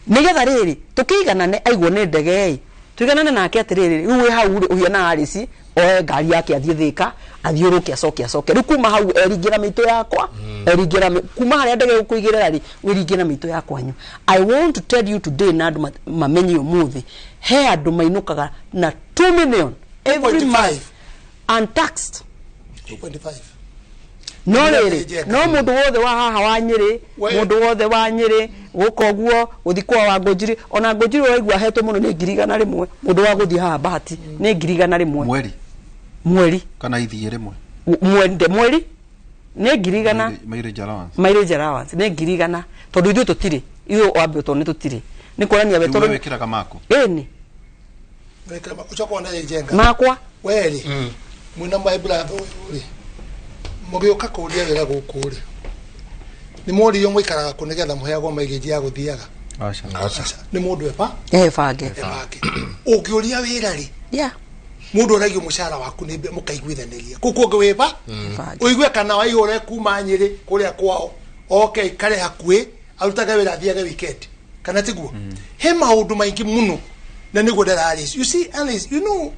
nigetha rĩrĩ tũkĩiganane, aigwo nĩ ndege ĩ, tũiganane nake atĩrĩrĩ, rĩu wĩ hau rĩ, ũhiana Alice oe ngari yake athiĩ Thĩka, athiũrũke, acoke acoke. Rĩu kuma hau eringĩra mĩitũ yakwa, eringĩra kuma harĩa ndege gũkũigĩrĩra rĩ, wĩringĩra mĩitũ ya kwanyu. I want to tell you today, na andũ mamenye ũmũthĩ, he andũ mainũkaga na 2 million every 2.5. month, untaxed. 2.5. No Nĩ rĩrĩ, njega. no mũndũ wothe wa haha wa Nyĩrĩ, mũndũ wothe wa Nyĩrĩ gũka ũguo gũthiĩ kwa wa Ngũnjiri, ona Ngũnjiri ũraigua ahetwo mũno nĩ 100,000. Mũndũ wa gũthiĩ haha Bahati nĩ 100,000. Mweri? Mweri. Kana ithiĩ rĩmwe? Mwende mweri nĩ 100,000. Mileage allowance. Mileage allowance nĩ 100,000, tondũ ithuĩ tũtirĩ, ithuĩ wambe tondũ nĩ tũtirĩ, nĩ kuonania we Rĩu tondũ we wĩkĩraga maku? Ĩni. Ũcoka wona njenga Makwa. Werĩ mwĩna my brother ũyũ rĩ, mũgĩũka kũũria wĩra gũkũ rĩ, nĩ mworirio mũikaraga kũ nĩgetha mũheagwo mileage ya gũthiaga? Aca. Aca. Nĩ mũndũ eba Ebange. Ebange ũngĩũria wĩra rĩ, mũndũ oragio mũcara waku nĩ mũkaiguithanĩria kũu kũngĩ wĩba. Ebange. Ũigue kana waihũre kuma Nyĩrĩ kũrĩa kwao oke ikare hakuhĩ arutage wĩra, athiage weekend, kana tiguo? He maũndũ maingĩ mũno na nĩguo ndĩrarĩ, you see, Alice, you know,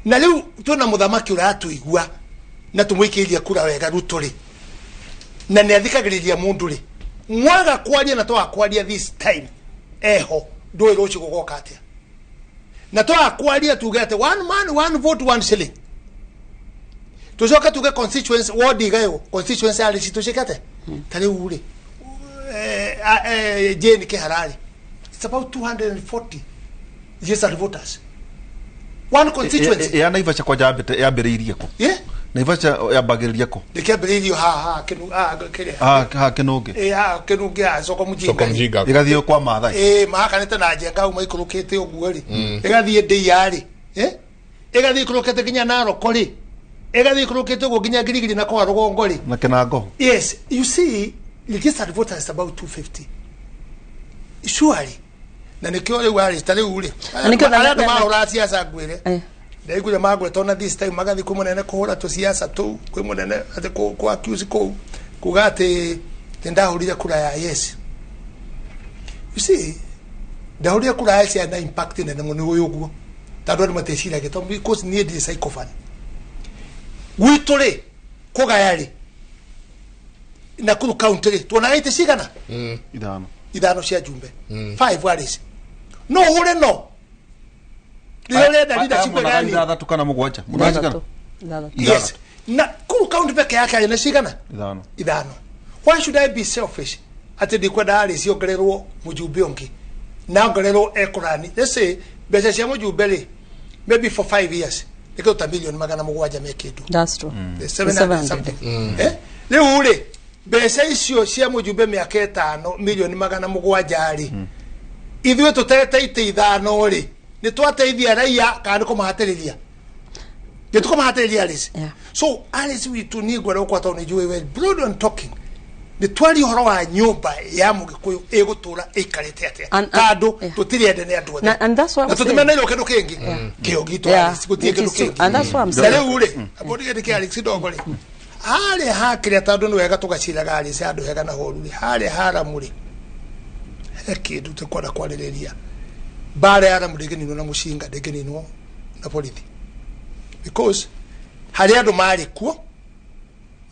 na rĩu twĩna mũthamaki ũratũigua na tũmũikĩirie kura wega Ruto rĩ, na nĩ athikagĩrĩria mũndũ rĩ, mwaga kwaria na twaga kwaria this time eho, ndũĩ rũciũ gũgoka atĩa, na twaga kwaria tuge atĩ one man, one vote, one shilling, tucoke tuge constituency ward igaywo, constituency arĩ citũ ciĩkate ta rĩu rĩ, Jane Kĩhararĩ, it's about 240 registered voters, one constituency. Ya Naivasha kwanja yambĩrĩirie kũ? Yeah. Naivasha yambagĩrĩria kũ? Ndĩkĩambĩrĩirio haha kĩnu kĩrĩa Ha Kĩnũngĩ. Ĩ haha Kĩnũngĩ, haha soko Soko Mjinga. Mjinga. Ĩgathiĩ kwa Maathai. Ĩ mahakanĩte na Njenga hau maikũrũkĩte ũguo rĩ, ĩgathiĩ Ndĩia rĩ, ĩgathiĩ ikũrũkĩte nginya Naroko rĩ, ĩgathiĩ ikũrũkĩte ũguo nginya Ngirigiri na kwa rũgongo rĩ. Na Kĩnango. Yes, you see, registered voters is about 250 surely, na nĩkĩo rĩu arĩ ta rĩu rĩ, Na nĩkĩo arĩa andũ mahũraga ciaca ngwĩre, Eh. ndaiguire magwetwo na this time magathiĩ kwĩ mũnene kũhũra tũciaca tũu kwĩ mũnene atĩ kũ accuse kũu kuga atĩ atĩ ndahũrire kura ya yes. You see, ndahũrire kura ya yes na impact nene mũno ũyũ ũguo tondũ andũ mateciragia, tondũ because niĩ ndirĩ sycophant. Gwitũ rĩ, kũgaya rĩ, Nakuru County rĩ, tuonaga itĩ cigana? Ithano. Ithano cia jumbe, five aris no ũhũre no rĩrĩa ũrenda leadership Aya monaga ĩgani. ithathatũ kana mũgwanja. Mũnaga cigana? Ithathatũ. Ithathatũ. Yes, Nakuru County peke yake arĩ na cigana? Ithano. Ithano. Why should I be selfish atĩ ndikwenda arĩ ciongererwo mũjumbe ũngĩ na ongererwo ekũrani? Let's say mbeca cia mũjumbe rĩ, maybe for 5 years nĩ kĩndũ ta milioni 700 me kĩndũ. That's true. The 700 something. Eh? Rĩu rĩ, mbeca icio cia mũjumbe mĩaka 5, milioni 700 rĩ, ithuĩ tũtete itĩ ithano rĩ, nĩ twateithia raia kana nĩ kũmahatĩrĩria? Nĩ tũkũmahatĩrĩria Alice. So Alice witũ, niĩ ngwenda gũkwa tondũ nĩ njũĩ well broad on talking, nĩ twaria ũhoro wa nyũmba ya mũgĩkũyũ ĩgũtũra ĩikarĩte atĩa, tondũ tũtirĩ ende nĩ andũ othe. And that's what Na I'm saying. tũtimeneirwo kĩndũ kĩngĩ kĩo gitũ, Alice, gũtirĩ it kĩndũ is true. kĩngĩ. And that's what I'm Na saying. rĩu rĩ, ambonige ndĩkĩ Alex Ndongo rĩ, harĩa hakĩrĩa, tondũ nĩ wega tũgaciraga Alex handũ hega na horu rĩ, harĩa haramu rĩ, he kĩndũ tũkwenda kwarĩrĩria. Mbara ya Ramu ndĩngĩninwo na mũcinga, ndĩngĩninwo na borithi, because harĩ andũ marĩ kuo,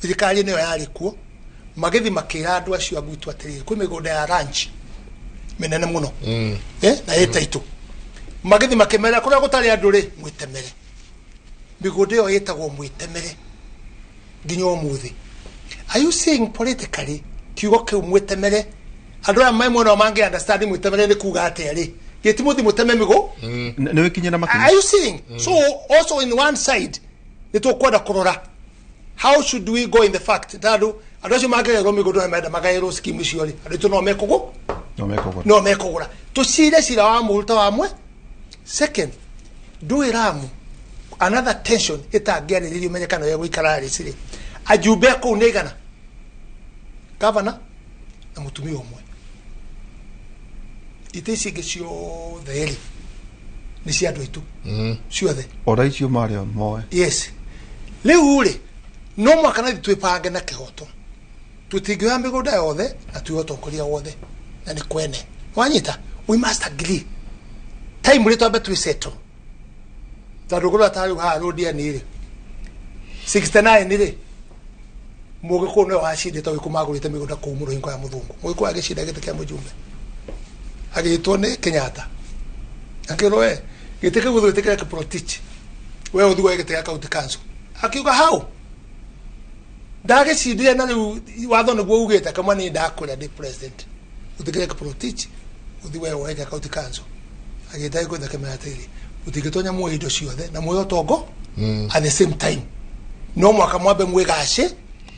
thirikari nĩyo yarĩ kuo, magĩthi makĩra andũ acio a gwitũ atĩrĩrĩ, kwĩ mĩgũnda ya ranch mĩnene mũno, na ĩta itũ, magĩthi makĩmera kũrĩa gũtarĩ andũ rĩ, mwĩtemere. Mĩgũnda ĩyo ĩtagwo mwĩtemere nginya ũmũthĩ. Are you seeing politically kiugo kĩu mwĩtemere, andũ aya me mwena wa mangĩ understand mwĩtemere nĩ kuga atĩa rĩ, gĩtimũthi mũteme mĩgũ. Nĩ wĩkinyie na Are makinya. you seeing? So also in one side nĩ tũkwenda kũrora how should we go in the fact tondũ andũ acio mangĩgaĩrwo mĩgũnda na menda magaĩrwo scheme icio rĩ, andũ aitũ no mekũgũ No mekũgũra. No mekũgũra. Tũcire cira wa mũruta wa mwe. Second, ndũĩ Ramu, another tension ĩtangĩarĩrĩrio menye kana gũikara rĩ rĩ, ajumbe kũu nĩ igana, gavana na mũtumia ũmwe, itĩ ici ingĩ ciothe rĩ, nĩ cia andũ aitũ ciothe. Ora icio marĩ o moe. Yes, rĩu rĩ, no mwaka nathi twĩpange na kĩhoto, tũtingĩoya mĩgũnda yothe na tuoe ũtongoria wothe na nĩ kwene wanyita. We must agree time rĩ twambe twĩsettle, tondũ ngũrora ta rĩu haha Rũndiani rĩ, 69 rĩ, mũgĩkũyũ nĩwe wacindĩte, gĩkũ magũrĩte mĩgũnda kũu mũno hingo ya mũthũngũ. Mũgĩkũyũ agĩcinda gĩtĩ kĩa mũjumbe, agĩtwo nĩ Kenyatta, akĩrwo, "We gĩtĩ kĩu gũthũ gĩtĩ kĩa Kiprotich, we ũthiĩ woe gĩtĩ gĩa county council." Akiuga hau ndagĩcindire na rĩu watho nĩguo ugĩte kamwe nĩ ndakũrĩa ndĩ president, ũtĩkĩre Kiprotich, ũthiĩ we woe gĩa county council. Agĩta gĩkũthi akĩmera atĩrĩrĩ, mũtingĩtonya muoe indo ciothe na muoe ũtongo at the same time, no mwaka mwambe mwĩgacĩ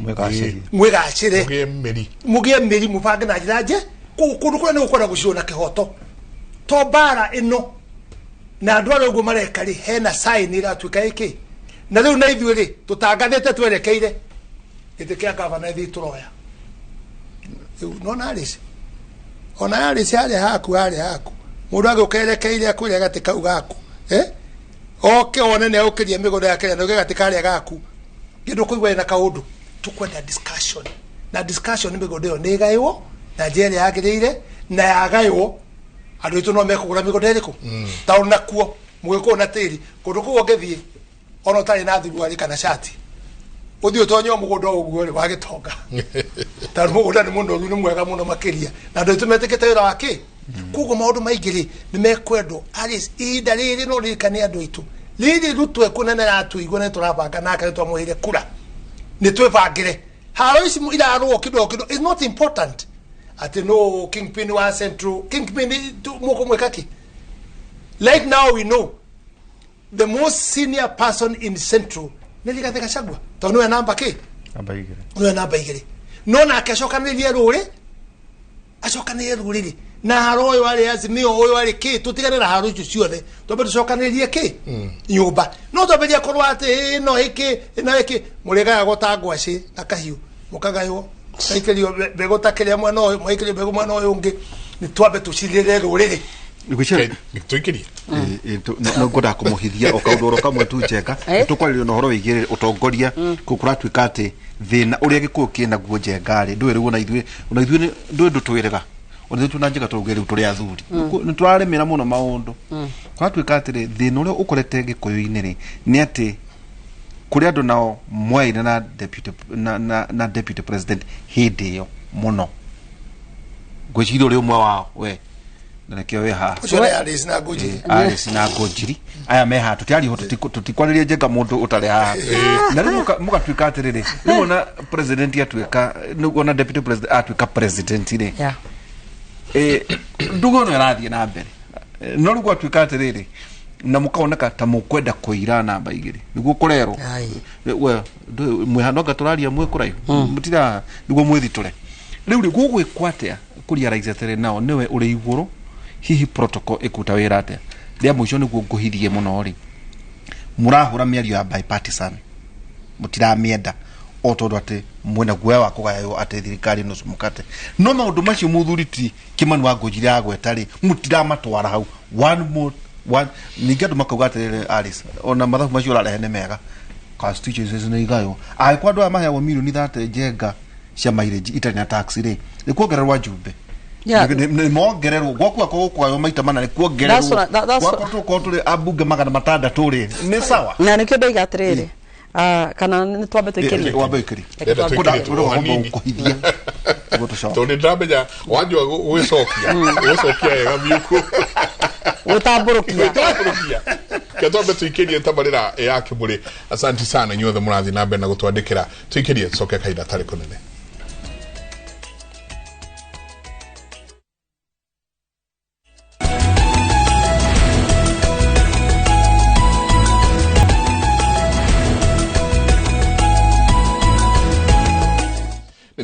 Mwĩgacĩrie. Mwĩgacĩre. Mũgĩe mĩri. Mũgĩe mĩri, mũbange na njĩra nje kũndũ kũrĩa nĩ gũkwenda gũcirwo na kĩhoto, to mbara ĩno na andũ arĩa ũguo mareka rĩ, hena sign ĩratuĩka ĩkĩ na rĩu na ithuĩ rĩ, tũtangathĩte twerekeire gĩtĩ kĩa gavana ithuĩ tũroya rĩu. Nona Alice, ona Alice harĩa haku, harĩa haku, mũndũ agĩũka erekeire akwĩre gatĩ kau gaku, eh, oke one nĩ agũkĩria mĩgũnda yake na gatĩ karĩa gaku, kĩndũ kũigua ĩna kaũndũ. Tũkwenda discussion na discussion, mĩgũnda ĩyo nĩ ĩgaywo na njĩra ĩrĩa yagĩrĩire, na yagaywo andũ aitũ no mekũgũra mĩgũnda ĩrĩkũ, tondũ nakuo mũgĩkũyũ na tĩri kũndũ kũu ũngĩthiĩ ona ũtarĩ na thuruarĩ kana cati, ũthiĩ ũtonye o mũgũnda o ũguo rĩ, wagĩtonga, tondũ mũgũnda nĩ mũnoru, nĩ mwega mũno makĩria, na andũ aitũ metĩkĩte wĩra wa kĩ. Koguo maũndũ maingĩ rĩ, nĩ mekwendwo Alice ihinda rĩrĩ no ririkane andũ aitũ rĩrĩ Ruto ekuona nĩ aratũigua, nĩ tũrabanga nake, nĩ twamũheire kura, nĩ twĩbangĩre haro ici irarũo kĩndũ o kĩndũ is not important atĩ no kingpin wa Central, kingpin mũkũmwĩka kĩ. Like now we know the most senior person in Central Nĩ Rigathĩ Gachagua tondũ nĩwe namba kĩ namba igĩrĩ nĩwe namba igĩrĩ no nake acokanĩrĩrie rũrĩ acokanĩrĩrie rũrĩrĩ na haro ũyũ arĩ Azimio ũyũ arĩ kĩ tũtigane na haro icio ciothe twambe tũcokanĩrĩrie kĩ nyũmba no twambĩrĩrie kũrũa atĩ ĩno ĩkĩ ĩno ĩkĩ mũrĩgayagwo ta ngwacĩ na kahiũ mũkagaywo mũgaikĩrio mbegũ ta kĩrĩa mwena ũyũ mũgaikĩrio mbegũ mwena ũyũ ũngĩ nĩ twambe tũcirĩre rũrĩrĩ ngwĩciria tuikirie no ngwendaga kũmũhithia o kaũndũ oro kamwe tu Njenga tũkwarĩrio na ũhoro wĩgiĩ ũtongoria kũratuĩka atĩ thĩna ũrĩa Gĩkũyũ kĩnaguo Njenga rĩ ndũĩ rĩu ona ithuĩ ndũĩ ndũtwĩrĩga ona ithuĩ twĩna Njenga tũrauge rĩu tũrĩ athuri nĩ tũrarĩmĩra mũno maũndũ kũratuĩka atĩrĩ thĩna ũrĩa ũkorete Gĩkũyũ-inĩ rĩ nĩ atĩ kũrĩ andũ nao mwaine na deputy na deputy president hĩndĩ ĩyo mũno ngwĩciria ũrĩ ũmwe wao we na nĩkĩo wĩ haha ũcio nĩ Alice na Ngũnjiri Alice na Ngũnjiri aya me haha tũtiaria tũtikwarĩria Njenga mũndũ ũtarĩ haha na rĩu mũgatuĩka atĩrĩrĩ rĩu ona president atuĩka rĩu ona deputy president atuĩka president rĩ ndugo ĩno ĩrathiĩ na mbere no rĩu gwatuĩka atĩrĩrĩ na mũkaoneka ta mũkwenda kũira namba igĩrĩ nĩguo kũrerwo we mwĩhano anga tũraria mwĩ kũraihu mũtira nĩguo mwĩthitũre rĩu rĩ gũgwĩkwo atĩa kũrealize atĩrĩ nao nĩwe ũrĩ igũrũ hihi protocol ĩkuta wĩra atĩa rĩa mũico nĩguo ngũhithie mũno rĩ mũrahũra mĩario ya bipartisan mũtiramĩenda o tondũ atĩ mwĩna guoya wa kũgaywo atĩ thirikari nusu mũkate no maũndũ macio mũthuri ti Kimani wa Ngũnjiri agweta rĩ mũtiramatwara hau one more one ningĩ andũ makauga atĩrĩrĩ Alice ona mathabu macio ũrarehe nĩ mega constituencies nĩ igaywo angĩkorwo andũ aya maheagwo mirioni 30 Njenga cia mileage itarĩ na tax rĩ nĩ kuongererwo njumbe nĩ mongererwo gwaku akorwo gũkũgaywo maita mana nĩ kuongererwo gwakwa tũkorwo tũrĩ ambunge 600 rĩ nĩ sawa na nĩkĩo ndoiga atĩrĩrĩ kana nĩ twambe tũikĩrie wambe ũikĩrie kũhithia tondũ nĩ ndĩramenya wanjua gwĩcokia gwĩcokia wega biũ gũtambũrũkia ke twambe tũikĩrie tabarĩra ya Kĩmũrĩ asanti sana inyuothe mũrathiĩ na mbere na gũtwandĩkĩra tũikĩrie tũcoke kahinda tarĩ kũnene.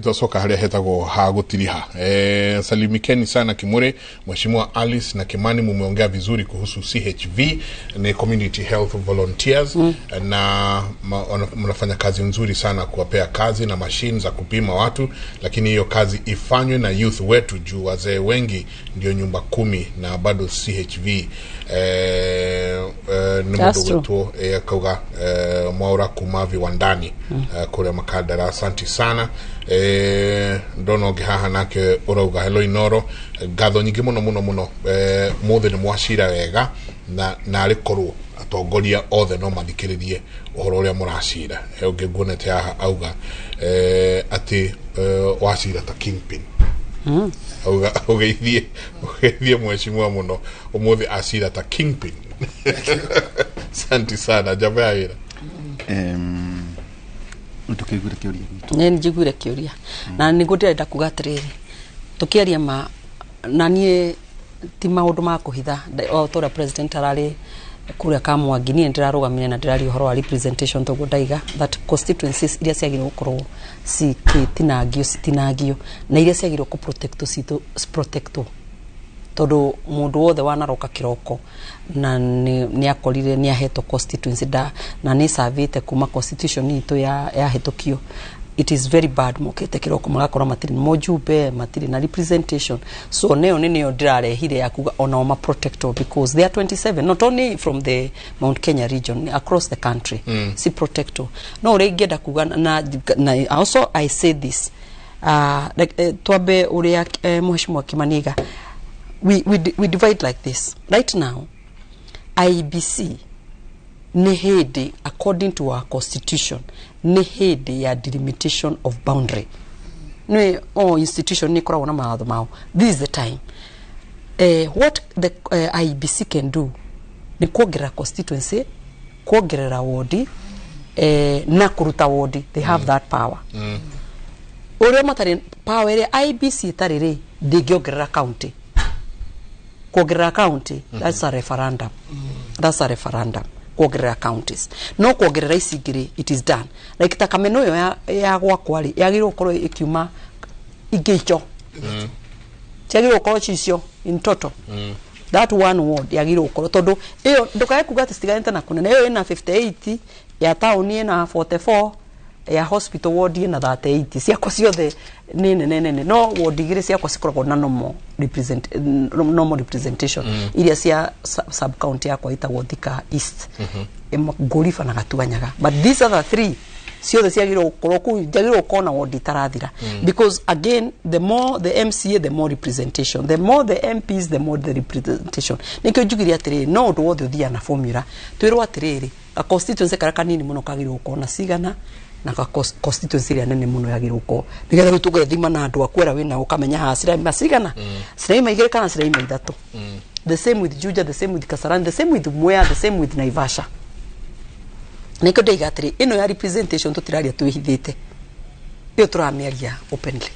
Twacoka haria hetagwo ha gutiriha. Salimikeni sana Kimure, Mheshimiwa Alice na Kimani, mumeongea vizuri kuhusu CHV ni Community Health Volunteers na mnafanya kazi nzuri sana kuwapea kazi na mashine za kupima watu, lakini hiyo kazi ifanywe na youth wetu juu wazee wengi ndio nyumba 10 na bado CHV ni mundu wetu kauga Mwaura kuma viwandani kule Makadara. Asante sana. Ndono gihaha nake urauga hello Inoro ngatho nyingi muno muno muno muthe ni mwacira wega na nari korwo atongoria othe no mathikiririe uhoro uria muracira ungi nguonete haha auga ati wacira ta kingpin auga ugeithie mheshimiwa muno umuthi acira ta kingpin. Asante sana njamba ya wira. Tukiguire kiuria gitu nĩ njiguire kiuria na nĩguo ndĩrenda kuga atĩrĩrĩ tũkĩaria ma na niĩ ti maũndũ ma kũhitha o ta ũrĩa president ararĩ kũrĩa Kamwangi niĩ ndĩrarũgamire na ndĩraria ũhoro wa representation toguo ndaiga that constituencies iria ciagĩrĩirwo gũkorwo cikitinangio citinangio na iria ciagĩrĩirwo kũ protectwo citũ protectwo tondũ mũndũ wothe wanaroka kĩroko na nĩ akorire nĩ ahetwo constituency da na nĩ savĩte kuma constitution itũ yahĩtũkio it is very bad mokĩte kĩroko magakorwo matirĩ mojumbe matirĩ na representation so nĩyo nĩyo ndĩrarehire ya kuga onao ma protectwo because they are 27 not only from the Mount Kenya region across the country si protectwo no ũrĩa ingĩenda kuga na also I say this like, twambe ũrĩa Mheshimiwa Kimaniga we divide like this. Right now, IEBC ni hĩndĩ, according to our constitution, ni hĩndĩ ya delimitation of boundary. Nĩ o institution nĩ ĩkoragwo na mawatho mao. This is the time. What the IEBC can do ni kuongerera constituency, kuongerera wodi, na kuruta wodi. They have that power. Ũrĩa matarĩ power ĩrĩa IEBC ĩtarĩ rĩ, ndĩngĩongerera county. Kuongerera county, that's a referendum. That's a referendum. Kuongerera counties no kuongerera ici ingĩ, it is done like ta Kameno ĩyo ya gwakwa rĩ, yagĩrĩirwo gũkorwo ĩkiuma ingĩ ico ciagĩrĩirwo gũkorwo cicio in total. That one ward yagĩrĩirwo gũkorwo, tondũ ĩyo ndũkae kuga atĩ citiganĩte na kũnene. Ĩyo ĩna 58 ya taũni, ĩna 44 ya hospital ward, ĩna 38. Ciakwa ciothe nĩ nene nene, no ward igĩrĩ ciakwa cikoragwo na normal representation, iria cia sub county yakwa ĩtagwo Thika East, Ngũriba na Gatuanyaga, but these other three ciothe ciagĩrĩirwo gũkorwo kũu, njagĩrĩirwo gũkorwo na ward itarathira, because again, the more the MCA, the more representation, the more the MPs, the more the representation. Nĩkĩo njugire atĩrĩrĩ, no ũndũ wothe ũthiaga na formula. Twĩrwo atĩrĩrĩ, a constituency karĩa kanini mũno kagĩrĩirwo gũkorwo na cigana, na ka constituency ĩrĩa nene mũno yagĩrĩirwo gũkorwo, nĩgetha rĩu tũgethima na andũ aku arĩa wĩnao, ũkamenya haha ciraima cigana, ciraima igĩrĩ kana ciraima ithatũ. The same with Juja, the same with Kasarani, the same with Mwea, the same with Naivasha. Nĩkĩo ndaiga atĩrĩ, ĩno ya representation tũtiraria twĩhithĩte, ĩyo tũramĩaria openly.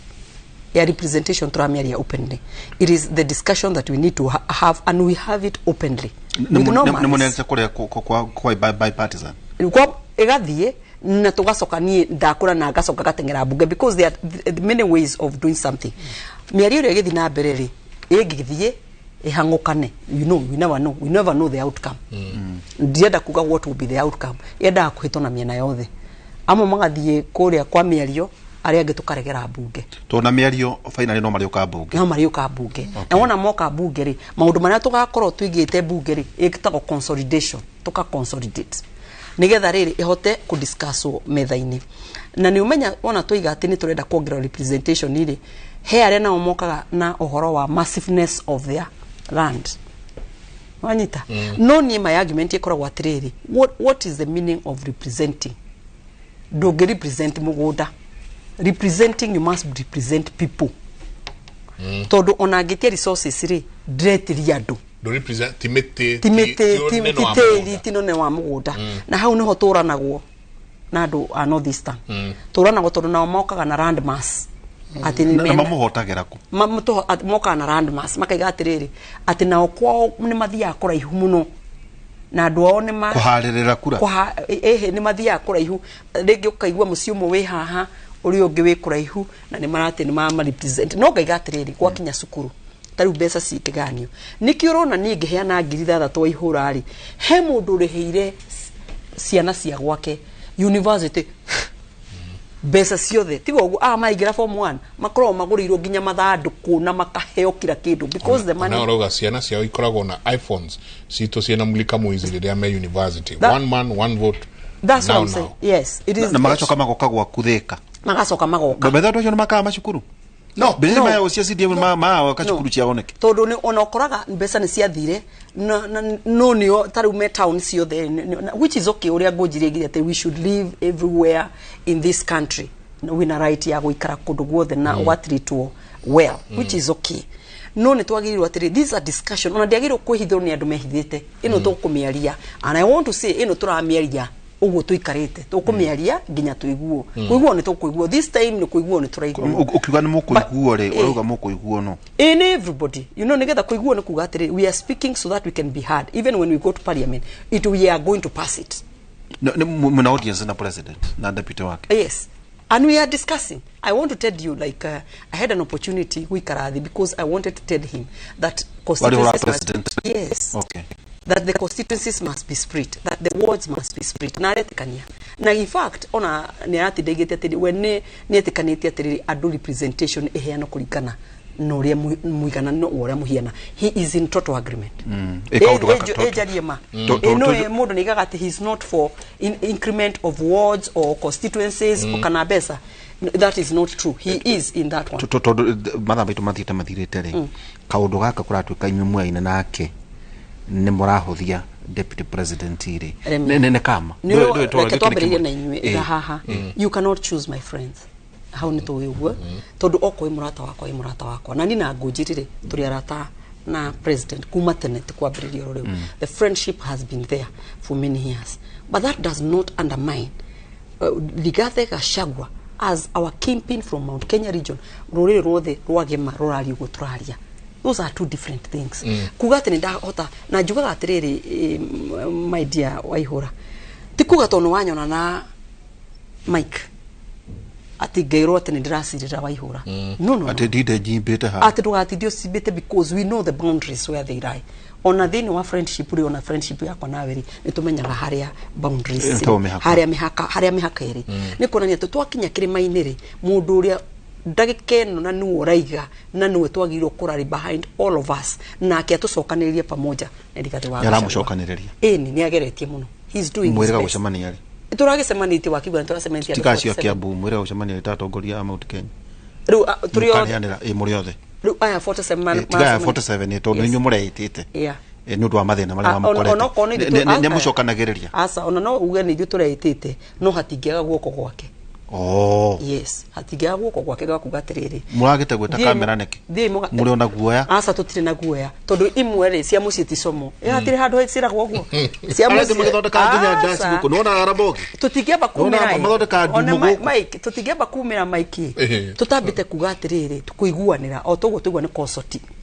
Ya representation tũramĩaria openly. It is the discussion that we need to have, and we have it openly with no Nĩ malice. mũnenete kũrĩa kwa bipartisan. Kwa ĩgathiĩ na tũgacoka, niĩ ndakũra na ngacoka gateng'era mbunge, because there are many ways of doing something. Mĩario ĩrĩa ĩgĩthiĩ na mbere rĩ, ĩngĩthiĩ ĩhang'ũkane, we never know, we never know the outcome. Ndienda kuga what will be the outcome. Yendaga kũhĩtwo na mĩena yothe, amwe magathiĩ kũrĩa kwa mĩario, arĩa angĩ tũkaregera mbunge. Tondũ na mĩario finally no marĩũka mbunge. No marĩũka mbunge. Na wona moka mbunge rĩ, maũndũ marĩa tũgakorwo tũigĩte mbunge rĩ, ĩtagwo consolidation, tũka consolidate nigetha rĩrĩ ĩhote kũdiscusswo metha-inĩ. Na nĩ ũmenya wona tũiga atĩ nĩ tũrenda kuongerera representation rĩ, he arĩa nao mokaga na ũhoro wa massiveness of their land, wanyita? No niĩ my argument ĩkoragwo atĩrĩrĩ, what is the meaning of representing? Ndũngĩ represent mũgũnda. Representing, you must represent people, tondũ ona angĩtia resources rĩ, ndĩretiria andũ. Ndũ represent ti mĩtĩ. Ti mĩtĩ. Ti Ti ũnene wa tĩri. mũgũnda. Ti ũnene wa mũgũnda. Na hau nĩho tũranagwo na andũ a North Eastern, tũranagwo tondũ nao mokaga na land mass atĩ nĩ Na mamũhotagĩra kũ? Mokaga na land mass, makaiga atĩrĩrĩ, atĩ nao kwao nĩ mathiaga kũraihu mũno na andũ ao nĩ ma Kũharĩrĩra kura. Ĩhĩ, nĩ mathiaga kũraihu. Rĩngĩ ũkaigua mũciĩ ũmwe wĩ haha, ũrĩa ũngĩ wĩ kũraihu, na nĩ maratĩ nĩ mama represent. No ngaiga atĩrĩrĩ, gwakinya cukuru ta rĩu mbeca cingĩganio, nĩkĩo ũrona niĩ ngĩheana 6,000 wa ihũra rĩ, he mũndũ ũrĩhĩire ciana cia gwake university mbeca ciothe. Tiga ũguo aya maingĩra form 1 makoragwo magũrĩirwo nginya mathandũkũ na makaheo kila kĩndũ, because the money Ona ũrauga ciana ciao ikoragwo na iPhones, citũ ciĩna mulika mwizi rĩrĩa me university. One man, one vote. That's Now, what I'm saying. now. Yes, it is. Na magacoka magoka gwaku Thĩka. Magacoka magoka. Betha andũ acio nĩ makaga macukuru? No. Mbeca No. maya cia CDF ma kacukuru No. ciao nĩkĩ? Tondũ nĩ ona ũkoraga mbeca nĩ ciathire no nĩo ta rĩu me town ciothe, which is okay. Ũrĩa ngũnjiri ĩgire atĩ we should live everywhere in this country. Wĩna right ya gũikara kũndũ guothe na ũgatreatwo well, which is okay. No nĩ twagĩrĩirwo atĩrĩ, this is a discussion ona ndĩagĩrĩirwo kwĩhithwo nĩ andũ mehithĩte. Ĩno tũkũmĩaria, and I want to say ĩno tũramĩaria ũguo tũikarĩte, tũkũmĩaria nginya tũiguo. Kũiguo nĩ tũkũiguo this time, nĩ kũiguo nĩ tũraiguo. Ũkiuga nĩ mũkũiguo rĩ, But- ũrauga mũkũiguo no? In everybody, nigetha kuiguo nĩ kuga atĩrĩ, we are speaking so that we can be heard even when we go to parliament. It, we are going to pass it. Mwĩna audience na president na deputy wake? Yes, and we are discussing. I want to tell you, like, I had an opportunity guikara thĩ because I wanted to tell him that Warĩ constituencies must, president? Yes. Okay. That the constituencies must be split, that the wards must be split. Na aretĩkania na, in fact, ona nĩ aratindaigĩte atĩrĩ, we nĩ ĩtĩkanĩtie atĩrĩrĩ, andũ representation ĩheanwo kũringana na ũrĩa mũigana wa ũrĩa mũhiana. He is in total agreement. Ĩ kaũndũ gaka Ĩnjarie ma. Ĩ, no mũndũ nĩaigaga atĩ he is not for increment of wards or constituencies kana mbeca. That is not true. He is in that one. Tondũ mathaa maitũ mathiĩte mathirĩte rĩ, kaũndũ gaka kũratuĩka inyuĩ mwaine nake nĩ mũrahũthia deputy president rĩ, Remi. nĩ kama Reke twambĩrĩrie na inyuĩ na haha. You cannot choose my friends. Hau nĩ tũĩ ũguo, tondũ okorwo wĩ mũrata wakwa, wĩ mũrata wakwa. Na niĩ na ngũnjĩrĩre tũrĩ arata na president kuma tene, ti kwambĩrĩria oro rĩu. The friendship has been there for many years, but that does not undermine Rigathi Gachagua as our kingpin from Mount Kenya region. Rũrĩrĩ ruothe rwagima rũraria ũguo tũraria. Those are two different things. Kuga atĩ nĩ ndahota na njugaga atĩrĩrĩ, my dear Waihũra, ti kuga tondũ wanyona na Mike atĩ ngeirwo atĩ nĩ ndĩracirĩra Waihũra. No, no, no. Atĩ ndinde njimbĩte haha. Atĩ ndũgatinde ũcimbĩte, because we know the boundaries where they lie. Ona thĩinĩ wa friendship rĩ, ona friendship yakwa nawe rĩ, nĩ tũmenyaga harĩa boundaries Eh, cirĩ, to mĩhaka. harĩa mĩhaka ĩrĩ. Nĩ kuonania atĩ twakinya kĩrĩma-inĩ rĩ, mũndũ ũrĩa ndagĩka ĩno na nĩwe ũraiga na nĩwe twagĩrĩirwo kũrari behind all of us nake atũcokanĩrĩrie pamoja nĩ Rigathĩ wa Nĩ Gachagua. aramũcokanĩrĩria. Ĩni, nĩ ageretie mũno. He's doing his Mwĩrĩga best. gũcemania rĩ? Tũragĩcemanĩtie wakiuga nĩ tũracemanĩtie andũ Tiga acio a 47. Kiambu, mwĩrĩga gũcemania rĩ ta atongoria a Mount Kenya? Rĩu tũrĩ othe. Mũkarĩanĩra ĩ mũrĩ othe? Rĩu aya 47 Tiga aya 47 nĩ tondũ Yes. inyuĩ mũreĩtĩte nĩ ũndũ wa mathĩna marĩa Ah, onokorwo nĩ mamũkorete. ithuĩ Nĩ mũcokanagĩrĩria? Aca, ona no uge nĩ ithuĩ tũreĩtĩte, no hatingĩaga guoko gwake. Oh. Yes, hatingĩaga guoko gwake gwa kuga atĩrĩrĩ. Mũragĩte gwĩta kamera nĩkĩ? Thiĩi Mũrĩ ona guoya? Aca, tũtirĩ na guoya, tondũ imwe rĩ cia mũciĩ ti como. Ĩ, hatirĩ handũ ciĩragwo ũguo cia Arĩa mũciĩ. magĩthondeka nginya ndaci Aca. gũkũ nĩwona Aramogi. Tũtingĩamba kumĩra Nĩwona ĩ. mathondekaga Ona ndumo gũkũ. Mike, tũtingĩamba kumĩra Mike, tũtambĩte kuga atĩrĩrĩ, kũiguanĩra o toguo tũigua nĩ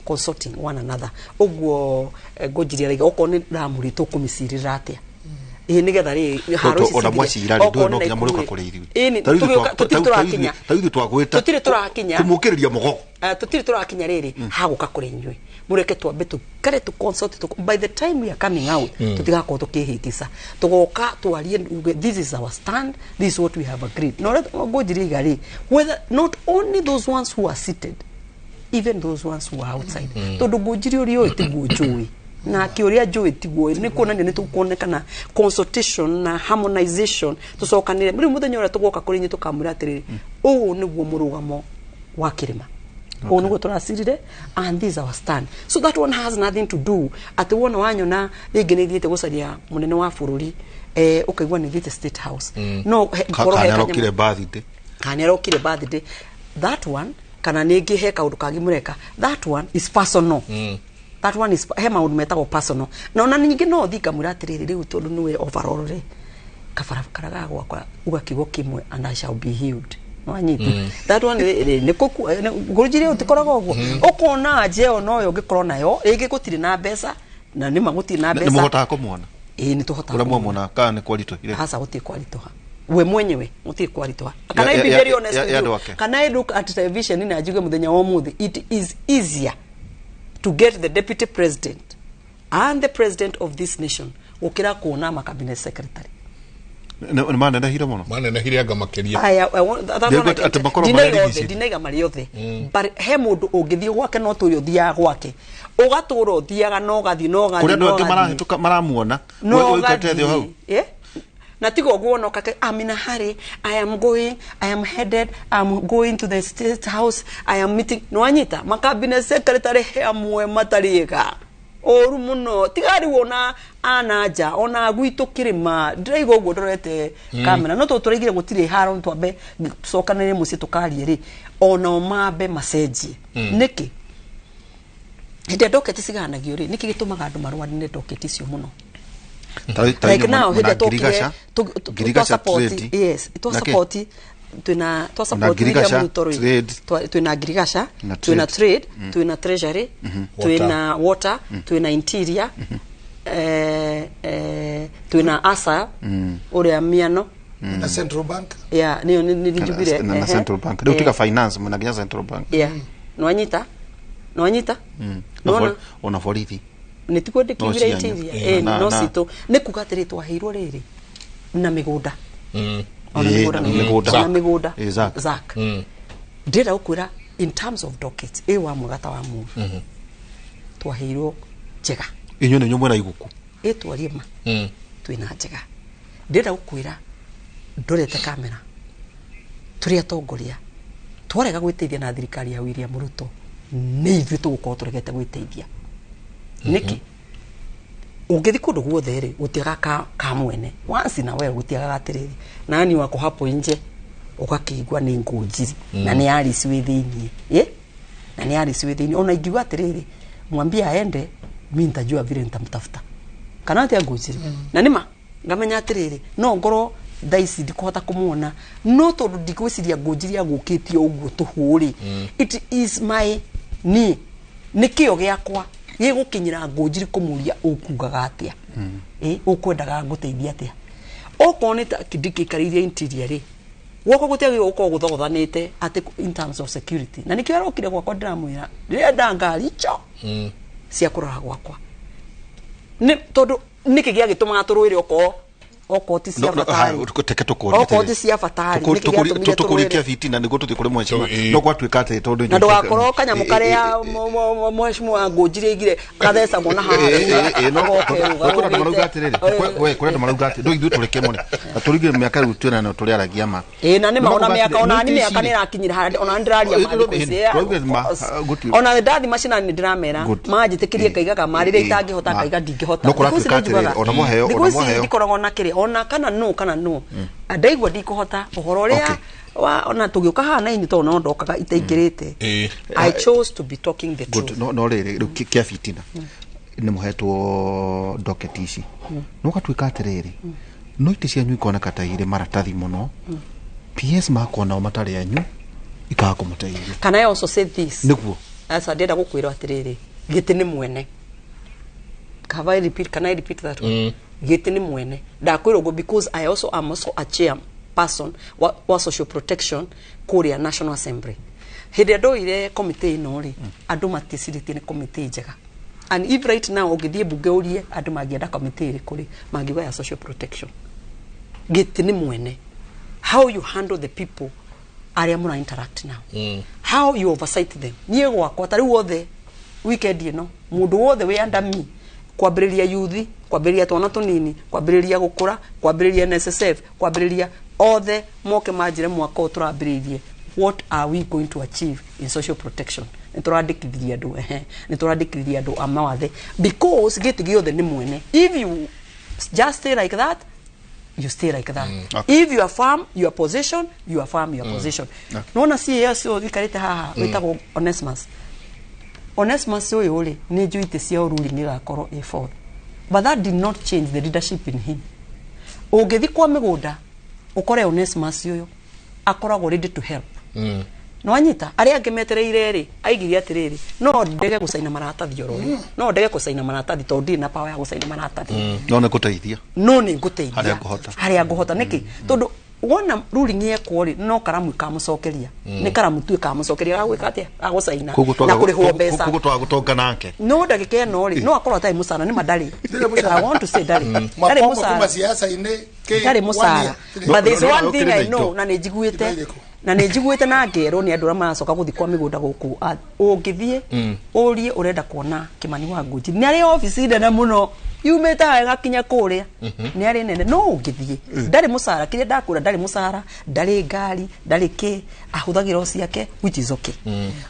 consulting one another ũguo. Ngũnjiria raiga okorwo nĩ ramũri tũkũmĩcirĩra atĩa, ĩ nĩgetha rĩ haro ici Ona cithire. mwacira rĩ, Okorwo ndũĩ no nĩ nginya mũrĩũka Nakuru kũrĩ rĩ. ithuĩ. Ĩni, Ta rĩu ithuĩ tũtirĩ tũrakinya. ta rĩu ithuĩ twagwĩta Tũtirĩ tũrakinya. kũmũkĩrĩria mũgogo. Tũtirĩ tũrakinya rĩrĩ hagũka kũrĩ inyuĩ, mũreke twambe tũkare tũ consult by the time we are coming out, tũtigakorwo tũkĩhĩtĩca, tũgoka twarie uge, "This is our stand, this is what we have agreed." Na ũrĩa ngũnjiria iga rĩ, whether not only those ones who are seated, even those ones who are outside, tondũ ngũnjiria ũrĩa ũĩ tiguo njũĩ, nake ũrĩa njũĩ tiguo nĩ kuonania nĩ tũkuonekana consultation na harmonization, tũcokanĩre rĩu mũthenya ũrĩa tũgoka kũrĩ inyuĩ tũkamwĩra atĩrĩrĩ, ũũ nĩguo mũrũgamo wa kĩrĩma, ũũ nĩguo tũracirire, and this is our stand. So that one has nothing to do atĩ wona wanyona rĩngĩ nĩ thiĩte gũcaria mũnene wa bũrũri, ũkaigua nĩ thiĩte State House, no ngorwo he Kana kanyamũ- arokire birthday. Kana arokire birthday, that one, kana nĩngĩ he kaũndũ kangĩ mũreka, that one is personal. That one is, he maũndũ metagwo personal. Na ona ningĩ no thiĩ ngamwĩra atĩrĩrĩ, rĩu tondũ nĩwe overall rĩ, kabara karaga gwakwa uga kiugo kĩmwe and I shall be healed. Nwanyita that one rĩ, nĩ ngũnjire ũtikoragwo ũguo ũkona nje ĩyo noyo ũngĩkorwo nayo rĩngĩ gũtirĩ na mbeca, na nĩma gũtirĩ na Nĩ mbeca. mũhotaga kũmuona? Ĩĩ, nĩ tũhotaga Ũrĩa kũmuona. mwamuona kana nĩ kwaritũhire? Hasa gũtirĩ kwaritũha, we mwenyewe gũtirĩ kwaritũha. Can I be very honest with ya you? andũ ake. Can I look at television na njuge mũthenya wa ũmũthĩ, it is easier to get the deputy president and the president of this nation gũkĩra kuona ma cabinet secretary. Nĩ manenehire mũno. Manenehire anga makĩria. Aya, I want- that Nĩ one I atĩ can makorwo ndinaiga othe, marerigicĩria. ndinaiga marĩ othe, but he mũndũ ũngĩthiĩ gwake no tũrĩ ũthiaga gwake, ũgatũra ũthiaga na ũgathiĩ na ũgathiĩ Kũrĩ na andũ angĩ ũgathiĩ. marahĩtũka maramuona No ũikarĩte thĩ o hau. ũgathiĩ. Eh? Na tiga ũguo ona ũkake, I'm in a hurry, I am going, I am headed, I'm going to the State House, I am meeting. Nĩwanyita makabine secretary he amwe matarĩga ũru mũno, tiga rĩu ona ana nja ona gwitũ kĩrĩma ndĩraiga ũguo ndorete kamera, no tondũ tũraigire gũtirĩ haro, twambe tũcokanĩrĩre mũciĩ tũkarie rĩ, ona mambe macenjie. Nĩkĩ hĩndĩ ĩrĩa ndoketi ciganagio rĩ, nĩkĩ gĩtũmaga andũ marũanĩre ndoketi icio mũno? Ta Like inyuĩ now mwena hĩndĩ ĩrĩa tokire Ngirigaca, Ngirigaca twa trade. yes, twa Na kĩ? support twina twa support Ngirigaca, William Ruto rĩ, trade. Twina Ngirigaca, Na twina trade. trade, twina treasury, twina water, twina interior, twina asa ũrĩa miano Na central bank. Yeah, nĩyo nĩ njugire. Na central bank rĩu, tiga finance, mwena nginya central bank. Yeah, nwanyita nwanyita. Na Nĩwona? ona borithi. Nĩ tiguo ndĩkiugire. No cianyu. Interior no citũ nĩ kuga atĩrĩ, twaheirwo rĩrĩ na mĩgũnda ona mĩgũnda na mĩgũnda. Ona mĩgũnda. Zac. Zac. Ndĩrenda gũkwĩra in terms of docket ĩ wa mwegata wa mũru twaheirwo njega. Inyuĩ nĩ inyuĩ mwena iguku. Ĩ twarie ma, twĩna njega. Ndĩrenda gũkwĩra ndorete kamera, tũrĩ atongoria twarega gwĩteithia na thirikari ya William Ruto, nĩ ithuĩ tũgũkorwo tũregete gwĩteithia. Nĩkĩ ũngĩthi kũndũ guothe rĩ, gũtiaga ka mwene once na well, gũtiagaga atĩrĩrĩ nani wako hapo nje, ũgakĩigua nĩ ngũnjiri na nĩ Alice wĩ thĩiniĩ, ĩ na nĩ Alice wĩ thĩiniĩ. Ona ingiuga atĩrĩrĩ, mwambie aende, mi nitajua vile nitamtafuta kana atia ngũnjiri, na nĩma ngamenya atĩrĩrĩ, no ngorwo thaa ici ndikũhota kũmuona, no tondũ ndigwĩciria ngũnjiri agũkĩtie ũguo tũhũ rĩ, it is my niĩ Nĩ kĩo gĩakwa gĩgũkinyĩra Ngũnjiri kũmũria ũkugaga atĩa, ũkwendaga ngũteithia atĩa. Okorwo nĩ ta Kindiki aikarĩire interior rĩ, gwakwa gũtiagĩrĩirwo gũkorwo gũthogothanĩte atĩ in terms of security, na nĩkĩo arokire gwakwa ndĩramwĩra ndĩrenda ngari ico cia kũrora gwakwa, nĩ tondũ nĩkĩ gĩagĩtũmaga tũrũĩre okorwo ti cia bata rĩ? Teke tũkũrie. Okorwo ti cia bata rĩ, nĩkĩ gĩatũmire tũkũrie tũrũĩre? Kĩa bitina nĩguo tũthiĩ kũrĩ mheshimiwa. So, No gwatuĩka atĩ tondũ Na ndũgakorwo kanyamũ karĩa mheshimiwa Ngũnjiri aigire gathecagwo na haha. Kũrĩ andũ marauga atĩrĩrĩ, we, kũrĩ andũ marauga atĩ ndũ ithuĩ tũrĩ kĩmũrĩ na tũrigire mĩaka rĩu twĩna nayo tũrĩaragia ma. Ĩ, na nĩ ma ona Nĩ mĩaka ona ni nĩ mĩaka nĩ ĩrakinyĩra harĩa ona ndĩraria ma thikũ ici. Tũrauga ma, gũtirĩ. Ona ndathi macinani nĩ ndĩramera Good. manjĩtĩkĩrie ngaigaga ma rĩrĩa itangĩhota ma. ngaiga ndingĩhota. No Thikũ ici kũratuĩka nĩ njugaga, atĩrĩrĩ, ona mũheo, thikũ ona ici mũheo. ndikoragwo na kĩrĩ ona kana no kana no ndaigua ndikũhota ũhoro ũrĩa wa ona tũgĩũka haha na inyuĩ tondũ no ndokaga itaingĩrĩte. I chose to be talking the Good. truth. No rĩrĩ rĩu kĩa bitina nĩ mũhetwo docket ici, no gatuĩka atĩrĩrĩ, no itĩ cianyu ikoneka ta irĩ maratathi mũno, PS makwa nao matarĩ anyu ikaga kũmũteithia. Can I also say this? Nĩguo. Aca, ndĩrenda gũkwĩra atĩrĩrĩ, gĩtĩ nĩ mwene. Have I repeat, can I repeat that one? Gĩtĩ nĩ mwene. Ndakwĩra ũguo because I also am also a chair person wa social protection kũrĩa National Assembly. Hĩndĩ ĩrĩa ndoire committee ĩno rĩ, andũ maticirĩtie nĩ committee njega, and if right now ũngĩthiĩ mbunge ũrie andũ mangĩenda committee ĩrĩkũ rĩ, mangiuga ya social protection. Gĩtĩ nĩ mwene, how you handle the people arĩa mũra interact now, how you oversight them. Niĩ gwakwa ta rĩu othe weekend ĩno, mũndũ wothe wĩ under me, kwambĩrĩria yuthi, kwambĩrĩria twana tũnini, kwambĩrĩria gũkũra, kwambĩrĩria NSSF, kwambĩrĩria othe moke manjĩre mwaka ũyũ tũrambĩrĩirie, what are we going to achieve in social protection? Nĩ tũrandĩkithirie andũ, ehe, nĩ tũrandĩkithirie andũ a mawathe, because gĩtĩ gĩothe nĩ mwene. If you just stay like that, you stay like that. If you affirm your position, you affirm your position. Nona CAS ũyũ wikarĩte haha wĩtagwo Onesmus. Onesmus ũyũ rĩ, nĩ njũĩ itĩ cia ruling ĩgakorwo ĩ fourth, but that did not change the leadership in him. Ũngĩthi kwa mĩgũnda ũkore Onesmus ũyũ akoragwo ready to help. Nĩwanyita arĩa angĩ metereire rĩ, aigire atĩrĩrĩ, no ndege gũcaina maratathi oro rĩ, no ndege gũcaina maratathi tondũ ndirĩ na power ya gũcaina maratathi, No nĩ gũteithia no nĩ ngũteithia harĩa ngũhota. Harĩa ngũhota. Nĩkĩ? Tondũ wona ruling yekwo rĩ, no karamu ĩkamũcokeria, nĩ karamu tu ĩkamũcokeria gagwĩka atĩa, gagũcaina Koguo na kũrĩhwo mbeca. Koguo twaga gũtonga nake. No ndagĩka ĩno rĩ, no akorwo atarĩ mũcara, nĩ ma ndarĩ. Ndarĩ mũcara. I want to say ndarĩ, ndarĩ Mwaka ũmwe mũcara. kuma siasa-inĩ Ndarĩ mũcara, but there's No, no, one no, thing no, I no, know, na nĩ njiguĩte Ĩrĩkũ? na nĩ njiguĩte na ngerwo nĩ andũ arĩa maracoka gũthiĩ kwa mĩgũnda gũkũ, ũngĩthiĩ ũrie ũrenda kuona Kĩmani wa Ngũnji, nĩ arĩ obici nene mũno yumĩte haha ĩgakinya kũrĩa, nĩ arĩ nene, no ũngĩthiĩ ndarĩ mũcara. Kĩrĩa ndakwĩra, ndarĩ mũcara, ndarĩ ngari, ndarĩ kĩ, ahũthagĩra o ciake, which is okay,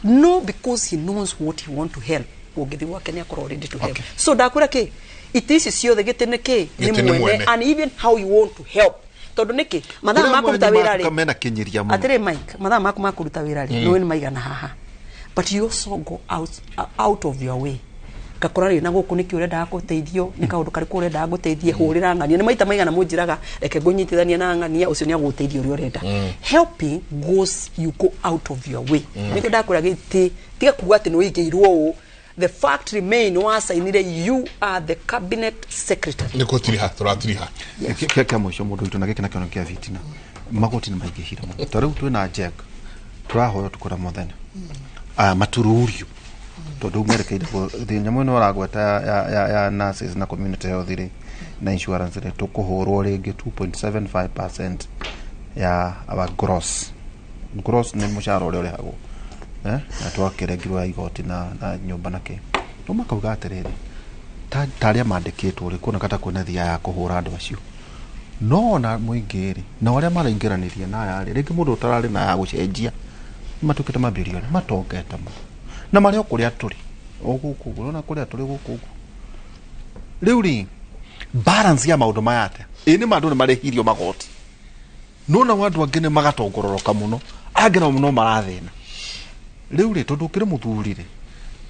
no because he knows what he want to help. Ũngĩthiĩ gwake nĩ akorwo ready to help. So ndakwĩra kĩ, itĩ ici ciothe gĩtĩ nĩ kĩ? Gĩtĩ nĩ mwene. And even how you want to help, tondũ nĩkĩ mathaa Kũrĩa ma kũruta mwene wĩra rĩ, mena kĩnyiria mũno. Atĩrĩ Mike, mathaa maku ma kũruta wĩra rĩ, nĩũĩ nĩ maigana haha, but you also go out of your way ngakora rĩ na gũkũ nĩkĩ ũrendaga gũteithio, nĩ kaũndũ karĩkũ ũrendaga gũteithie, hũrĩra ng'ania. Nĩ maita maigana mũnjĩraga reke ngũnyitithania na ng'ania ũcio, nĩ agũteithia ũrĩa ũrenda. Helping goes, you go out of your way. Nĩkĩo ndakwĩra gĩtĩ, tiga kuga atĩ nĩ wĩigĩirwo ũũ. The fact remain, wacainire, you are the cabinet secretary. Nĩ kũtiriha tũratiriha. Kĩa mũico, mũndũ witũ, na gĩkĩ nakĩo nĩ kĩa bitina, magoti nĩ maingĩhire mũno. Ta rĩu twĩna JEG tũrahoya tukũra mũthenya aya matururio tondũ rĩu merekeire nyamũ ĩno ũragweta ya nurses na community health rĩ, na insurance rĩ, tũkũhũrwo rĩngĩ 2.75% ya our gross nĩ mũcara ũrĩa ũrĩhagwo, na twakĩrengirwo ya igoti na nyũmba na kĩ. No makauga atĩrĩrĩ, ta arĩa mandĩkĩtwo rĩ, kuoneka ta kwĩna thia ya kũhũra andũ acio, no ona mũingĩ rĩ, na arĩa maraingĩranĩria na aya rĩ, rĩngĩ mũndũ ũtararĩ na ya gũcenjia, nĩ matuĩkĩte mabirioni, matongete mũno na marĩ o kũrĩa tũrĩ o gũkũ ũguo, ũrona kũrĩa tũrĩ gũkũ ũguo. Rĩu rĩ, balance ya maũndũ maya atĩa? Ĩ nĩ ma andũ nĩ marĩhirio magoti, no nao andũ angĩ nĩ magatongororoka mũno, angĩ nao no marathĩna. Rĩu rĩ, tondũ ũkĩrĩ mũthuri rĩ,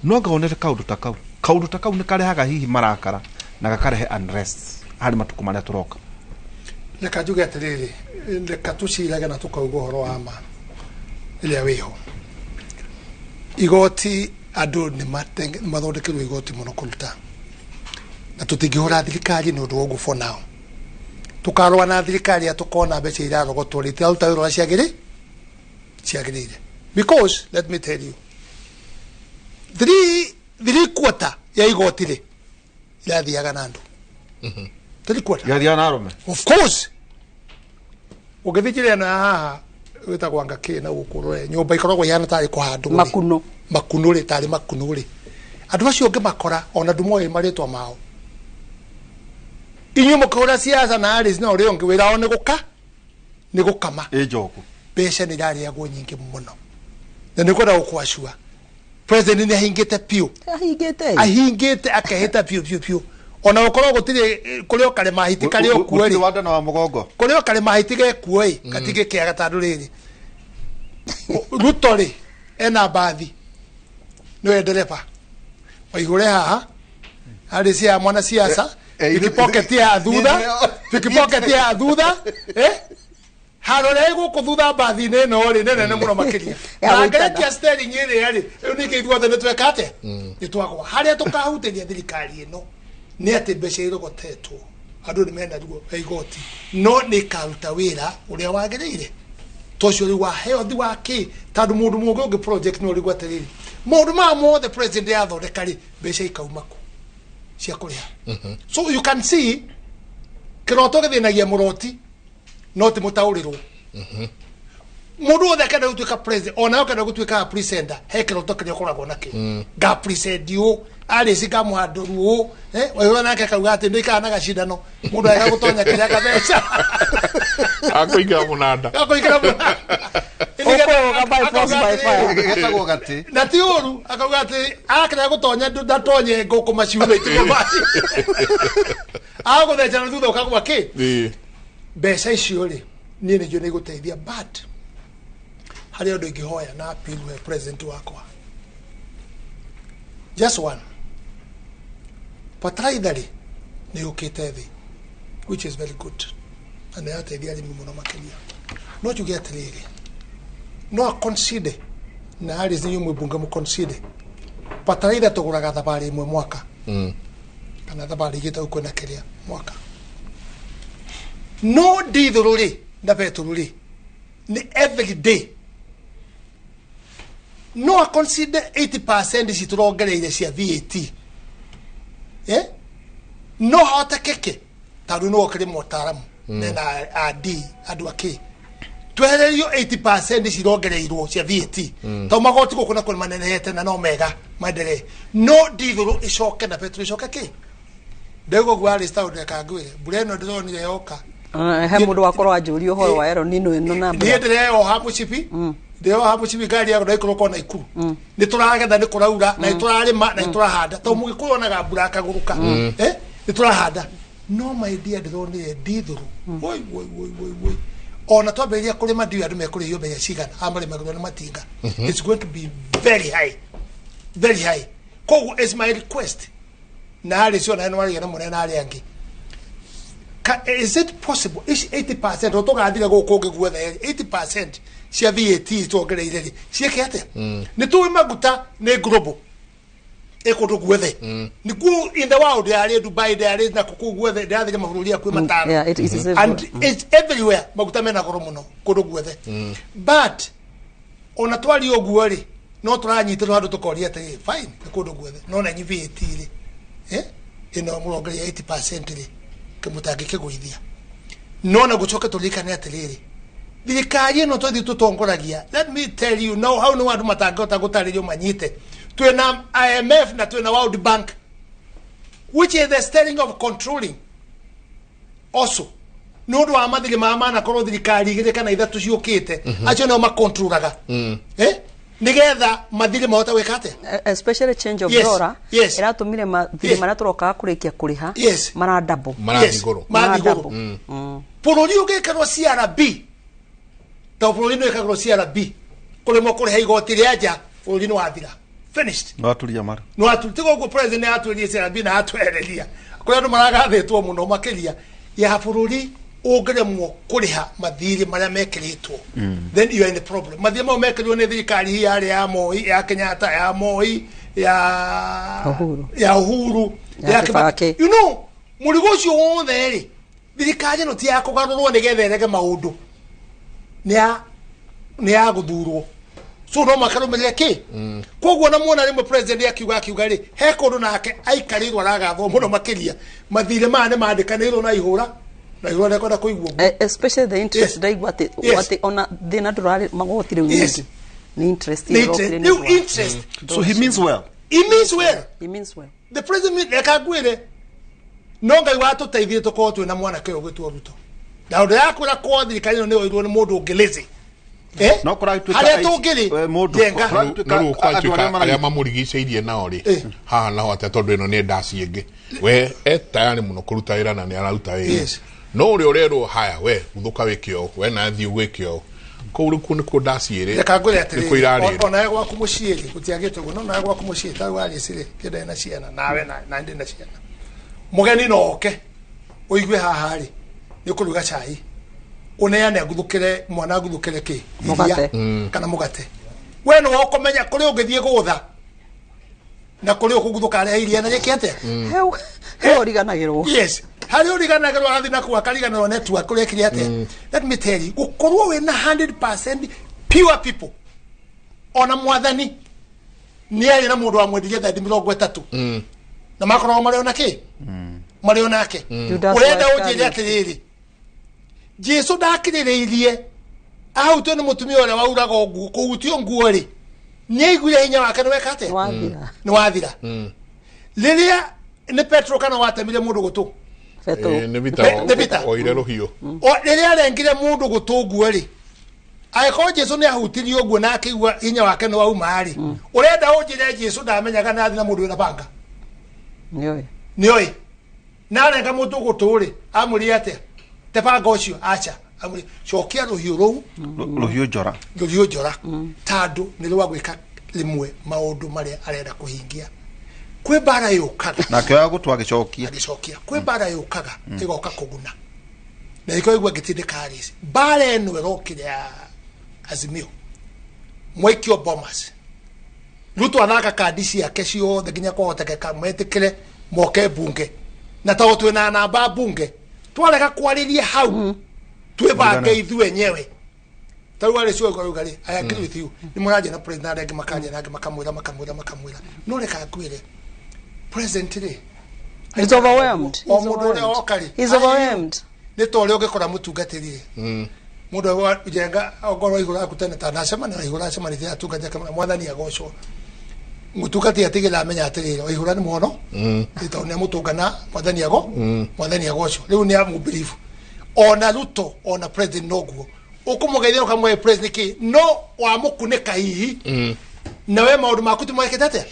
no anga wonete kaũndũ ta kau, kaũndũ ta kau nĩ karehaga hihi marakara na gakarehe unrest harĩ matukũ marĩa tũroka? Reka njuge atĩrĩrĩ, reka tũcirage na tũkauga ũhoro wa ma ĩrĩa wĩho. Igoti Andũ nĩ mathondekerwo igoti mũno kũruta. Na tũtingĩhũra thirikari nĩ ũndũ wa ũguo for now. Tũkarũa na thirikari tũkona mbeca irarogotwo rĩ itiraruta wĩra ũrĩa ciagĩrĩire. Because let me tell you, 3/4 ya igoti rĩ irathiaga na andũ. 3/4. Irathiaga na arũme? Of course. Ũngĩthiĩ njĩra ĩno ya haha wĩtagwo Anga K na gũkũ rũre nyũmba ikoragwo ihana tarĩ kũhandwo rĩ. Makuno. Makuno rĩ, tarĩ makuno rĩ. Andũ acio ũngĩmakora ona ndũmoĩ marĩtwa mao. Inyuĩ mũkĩhũra siasa na Alice na ũrĩa ũngĩ wĩra wao nĩ gũka nĩ gũkama. Ĩ njoku. Mbeca nĩ irarĩagwo nyingĩ mũno. Na nĩ kwenda gũkwacua. President nĩ ahingĩte biũ. Ahingĩte. Ahingĩte akehĩta biũ biũ biũ. Ona gũkorwo gũtirĩ kũrĩ o karĩma hiti karĩ o kuo rĩ. Gũtirĩ wandana wa mũgongo. Kũrĩ o karĩma hiti gekuo ĩ, gatingĩkĩaga tondũ rĩrĩ. Ruto rĩ, ena mbathi. Nĩwe ndereba. Waihũre haha. Harĩ cia mwana siasa. Pickpocket ya thutha. Pickpocket ya thutha. Harore gũkũ thutha mbathi-inĩ ĩno rĩ, nĩ nene mũno makĩria. Ya Na gũikara. ngerekia steering ĩrĩa rĩ, rĩu ningĩ ithuothe nĩ tweka atĩa? Nĩ twagwa. Harĩa tũkahutĩria thirikari ĩno nĩ atĩ mbeca irogotetwo. Andũ nĩ mena ruo rwa igoti. No nĩ ĩkaruta wĩra ũrĩa wagĩrĩire. To ũcio rĩu wa health wa kĩ, tondũ mũndũ mũngĩ ũngĩ project no ũrigwo atĩrĩrĩ, maũndũ maya mothe president yathondeka rĩ, mbeca ikauma kũ cia kũrĩha. So you can see kĩroto gĩthĩnagia mũroti no ti mũtaũrĩrwo. Mũndũ wothe akenda gũtuĩka president, ona akenda gũtuĩka presenter, he kĩroto kĩrĩa ũkoragwo nakĩo. Nga present ũũ, Alice ngamũhandũru ũũ, Waihũra nake akauga atĩ ndĩikara na gacindano, mũndũ arega gũtonya kĩrĩa gatheca. Akũingĩra mũnanda. Akũingĩra mũnanda. Ũkũrũga by force by fire. Getagwo gatĩ. Na ti ũru, akauga atĩ akĩrega gũtonya ndatonye ngũkũ maciume itigwo maci. Agũtheca na thutha ũkagwa kĩ? Mbeca icio rĩ, niĩ nĩnjũĩ nĩ igũteithia, but harĩ ũndũ ingĩhoya na appeal we president wakwa. Just one. Bataraitha rĩ, nĩ yũkĩte thĩ, which is very good. Na nĩ ĩrateithia arĩmi mũno makĩria. No njuge atĩrĩrĩ, no a consider, na Alice nĩ mũmbunge mũ consider, bataraitha tũgũraga thabarĩ ĩmwe mwaka. Kana thabarĩ igĩte gũkũ na kĩrĩa mwaka. No ndithũrũ rĩ, na betũrũ rĩ, nĩ every day. No a consider 80% ici tũrongereire cia VAT. No hotekeke, tondũ no ũkĩrĩ mũtaaramu, mena AD, andũ akĩ. Twehererio 80% ici irongereirwo cia VAT. Tondũ magoti gũkũ na kũrĩ manenehete na no mega maendelee. No ndithũrũ ĩcoke na betũrũ ĩcoke kĩ? Ndauga ũguo Alice tondũ ndeka ngwĩre, mbura ĩno ndĩronire yoka. He mũndũ wakorwo anjũria ũhoro wa El Nino ĩno na mbura. Niĩ ndĩreyoha mũcibi, ndĩreyoha mũcibi ngari yakwa ndaikũrũka ona Ikuru. Nĩ tũragetha, nĩ kũraura, na nĩ tũrarĩma, na nĩ tũrahanda. Tondũ mũgĩkũyũ onaga mbura akagũrũka. Nĩ tũrahanda. No my dear ndĩronire ndithũrũ. Woi, woi, woi, woi, woi. Ona twambĩrĩria kũrĩma ndiũĩ andũ mekũrĩhio mbeca cigana, aya marĩmagĩrwo nĩ matinga. It's going to be very high. Very high. Koguo it's my request. Na Alice ona nĩ waragia na mũnene na arĩa angĩ. Is it possible? Ici 80% o tũgathira gũkũ ũngĩ guothe, 80% cia VAT tuongereire rĩ, ciĩke atĩa? Nĩ tũĩ maguta nĩ global. Ĩ kũndũ guothe. Nĩkuo in the world, yarĩ Dubai, yarĩ na kũu guothe, ndĩrathire mabũrũri akuĩ matano. Yeah, it is everywhere. And it's everywhere. Maguta mena goro mũno kũndũ guothe. But ona twaria ũguo rĩ, no tũranyitĩrwo handũ tũkoria atĩrĩ, fine, nĩ kũndũ guothe. No na inyuĩ VAT rĩ, ĩno mũrongeria 80% rĩ, mũtangĩkĩgũithia. No na gũcoke tũririkane atĩrĩrĩ, thirikari ĩno tũthiĩ tũtongoragia, let me tell you now, hau nĩ andũ matangĩhota gũtarĩrio manyite. Twĩna IMF na twĩna World Bank, which is the steering of controlling also. Nĩ ũndũ wa mathirĩ ma manakorwo thirikari igĩrĩ kana ithatũ ciũkĩte, acio nĩo makontrolaga. Nĩgetha mathirĩ mahote gwĩka atĩa? Especially change of Yes, dollar yes. ĩratũmire mathirĩ Yes. marĩa tũrokaga kũrĩkia kũrĩha Yes. mara double. Marathiĩ Yes, igũrũ. marathiĩ Mara igũrũ. double. Bũrũri ũngĩkĩrwo CRB, tondũ bũrũri nĩ wĩkagĩrwo CRB, kũremwo kũrĩha igoti rĩa nja, bũrũri nĩ wathira. Finished. Nĩ waturia maru. Nĩ waturia. Tiga ũguo president nĩ atwĩrie CRB na atwehereria. Kũrĩ andũ maragathĩtwo mũno makĩria ya bũrũri ũngĩremwo kũrĩha mathirĩ marĩa mekĩrĩtwo, then you are in the problem. Mathirĩ mau mekĩrirwo nĩ thirikari yarĩ ya Moi, ya Kenyatta, ya Moi, ya Uhuru. Ya Uhuru, ya Kibaki. You know, mũrigo ũcio wothe rĩ, thirikari ĩno ti ya kũgarũrwo nĩgetha ĩrege maũndũ, nĩ ya gũthurwo. So no makarũmĩrĩre kĩ? Koguo na muona rĩmwe president akiuga rĩ, he kũndũ nake aikarĩirwo aragathwo mũno makĩria. Mathirĩ maya nĩ mandĩkanĩirwo na ihũra, na ihũra nĩkwenda kũigua ũguo. Especially the interest, Yes. ndaigua atĩ Yes. atĩ ona thĩna ndũrarĩ magoti rĩu Yes. nyingĩ nĩ interest Nĩ ĩrokire interest. nĩ Rĩu ũndũ wa- interest. So he means well. He means well. He means well. The president reka ngwĩre, no Ngai watũteithie tũkorwo twĩna mwanake ũyũ ũgwĩtwo Ruto. Na ũndũ yakwĩra kwa thirikari ĩno nĩ yoirwo nĩ mũndũ ũngĩ lazy. No kũragĩtuĩka Harĩa aici- tũngĩrĩ, mũndũ- njenga. kũragĩtuĩka Na rĩu andũ arĩa kwatuĩka arĩa maranyita- mamũrigicĩirie nao rĩ, haha naho atĩa, tondũ ĩno nĩ ndaci ĩngĩ, we e tayari mũno kũruta wĩra na nĩ araruta wĩra. Yes. No ũrĩa ũrerwo haya, we guthũka wĩke ũũ, we na thiĩ gwĩke ũũ, kũu rĩu kũu nĩkuo ndaci ĩrĩ, Reka ngwĩre nĩkuo atĩrĩrĩ, irarĩrwo. onawe gwaku mũciĩ rĩ, gũtiagĩte ũguo, no nawe gwaku mũciĩ ta rĩu Alice rĩ, kĩndĩ na ciana, nawe na ndĩ na ciana. Mũgeni no oke, ũigue haha rĩ, nĩ ũkũruga cai, ũneane nguthũkĩre mwana, nguthũkĩre kĩ? Mũgate. Iria, kana mũgate. We nĩwe ũkũmenya kũrĩa ũngĩthiĩ gũtha na kũrĩa ũkũguthũka arehe iria na rĩke atĩa? He ũriganagĩrwo. Yes, harĩa ũriganagĩrwo arathiĩ na kũu akariganĩrwo network kũrĩa ekire atĩa. Let me tell you, gũkorwo wĩna 100% pure people, ona mwathani nĩ arĩ na mũndũ wamwendirie thendi 30 na makoragwo marĩ ona kĩ, marĩ onake. Judas Ũrenda wa ũnjĩre Iscariot. atĩrĩrĩ, Jesu ndakirĩrĩirie ahutio nĩ mũtumia ũrĩa wauraga nguo, kũhutio nguo rĩ, nĩ aiguire hinya wake nĩ weka atĩa? Nĩwathira. Nĩ wathira. Rĩrĩa nĩ Petro kana watemire mũndũ gũtũ, Petero. Nĩ Peter Nĩ Peter. oire rũhiũ. O rĩrĩa arengire mũndũ gũtũ nguo rĩ, angĩkorwo Jesu nĩ ahutirio ũguo na akĩigua hinya wake nĩ wauma rĩ, ũrenda ũnjĩre Jesu ndamenyaga nĩ athiĩ na mũndũ wĩna banga? Nĩoĩ. Nĩoĩ. Na arenga mũndũ gũtũ rĩ, amũrire atĩa? Te banga ũcio, aca. Amũrire, cokia rũhiũ rũu. Rũhiũ njora. Rũhiũ njora, tondũ nĩ rwa gwĩka rĩmwe maũndũ marĩa arenda kũhingia. Kwĩ mbara yũkaga. Nake oya gũtũ agĩcokia. Agĩcokia. Kwĩ mbara yũkaga ĩgoka kũguna, na ĩko igua ngĩtindĩka Alice. Mbara ĩno ĩrokire ya Azimio, mwaikio Bomas, Ruto athaka kandi ciake ciothe nginya kwahotekeka metĩkĩre moke mbunge, na tondũ twĩna namba mbunge twarega kwarĩria hau twĩbange ithuĩ enyewe. Ta rĩu Alice ũguo rĩ, I agree with you, nĩ mũranjia na president arĩa angĩ makaria na angĩ makamwĩra makamwĩra makamwĩra, no reka ngwĩre president rĩ, He's overwhelmed. o He's mũndũ ũrĩa overwhelmed. oka rĩ, He's overwhelmed. nĩ ta ũrĩa ũngĩkora mũtungatĩri rĩ, mũndũ wa njenga ongorwo igũrũ aku tene ta ndacemania na igũrũ acemanĩtie atungatĩri akamwĩra mwathani agocwo, mũtungatĩri atigĩrĩra amenya atĩrĩrĩ, waihũra nĩ mũhono nĩ tondũ nĩ amũtũngana, mwathani ago mwathani agocwo, rĩu nĩ amũbelieve. Ona Ruto ona president noguo ũkũmũgeithia ũkamũhe president kĩ, no wamũkunĩka hihi na we maũndũ maku ti mwekĩte atĩa,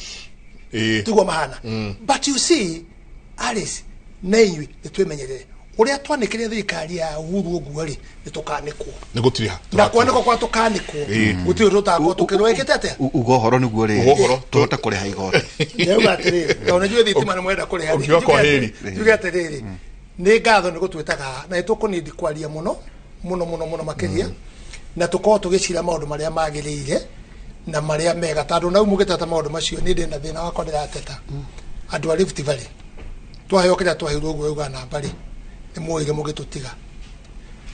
tiguo mahana. But you see, Alice na inyuĩ nĩ twĩmenyerere ũrĩa twanĩkĩre thirikari ya Uhuru ũguo rĩ, nĩ tũkanĩkwo. Nĩ gũtiriha. Na kwanĩkwo kwa tũkanĩkwo, gũtirĩ tũtakorwo tũkĩrwo ĩkĩte atĩa. Uga ũhoro nĩguo Uga ũhoro. rĩrĩ tũhote kũrĩha igoti. Ndĩrauga atĩrĩrĩ, tondũ nĩ njũĩ thitima nĩ mwenda kũrĩha rĩ. Ũkiuga kwa heri. Njuge atĩrĩrĩ, nĩ ngatho nĩ gũtwĩtaga haha, na nĩ tũkũnindi kwaria mũno mũno mũno mũno makĩria, na tũkorwo tũgĩcira maũndũ marĩa magĩrĩire na marĩa mega, tondũ nau mũgĩteta maũndũ macio niĩ ndĩna thĩna wakwa ndĩrateta. Andũ a Rift Valley twaheo kĩrĩa twaheirwo ũguo uga namba rĩ, nĩ muoire mũgĩtũtiga.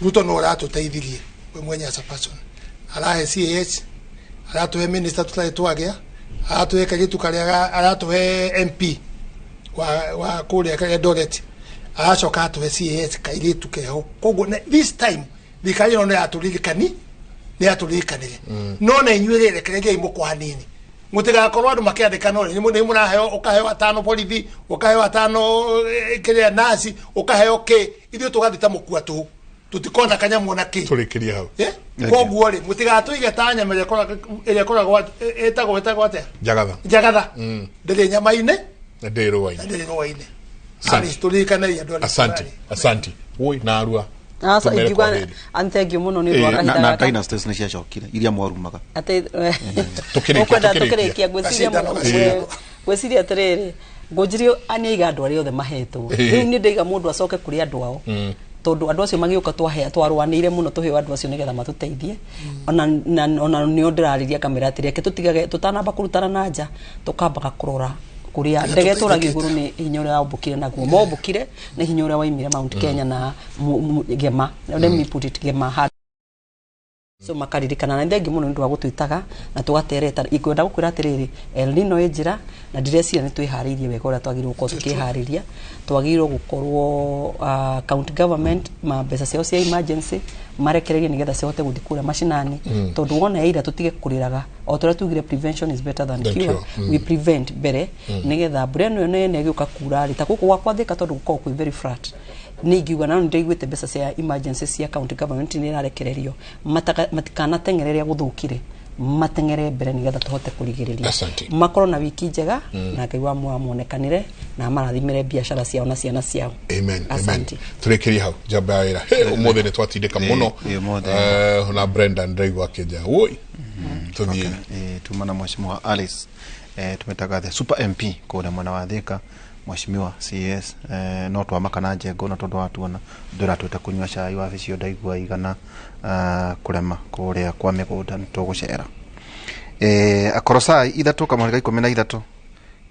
Ruto no ũratũteithirie we mwenye as a person, arahe CAH, aratũhe minister tũtarĩ twagĩa, aratũhe kairĩtu karĩa, aratũhe MP wa kũrĩa Eldoret, aracoka atũhe CAS kairĩtu keho. Koguo this time thirikari ĩno nĩ yatũririkani, nĩ yatũririkanire, no na inyuĩ rĩ, rekereriai mũkwa hanini, mũtigakorwo andũ makĩandĩka no nĩ mũraheo, ũkaheo atano borithi, ũkaheo atano kĩrĩa nasi, ũkaheo kĩ, ithuĩ tũgathiĩ ta mũkua tũhũ, tũtikona kanyamũ ona kĩ. Tũrĩkĩrie hau. Koguo rĩ, mũtigatũige ta nyama ĩrĩa ĩkoragwo ĩtagwo atĩa? Njagatha. Njagatha. Ndĩrĩ nyama-inĩ na ndĩrĩ rũa-inĩ. Na ndĩrĩ rũa-inĩ. Asante. Tũririkanei andũ arĩa Asante. Asante. Woi na arua. Aca ingiuga an thank you muno nĩ ũndũ wa kahinda na gaka. Dynasties nĩ ciacokire iria mwarumaga. Atĩ Tũkĩrĩkia, ũkwenda tũkĩrĩkia. tũkĩrĩkia, ngwĩciria Macindano, macindano. ngwĩciria atĩrĩrĩ, ngũnjirio nĩ aiga andũ arĩa othe mahetwo. Rĩu niĩ ndaiga mũndũ acoke kũrĩ andũ ao. Tondu andu acio magiuka twarwanire muno tuheo andu acio nigetha matuteithie. Ona ona nio ndirariria kamera atiri reke tutigage tutanamba kurutana na nja tukambaga kurora kuria ndege tũragio igũrũ nĩ hinya ũrĩa waũmbũkire naguo mombũkire nĩ hinya ũrĩa waimire Mount Kenya na Gema. Let me put it Gema. So makaririkana na thengi muno ndu wa gutwitaga na tugatereta ikwenda gukwira atiriri El Nino ĩ njĩra na ndireciria nĩ twĩharĩirie wega ũrĩa twagĩrĩirwo gũkorwo tukĩharĩria. Twagĩrĩirwo gũkorwo county government ma mbeca ciao cia emergency marekererie nĩgetha cihote gũthiĩ kũrĩa macinani. Tondũ wona ira tũtige kũrĩraga o tũrĩa tugire prevention is better than cure. We prevent mbere nĩgetha mbura ĩno nene ĩgĩũka kura rĩ ta gũkũ gwakwa Thika tondũ gũkoragwo kwĩ very flat nĩ ingiuga na nĩndĩiguĩte mbeca cia emergency cia county government nĩ irarekererio matikanateng'ere rĩrĩa gũthũkire mateng'ere mbere nĩgetha tũhote kũrigĩrĩria. Makorwo na wiki njega na Ngai wa muonekanire na marathimire biacara ciao na ciana ciao. Amen. Amen. Turekerie hau njamba ya wĩra. Ũmũthĩ nĩ twatindĩka mũno na Brenda ndĩraigua akĩnja woi tũthiĩ. Tuma na Mheshimiwa Alice tumetaga the Super MP kũrĩa mwena wa Thika Mheshimiwa CS no twamaka na njengo na tondu watuona ndũratwĩta kũnyua cai wabici ndaigua igana kũrema kũrĩa kwa mĩgũnda nĩ tũgũcera. Akorosai 3:13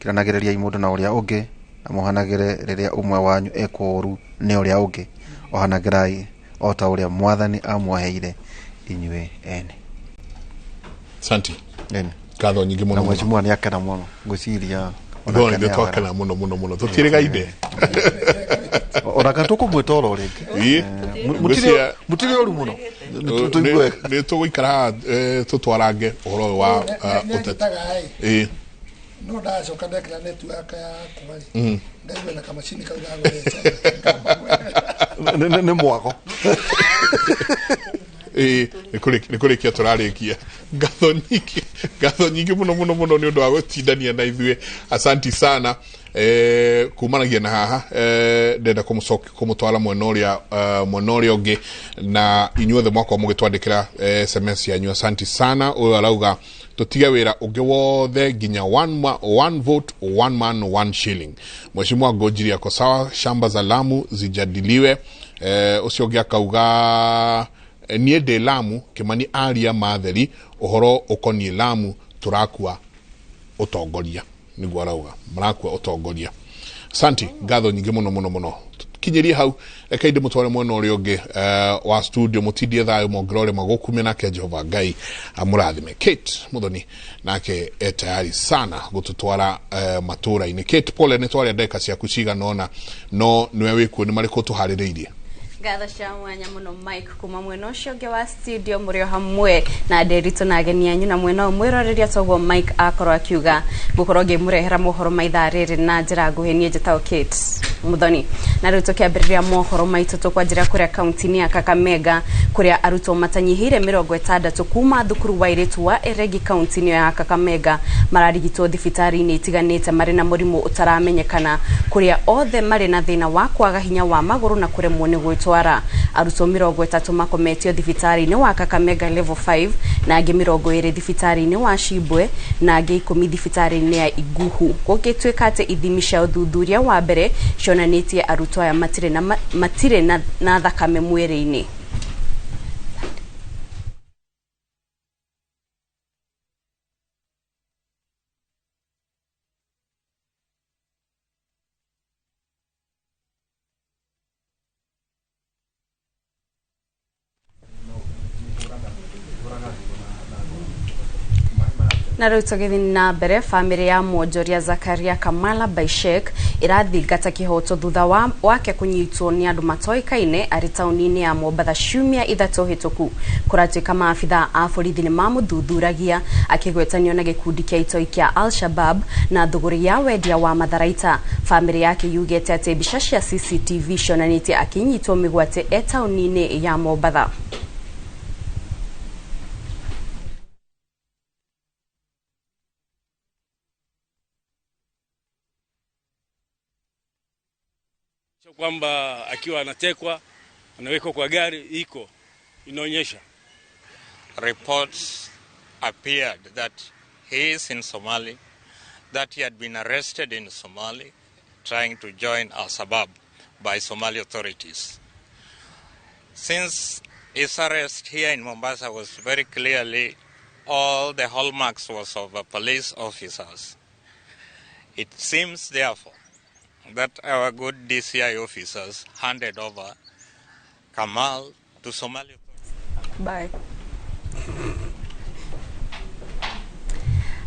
kiranagĩrĩria mũndũ na ũrĩa ũngĩ na mũhanagĩre rĩrĩa ũmwe wanyu ekwo ũru nĩ ũrĩa ũngĩ ohanagĩrai o ta ũrĩa mwathani amwoheire inyuĩ ene. Asante. Ngatho nyingĩ mũno. Na Mheshimiwa nĩ akena mũno ngwĩciria no nĩ twakena mũno mũno mũno tũtirĩgainde ona tũkũmwĩta oro rĩngĩ mũtirĩ ũru mũno nĩ tũgũikara haha tũtwarange ũhoro ũyũ wa ũteti. No ndacoka ndekĩra network yakwa rĩ ndaigua na kamacini kau ga gũtheca nĩ mwago nĩ kũrĩkia tũrarĩkia. Ngatho nyingĩ mũno mũno mũno nĩ ũndũ wa gũtindania na ithuĩ. Asanti sana. Kumanagia na haha ndenda kũmũtwara mwena ũrĩa ũngĩ na inyuothe mwakorwo mũgĩtwandĩkĩra SMS yanyu. Asanti sana. Ũyũ arauga tũtige wĩra ũngĩ wothe nginya one vote one man one shilling. Mheshimiwa Ngũnjiri ako sawa, shamba za Lamu zijadiliwe. Ũcio ũngĩ akauga niĩ ndĩ Lamu Kimani aria matheri ũhoro ũkoniĩ Lamu tũrakua ũtongoria nĩguo arauga marakua ũtongoria. Asante, ngatho nyingĩ mũno mũno mũno. Kinyirie hau reke ndĩmũtware mwena ũrĩa ũngĩ wa studio mũtindie thayũ mongerore magũkumia nake Jehova Ngai amũrathime. Kate Muthoni nake e tayari sana gũtũtwara matũra-inĩ. Kate, pole nĩ twaria ndagĩka ciaku cigana ũna no nĩwe wĩkuo nĩ marĩkũ tũharĩrĩirie. Ngatho cia mwanya mũno Mike kuma mwena ũcio ũngĩ wa studio mũrĩ o hamwe na Nderitu na ageni anyu na mwena ũyũ mwĩroreria toguo Mike akorwo akiuga ngũkorwo ngĩmũrehera mohoro ma ithaa rĩrĩ na njĩra nguhĩ. Niĩ njĩtagwo Kate Muthoni na rĩu tũkĩambĩrĩria mohoro maitũ tũkwanjĩra kũrĩa kaunti-inĩ ya Kakamega kũrĩa arutwo matanyihĩire 60 kuma thukuru wa airĩtu wa Eregi kaunti-inĩ ya Kakamega mararigitwo thibitarĩ-inĩ itiganĩte marĩ na mũrimũ ũtaramenyekana kũrĩa othe marĩ na thĩna wa kwaga hinya wa magũrũ na kũremwo nĩ gwĩtwara. Arutwo 30 makometio thibitarĩ-inĩ wa Kakamega level 5 na angĩ 20 thibitarĩ-inĩ wa Shibwe na angĩ 10 thibitarĩ-inĩ ya Iguhu. Gũgĩtuĩka atĩ ithimi cia ũthuthuria wa mbere cionanĩtie arutwo aya matirĩ na thakame mwĩrĩ-inĩ. Na rĩu tũgĩthiĩ na mbere, bamĩrĩ ya mwonjoria Zakaria Kamala Baishek ĩrathingata kĩhoto thutha wake kũnyitwo nĩ andũ matoĩkaine arĩ taũni-inĩ ya Mombatha ciumia 3 hĩtũku. Kũratuĩka maabitha a borithi nĩ mamũthuthuragia akĩgwetanio na gĩkundi kĩa itoi kĩa Al-Shabab na thũgũrĩ ya wendia wa matharaita. Bamĩrĩ yake yugĩte atĩ mbica cia CCTV cionanĩtie akĩnyitwo mĩgwate e taũni-inĩ ya Mombatha. Kwamba akiwa anatekwa anawekwa kwa gari iko inaonyesha. Reports appeared that he is in Somali, that he had been arrested in Somali trying to join Al-Shabaab by Somali authorities. Since his arrest here in Mombasa was very clearly all the hallmarks was of a police officers, it seems therefore that our good DCI officers handed over Kamal to Somali. Bye.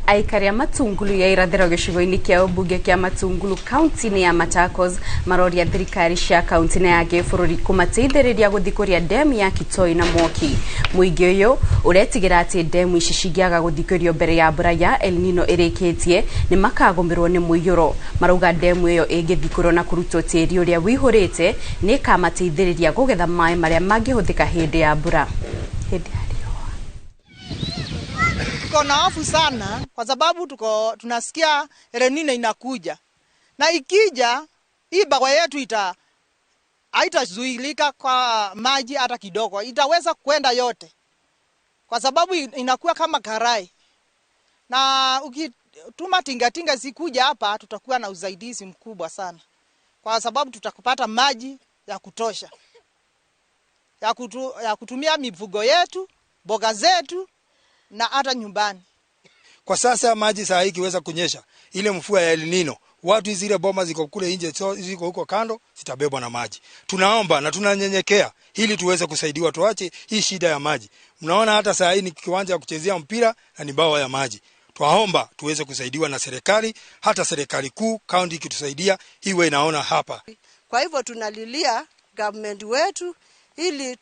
Aikari a Matungulu ya irathĩro gĩcigo-inĩ kĩa ũmbunge kĩa Matungulu kaunti-inĩ ya Machakos maroria thirikari cia kaunti na ya gĩbũrũri kũmateithĩrĩria gũthikũria demu ya Kitoi na Mwaki. Mũingĩ ũyũ ũretigĩra atĩ demu ici cingĩaga gũthikũrio mbere ya mbura ya El Nino ĩrĩkĩtie nĩ makagũmĩrwo nĩ mũiyũro. Marauga demu ĩyo ĩngĩthikũrwo na kũrutwo tĩri ũrĩa wĩihũrĩte nĩ ĩkamateithĩrĩria kũgetha maĩ marĩa mangĩhũthĩka hĩndĩ ya mbura. Hĩndĩ ya Tuko na hofu sana kwa sababu tuko tunasikia El Nino inakuja. Na ikija hii bagwa yetu haitazuilika kwa maji hata kidogo. Itaweza kwenda yote. Kwa sababu inakuwa kama karai. Na ukituma tingatinga zikuja hapa tutakuwa na usaidizi mkubwa sana. Kwa sababu tutakupata maji ya kutosha. Ya kutumia mifugo yetu, mboga zetu na hata nyumbani. Kwa sasa maji saa hii ikiweza kunyesha, ile mvua ya El Nino, watu zile boma ziko kule nje, ziko huko kando, zitabebwa na maji. Tunaomba na tunanyenyekea ili tuweze kusaidiwa, tuache hii shida ya maji. Mnaona hata saa hii ni kiwanja ya kuchezea mpira na ni bawa ya maji. Twaomba tuweze kusaidiwa na serikali, hata serikali kuu, county ikitusaidia, iwe inaona hapa. Kwa hivyo tunalilia government wetu ili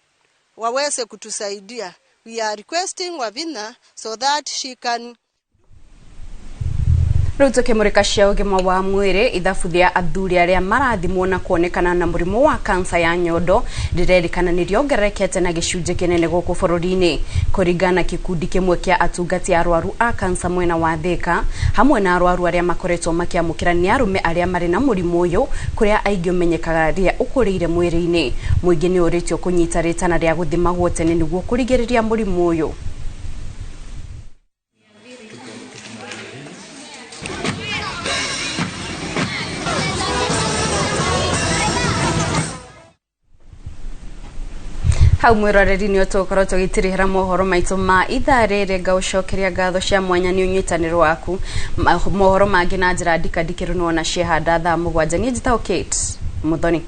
waweze kutusaidia. We are requesting Wavina so that she can. Rĩu tũkĩmũrĩka cia ũgima wa mwĩrĩ, ithabu rĩa athuri arĩa marathimwo na kuonekana na mũrimũ wa kansa ya nyondo rĩrerĩkana nĩ rĩongererekete na gĩcunjĩ kĩnene gũkũ bũrũri-inĩ. Kũringana na gĩkundi kĩmwe kĩa atungati arwaru a kansa mwena wa Thĩka, hamwe na arwaru arĩa makoretwo makĩamũkĩra nĩ arũme arĩa marĩ na mũrimũ ũyũ, kũrĩa aingĩ ũmenyekaga rĩrĩa ũkũrĩire mwĩrĩ-inĩ. Mũingĩ nĩ ũrĩtio kũnyita rĩtana rĩa gũthimagwo tene nĩguo kũrigĩrĩria mũrimũ ũyũ. Hau mwiroreri ni ũtũkorwo tũgĩtirihĩra mohoro maitũ ma ithaa rĩrĩ, ngaũcokeria ngatho cia mwanya nĩ ũnyitanĩro waku. Mohoro mangĩ na njĩra ndikandikĩru nĩwona ciehanda thaa 7. Niĩ njĩtagwo Kate Muthoni.